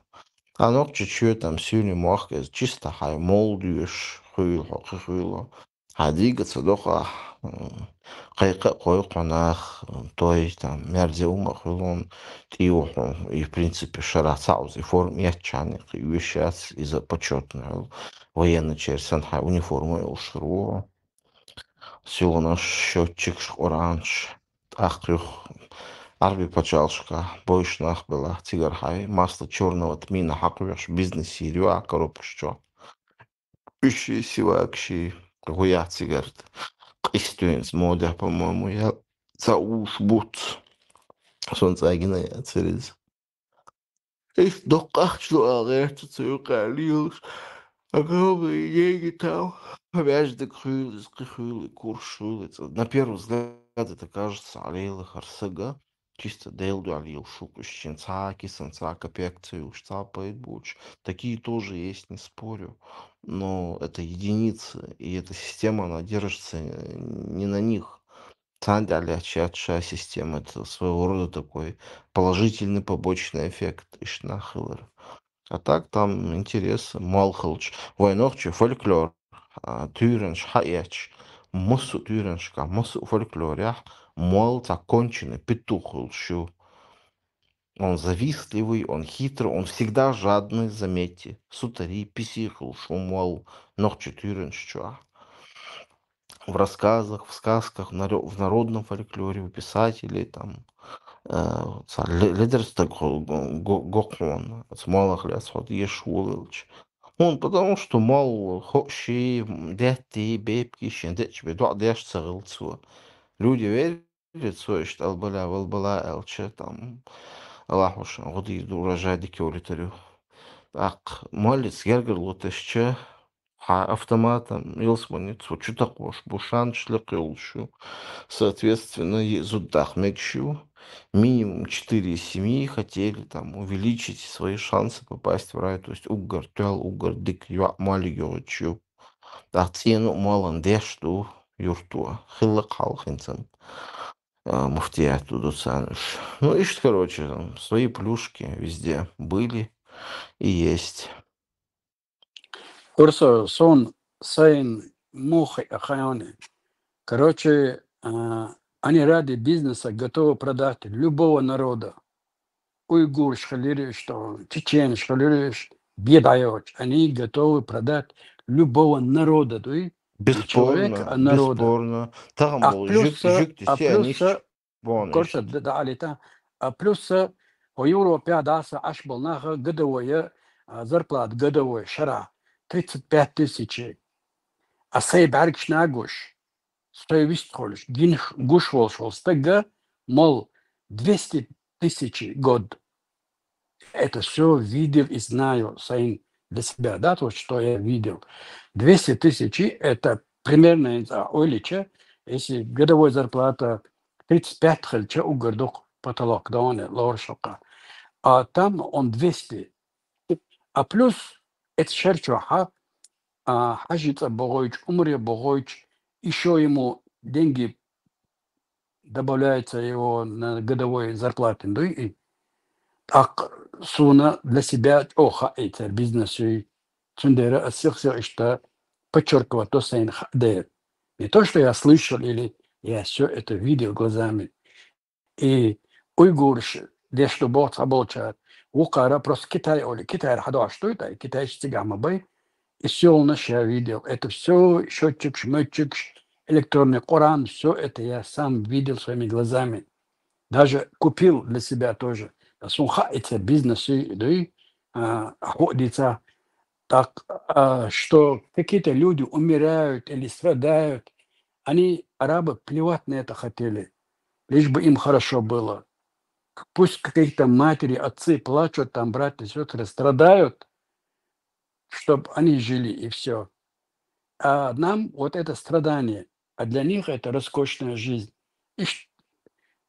А нокчи чё там сильный мох, чисто хай молдюш, хуйл, хохи хуйло. Хьа дийга ца дохахь, м, кхайкха а кхойкху нах, м, той, там, мерзе ума хуьлун, тӀийохьун, и, в принципе, шарахь цхьа узи форма еттачхьана, кхы уьш яц, иза почётный хьал, военный чер санна хьай униформа йолуш хир ву. Силанаш, счётчикаш, Къуранаш, тӀаккха юха Ӏарби пачалшка бойуш нах белахь, цигара хьай, масло чёрного тмина хьакхоьхьуш, бизнес йийр ю ахь коробкаш чохь. Уьш сивакши гӀуяхь цигарт. Къистуьнца модехь, по-моему, я ца уш буц. Сон цӀагина яцар иза. Иш доккхахча ду а гӀерташ ца юкъа лелаш. Огромные деньги там. Веждик хуьлу, кхы хуьлу, курш хуьлу. На первый взгляд это кажется, Ӏалелла хӀара сага чисто Делан дуьхьа лела шу, кхы шин цхьа кисан цхьа копейка ца юлуш, цхьа пайда боцуш. Такие тоже есть, не спорю. Но это единицы, и эта система, она держится, э, не на них. Царна тӀехь лаьтташ яц ша система, это своего рода такой положительный побочный эффект, иштта нах хилар. А так там интерес мол хилча. Вайн нохчийн фольклор, а, туьйранаш хьаэцча, массо а туьйранашкахь, массо а фольклорехь мол цхьа конченый петух хуьлуш ю. Он завистливый, он хитрый, он всегда жадный, заметьте. Сутара, писи хуьлуш ю мол нохчийн туьйранаш чохь. В рассказах, в сказках, в наро-, в народном фольклоре, у писателей, там, э, цхьа ле-, ледар стаг хо-, го-, го-, гохьуна, оцу молах лаьцна хьо дешаш волавелча. ХӀунда, потому что мол хо-, ши, м, детти, бепки шен дечу бе доӀа деш ца хилла цо. Люди верили, цо иштта албала, валбала аьлча, там, Аллахь ваша гӀо дийр ду, урожай дика йолуьйтур ю. ТӀаккха моллица гергарло тесча, хьан автоматом, велосипедом цо чу такхош бу, шанчаш лекха йолуш ю. Соответственно, и зуда даккха мегаш ю. Минимум четыре семьи хотели там увеличить свои шансы попасть в рай. То есть уггар тоьлла, уггар дика йоӀ моллиг йогӀуьйтуш ю. ТӀаккха цӀена а молан деш ду юрто. Хилла-кх хьалха хӀинца а, муфтият ду царна уьш. Ну, иштта, короче, там, свои плюшки везде были и есть. Курсо, сон сайн мухи ахайони. Короче, а, они ради бизнеса готовы продать любого народа. Уйгурш хилира уьш, то, чеченаш хилира уьш, бедаёч. Они готовы продать любого народа, дуй? Не человека, Бесспорно, а народа. Бесспорно. Тахам А болу плюс, жуьгти, а жуьгти, а плюс, ниш бонуш. Корса д-, да, Алита. А плюс, о Европе даса аш бол наха годовой, а, зарплата годовой шара тридцать пять тысяч. А сай бӀаьргаш нагуш, сай вист холуш, гинх гуш волуш волу стага мол двести тысяч год. Это всё видел и знаю, сайн для себя, да, то, что я видел. Двести тысяч, это примерно, я не знаю, ойлича, если годовой зарплата тридцать пять хилча, уггар дукха потолок, да, он лораш хӀокха. А там он двести. А плюс, это шерчохьа, а, хьажи цӀа богӀойчу, умре богӀойчу, ишо ему деньги добавляется его на годовой зарплатин, дуй и? ТӀаккха суна для себя чӀогӀа хаьий церан бизнес юй. Цундела ас сих-сих иштта подчеркивать до сайна хаа дер. Не то, что я слышал или я всё это видел глазами. И уйгурш деш ду боху цхьаболчара. Вукхара просто Китай оли. Китайра хьадош дуй, тай, китайш цигахь ма бай. И сёлнаш я видел. Это всё счётчикаш, мётчикаш, электронный Коран, всё это я сам видел своими глазами. Даже купил для себя тоже. А сун хаьий церан бизнес дуй, а, хӀуъа дийца. Так, а, что какие-то люди умирают или страдают, они, арабы, плевать на это хотели, лишь бы им хорошо было. Пусть какие-то матери, отцы плачут, там братья, сестры страдают, чтоб они жили, и всё. А нам вот это страдание, а для них это роскошная жизнь. Иш-,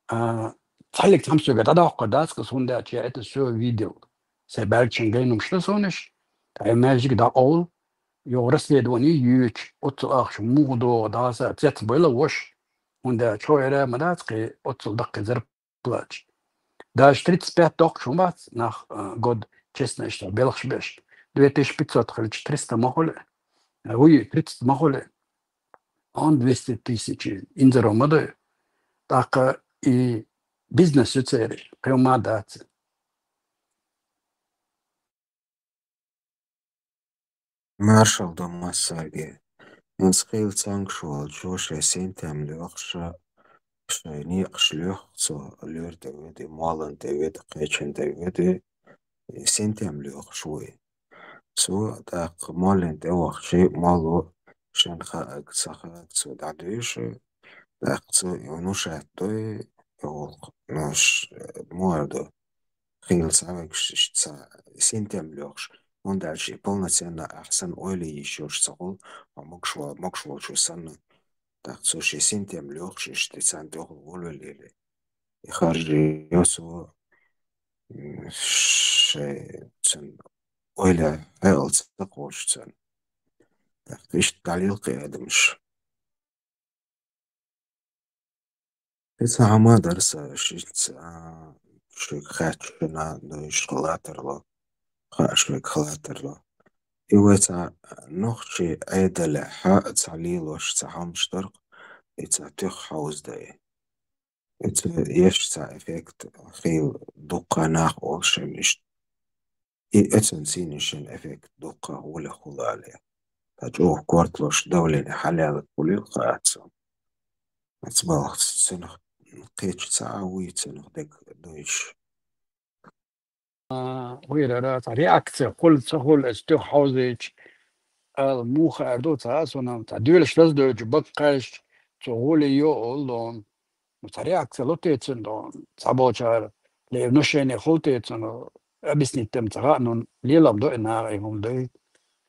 а, цхьаллиг цхьамсуьга дӀадоккхур дац-кх ас, хӀунда аьлча я это всё видел. Сайн бӀаьргашна гайна хӀумнаш ду суна уьш, ткъа и маьждиг дӀакъовла, юха расследование йоьду, оццул ахча муха догӀу, дӀаса цецбайла ваша. ХӀунда аьлча хьо яра ма дац кхин оццул даккхий зарплаташ. Даже тридцать пять доккхуш хӀун бац нах, а, год, честно, иштта белхаш беш. Две тысячи пятьсот хилча, триста ма хуьлу. А, уй, тридцать ма хуьлу. Он двести тысяч, инзаро ма ду. ТӀаккха и бизнес ю церан, кхин ма дац. Маршалла ду массаьрга. Ас хийла цамгаш волчо шайн синтем лоьхуш, шайн некъаш лоьху, цо лоьран тӀе веди, молан тӀе веди, кхечун тӀе веди, синтем лоьхуш ву и. Цо тӀаккха моллин тӀе вахча, молло шен хааг, ца хааг цо дӀадуьйшу, тӀаккха цо и внушать до и гӀуллакх, ну, ш-, муха ду, хийла цхьа вегаш иштта цхьа синтем лоьхуш. ХӀунда аьлча и полноценно ахьа санна ойла йиш йолуш ца хуьлу, хьо могуш во-, могуш волчо санна. ТӀаккха цо шен синтем лоьхуш иштта царна тӀехула волавеллера. И харжа йо цо, м, шайн цуьнан ойла хьекъал ца кхочуш царна. ТӀаккха иштта дӀалелла кхин адамаш. Иза хӀума дара сан шица, а, шуьга хаьттича шуна дуйш хала тарло, хаа шуьга хала тарло. И вай цхьа нохчий Ӏедалехь цхьа лелош цхьа хӀумаш дара-кх, и цхьа туьха хьовзадай. И цу еш цхьа эффект хийла дуккха нах олу шен иштта. И оцунна сийна шен эффект дуккха гӀоле хула алий. Ткъа чӀогӀа корталуш давление хьалаьлла хуьлийла хаьа цунна. Оцу балхаца цунах кхеча ца а вуй, цунах дерг дуйш. А, вуьйрара цхьа реакция хуьлу ца хуьлу, аса туьха хьовзийча, ала муха аьр ду ца а суна, цхьа доьлуш лазадоьлчу баккхаьш, цо гӀоле йо олу дона. Ну, цхьа реакция ло те цуьнан дона, цхьаболчара ле внушение хуьлу те цунна, объяснить тем ца хаьа, ну, лелам до и наха и хӀума дуй.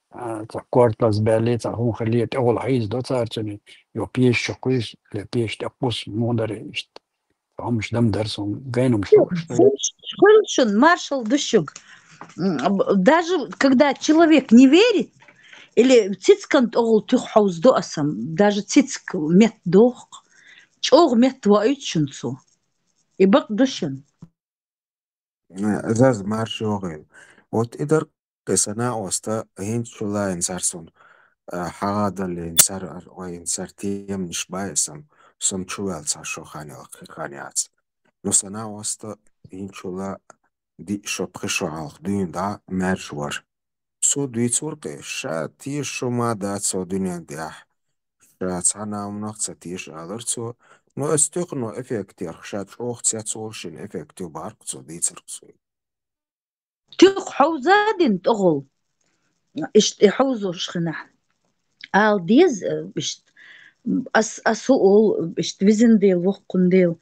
А, цхьа корталаз баьллий, цхьа хӀума хилий, тӀехула хьийзадо цара цуьнан, йо пеш чу кхуьйсу, ле пеш тӀе кхуссу, муха дара иштта. Цхьа хӀумаш дам дара суна, гайнумаш лууш. Хуьлуш-, хуьлушун маршалла ду шуьга. М, б-, даже когда человек не верит, или цицкан тӀехула туьха хьовзадо аса, даже цицка метта доху, чӀогӀа метта воуьйту шуна цо. И бакъ ду шуна. Э, заз марша йогӀийла. Вот и дара кхин сан накъоста, хӀинца чула йина цара суна, э, хьагӀадалла йина цара, вай йина цара теманаш бай сан, сан чу ваьлла цхьа шо хан яла, кхин хан яц. Ну, сан накъоста, хӀинца чула диъ шо, пхи шо хьалха дуьйна дӀа маьрша вара. Цо дуьйцура кхин, ша теша шу ма дац цо дуьнен тӀехь. Ша цхьана а хӀуманах ца теша алара цо. Ну, аса туьхано эффект ярх, ша чӀогӀа цец волу шина эффект ю бахара-кх цо, дийцира-кх цо. Туьха хьовзадина тӀехула. Иштта и хьовзош хинахь. Ала деза, э, иштта. Ас, ас хӀу олу, иштта визина дела, воккхун дела.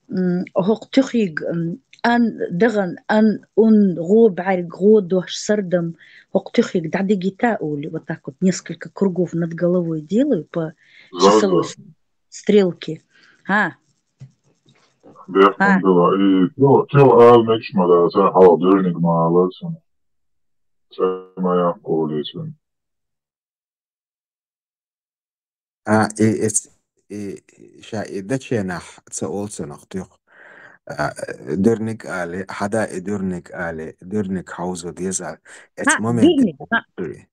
М, хӀокху туьхиг, м, ан, даган, ан, ун, гӀо бӀаьрг, гӀо дош, сардам, хӀокху туьхиг дӀадигита олий, вот так вот несколько кругов над головой делаю по часовой с-, стрелке. ХӀа. Бехк ХӀа. Ма дала, и тё, тё ала мегаш ма дац, хьалха дуьрниг ма алара цунна. Цкъа ма яккха олий цунна. А, и, эц-, и, ша и даченахь ца олу цунах туьха. А, дуьрниг али, хьада и дуьрниг али, дуьрниг хьовзо деза. Эц ХӀа, момент дуьрниг, хӀа. Дуй.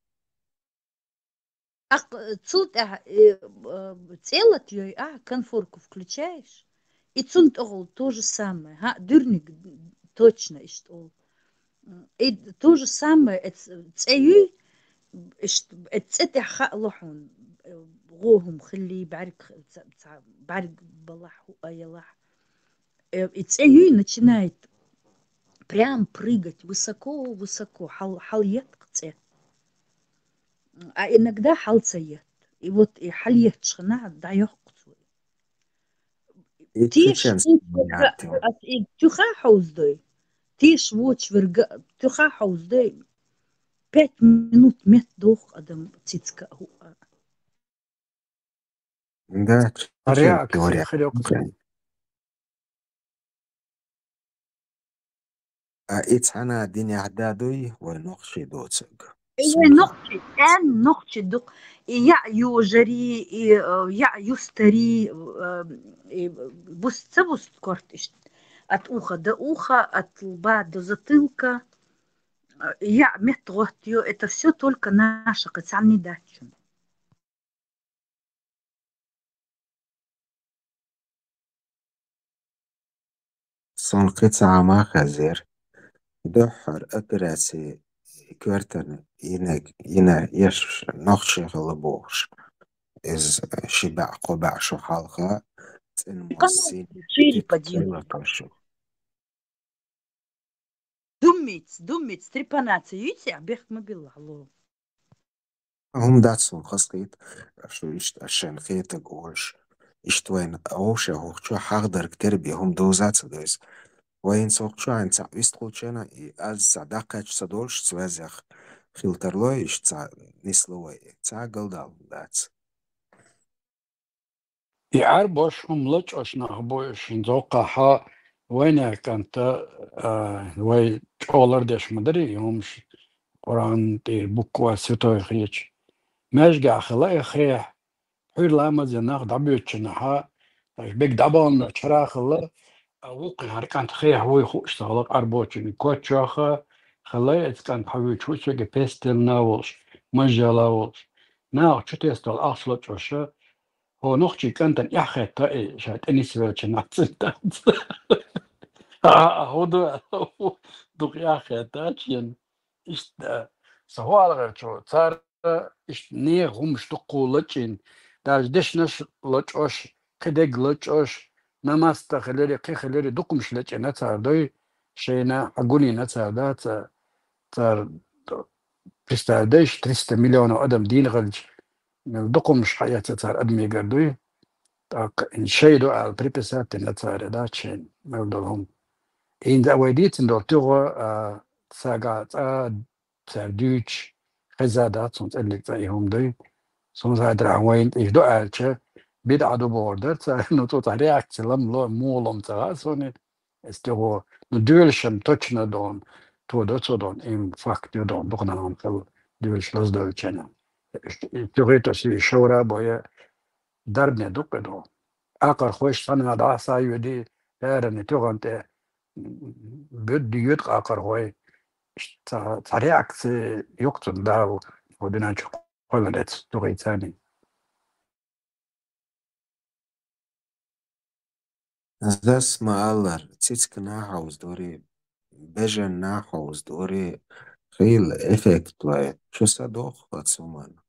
Акъ-, цул тӀаьхьа, э, э, цӀе латайой, а, конфорку включаешь, и цунна тӀехула то же самое. ХӀа, дуьрниг точно иштта олу. М, и то же самое, эц-, цӀе юй, иштта, эц-, цӀе тӀехь хаало хьуна, э, гӀо хӀума хиллий, бӀаьрг х-, ца-, ца-, бӀаьрг балахь, хӀуъа ялахь. Э, и цӀе юй начинает прям прыгать высоко-высоко, хьал-, хьал етт цӀе. А иногда хьал ца етт. И вот и хьал етташ хинахь дӀайоккху цо. И теша чеченский вуьйцург, вариант ю. Ас и туьха хьовзадой. Теша вочу верг а туьха хьовзадой. Пять минут метта доху адам цицка а, хӀуъа а. Да, чеченский вариант. Реакция хир йоккху. А и цхьана динехь да дуй вай нохчий доцург? И вай нохчий, эн нохчий дукха. И яа йожарий, и, э, яа юстарий, э, и буст ца буст корта иштта. От уха до уха, от лба до затылка. Э, яа метта гӀоттайо, это всё только наша, кхин цхьанний дац шуна. Сан кхин цхьа хӀума хезира. Дуьххьара операци коьртана йинарг, йина еш нохчий хилла бохуш. Иза ши бӀе, кхо бӀе шо хьалха цӀена массийна шире подъем. Думмиц, думмиц, трепанация юьйцехь, бехк ма билла, хьало. ХӀума дац суна хазахийта, шу иштта аш шайна хетаг олуш, иштта вайна овша хӀокху чохь хьагӀдарг терби хӀума дуза ца дойза. Вайна цхьа хӀокху чохь хьайна цхьаъ вистхулчана, и аз цхьа даккхаьчча ца долуш, связях хила тарлой, иштта цхьа нисло вай, цхьа галдалла дац. И Ӏарбош хӀума лачкъош нах бу, шин зовкхахьа вайнех кӀанта, а, вай чӀолар деш ма дарий, и хӀумаш Къуръан тӀера буква святой хеча. Маьжгахь хила и хехь, пхьуьр ламаз я нах дӀабоьдучунахьа, аш бег дӀабална чара хила, а вукхи хӀара кӀант хехь вуй хууш ца хила Ӏарбочун коччоха, хила эц кӀант хьавуьч хӀусвега пестелна волш, манжала волш. Нах чу тестал ахча лачкъоша, хӀо нохчий кӀантан эхь хетта, э, ша тӀенис велча нацинтац. А, а, хӀо ду, дукха эхь хетта, чен. Иштта, са хӀоалгӀачо, цара иштта нехан хӀумаш дуккху лачкъийна, даже дешнаш лачкъош, кхидерг лачкъош, намаста хилари, кхин хилари, дукха хӀумаш лачкъийна цара дой, шайна хьагулийна цара да, ца-, цара представь дайш, триста миллионов адам дийна хилча, мел дукха хӀумаш хьаэца цара адамигара дуй. ТӀаккха ин шай ду аьлла приписать дина цара, да, шайна мел долу хӀума. Инда вай дийцина долу туьгӀо, а, сага цӀа цара дуьйцуш, хеза дац, цунна цӀерлиг цӀа и хӀума дуй. Цунна зайдарахь вайна тӀе ду аьлча, бидӀа ду бохур дара цара, ну, цу цхьа реакция лам ло, муха лом ца хаьа суна. Эс тӀехо, ну, дуьйлашам точно дон, то до цо дон, им факт ю дон, дукха нахана хила дуьйлаш лаздовлчена. Туьхи тосу шовра боя дарбне дуккха дон. Акхархойш санна дӀа са юди, хӀаране туьгӀан тӀе, буьд юьд къакхархой, ца, ца реакция юкъ цун дал, хӀу динан чу кхолларец тугӀийцани. Зас ма аллара, цицка нахьовза дори, бежан нахьовза дори, хила эффект лай, шу са доху хӀацуман,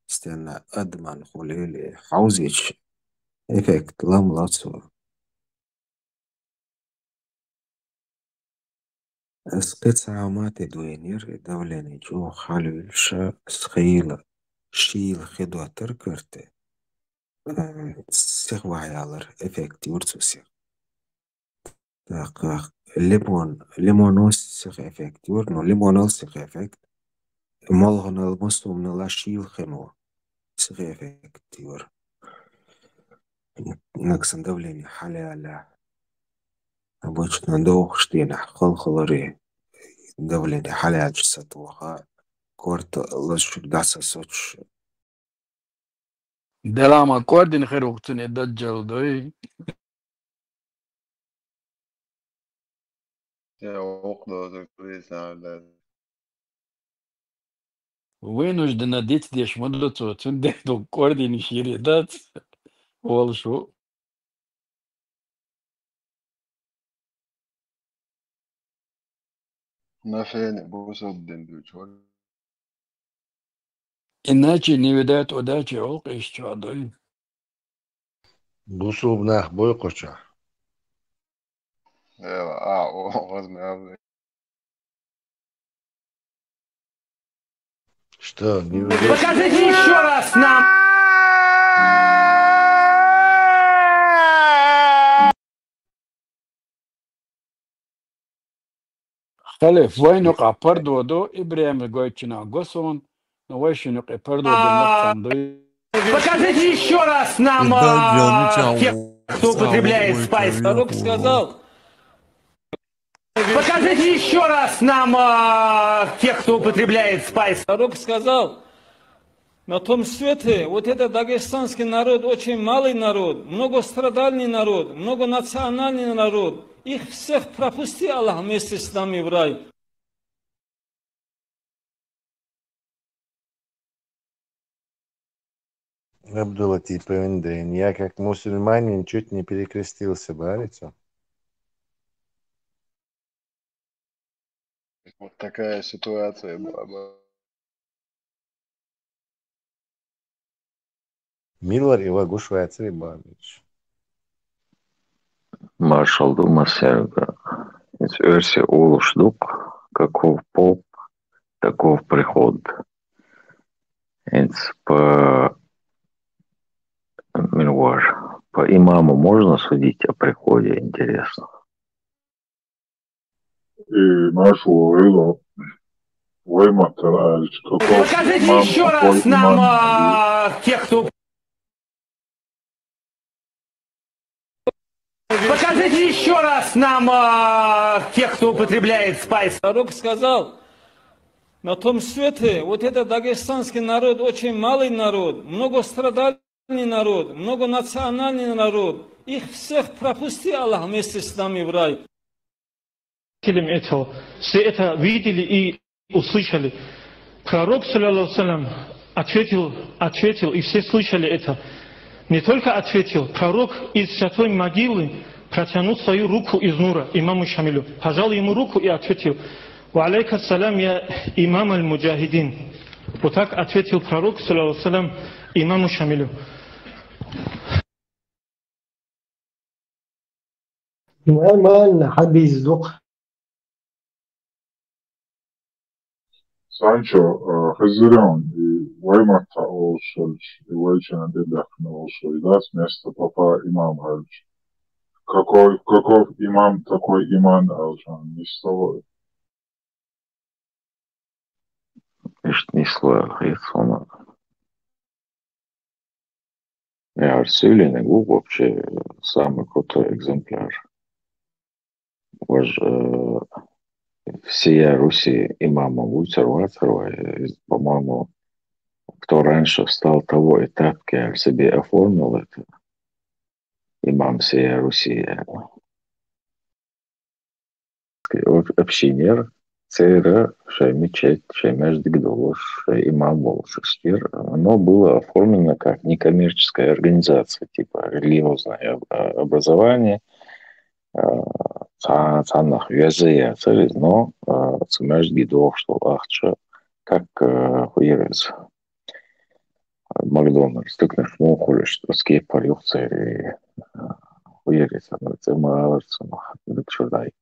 стенна адаман хулили, хьовзича эффект лам лацо. Ас кхин цхьа хӀума тӀе дуьйнира, и давление чӀогӀа хьалавуьлуша, ас хийла, шийла хи доттар карте. М, сих вахьялар эффект юр цу сих. ТӀаккха лимон, лимоно сих эффект юр, ну, лимонал сих эффект. Молханал, мусумнала шийла хи мо сих эффект юр. Наксан давление хьалаяла. Обычно дохуш дийнахь халхалари давление хьалаьлча сатоха, корта лазчуьра дӀасасочуш. Делама кордин хир ву цуьнан даджал дуй. Я окъ доза курийсан да. Вынужденно диц деш ма ду цо, цуьнан ден ду кордин шире дац, олуш ву. Отношение бусалба дин дуьйцу. Иначе не видать удачи, олу къийсачохь дуй. Бусалба нах буй кхучахь. Эла, а, о, возможно. Что, не видать? Покажите ещё раз нам! Халиф, вайн юкъа пардо ду, ИбрахӀима гойтучунах го суна, но вай шун юкъе пардо дина нах цхьаьна дуй. Покажите ещё раз нам, а, тех, кто употребляет спайс. Пророк сказал, покажите ещё раз нам, а, тех, кто употребляет спайс. Пророк сказал, на том свете вот этот дагестанский народ, очень малый народ, многострадальный народ, многонациональный народ, их всех пропусти, Аллах, вместе с нами в рай. Абдулатип Эвендрейн, я как мусульманин чуть не перекрестился, барицу. Вот такая ситуация была бы. Милар ила гуш вацари бабич. Маршал ду массаьрга. Иза оьрси олуш ду-кх: «Каков поп, таков приход». Эц по, мила вар, по имаму можно судить о приходе, интересно? И маршо гӀело. Вай маттара аьлча, какой... Покажите имам, еще какой раз нам, имам. А, тех, кто... Покажите еще раз нам, а, тех, кто употребляет спайс. Пророк сказал: «На том свете вот этот дагестанский народ, очень малый народ, много страдали, народ, многонациональный народ. Их всех пропусти, Аллах, вместе с нами в рай». Им это, все это видели и услышали. Пророк, саллаллаху алейхи ва саллям, ответил, ответил, и все слышали это. Не только ответил, пророк из святой могилы протянул свою руку из нура имаму Шамилю, пожал ему руку и ответил: «Ва алейка салам, я имам аль-муджахидин». Вот так ответил пророк, саллаллаху алейхи ва саллям, имаму Шамилю. Нормально, хьабиз дукха. Санчо, э, хезиран, и вай матта олшолч, и вай чана дедахна олшолч, дас место папа имам хальч. Какой, каков имам, такой имам алчан, не стало. Ишт нисло хет сона. Я арсюлин гуг вообще самый крутой экземпляр. Вож, э, всея Руси имамом вуцар вацар, э, по-моему, кто раньше встал, того и тапки себе оформил это. Имам всея Руси. Общинер, цера, шай мечеть, шай междик долуш, шай имам волуш иштир. Оно было оформлено как некоммерческая организация, типа религиозное об-, а, образование, а, ца-, цанах вязая, царизно, а, ца междик долуш, что ахча, как, э, хуерез. Макдональдс, так на шмон хулиш, скейт парюхцери, хуерез, ана цема аларцама, дык шурдай.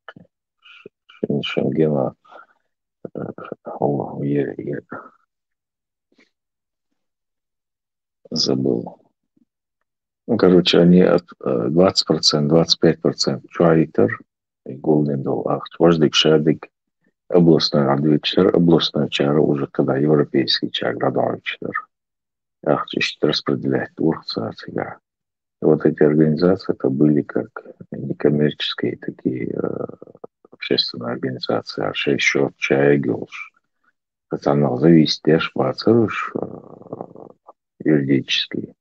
Шен-, Шенгена, э, Аллах, хуерез, забыл. Ну, короче, они от, э, двадцать процент, двадцать пять процент чуайтер, и голден дол ахч, важдик, шадик, областной адвечтер, областной чара уже когда европейский чар градуальчтер. Ахч ищет распределять урхца сега. И вот эти организации, это были как некоммерческие такие, э, общественные организации, а шей счет, чай, гюлш. Национал зависит, я ж бацаруш, э, юридически.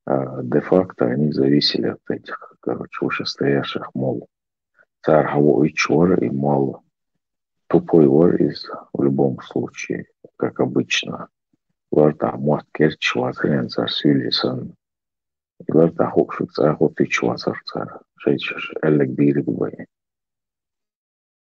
А де-факто они зависели от этих, короче, вышестоящих мол. Цар хаву ичвар и мол тупой вар из в любом случае, как обычно. Вар та мот керч вацарен цар сюлисан. И вар та хукшик цар хутич вацар цар. Шейчаш элек дирик бай.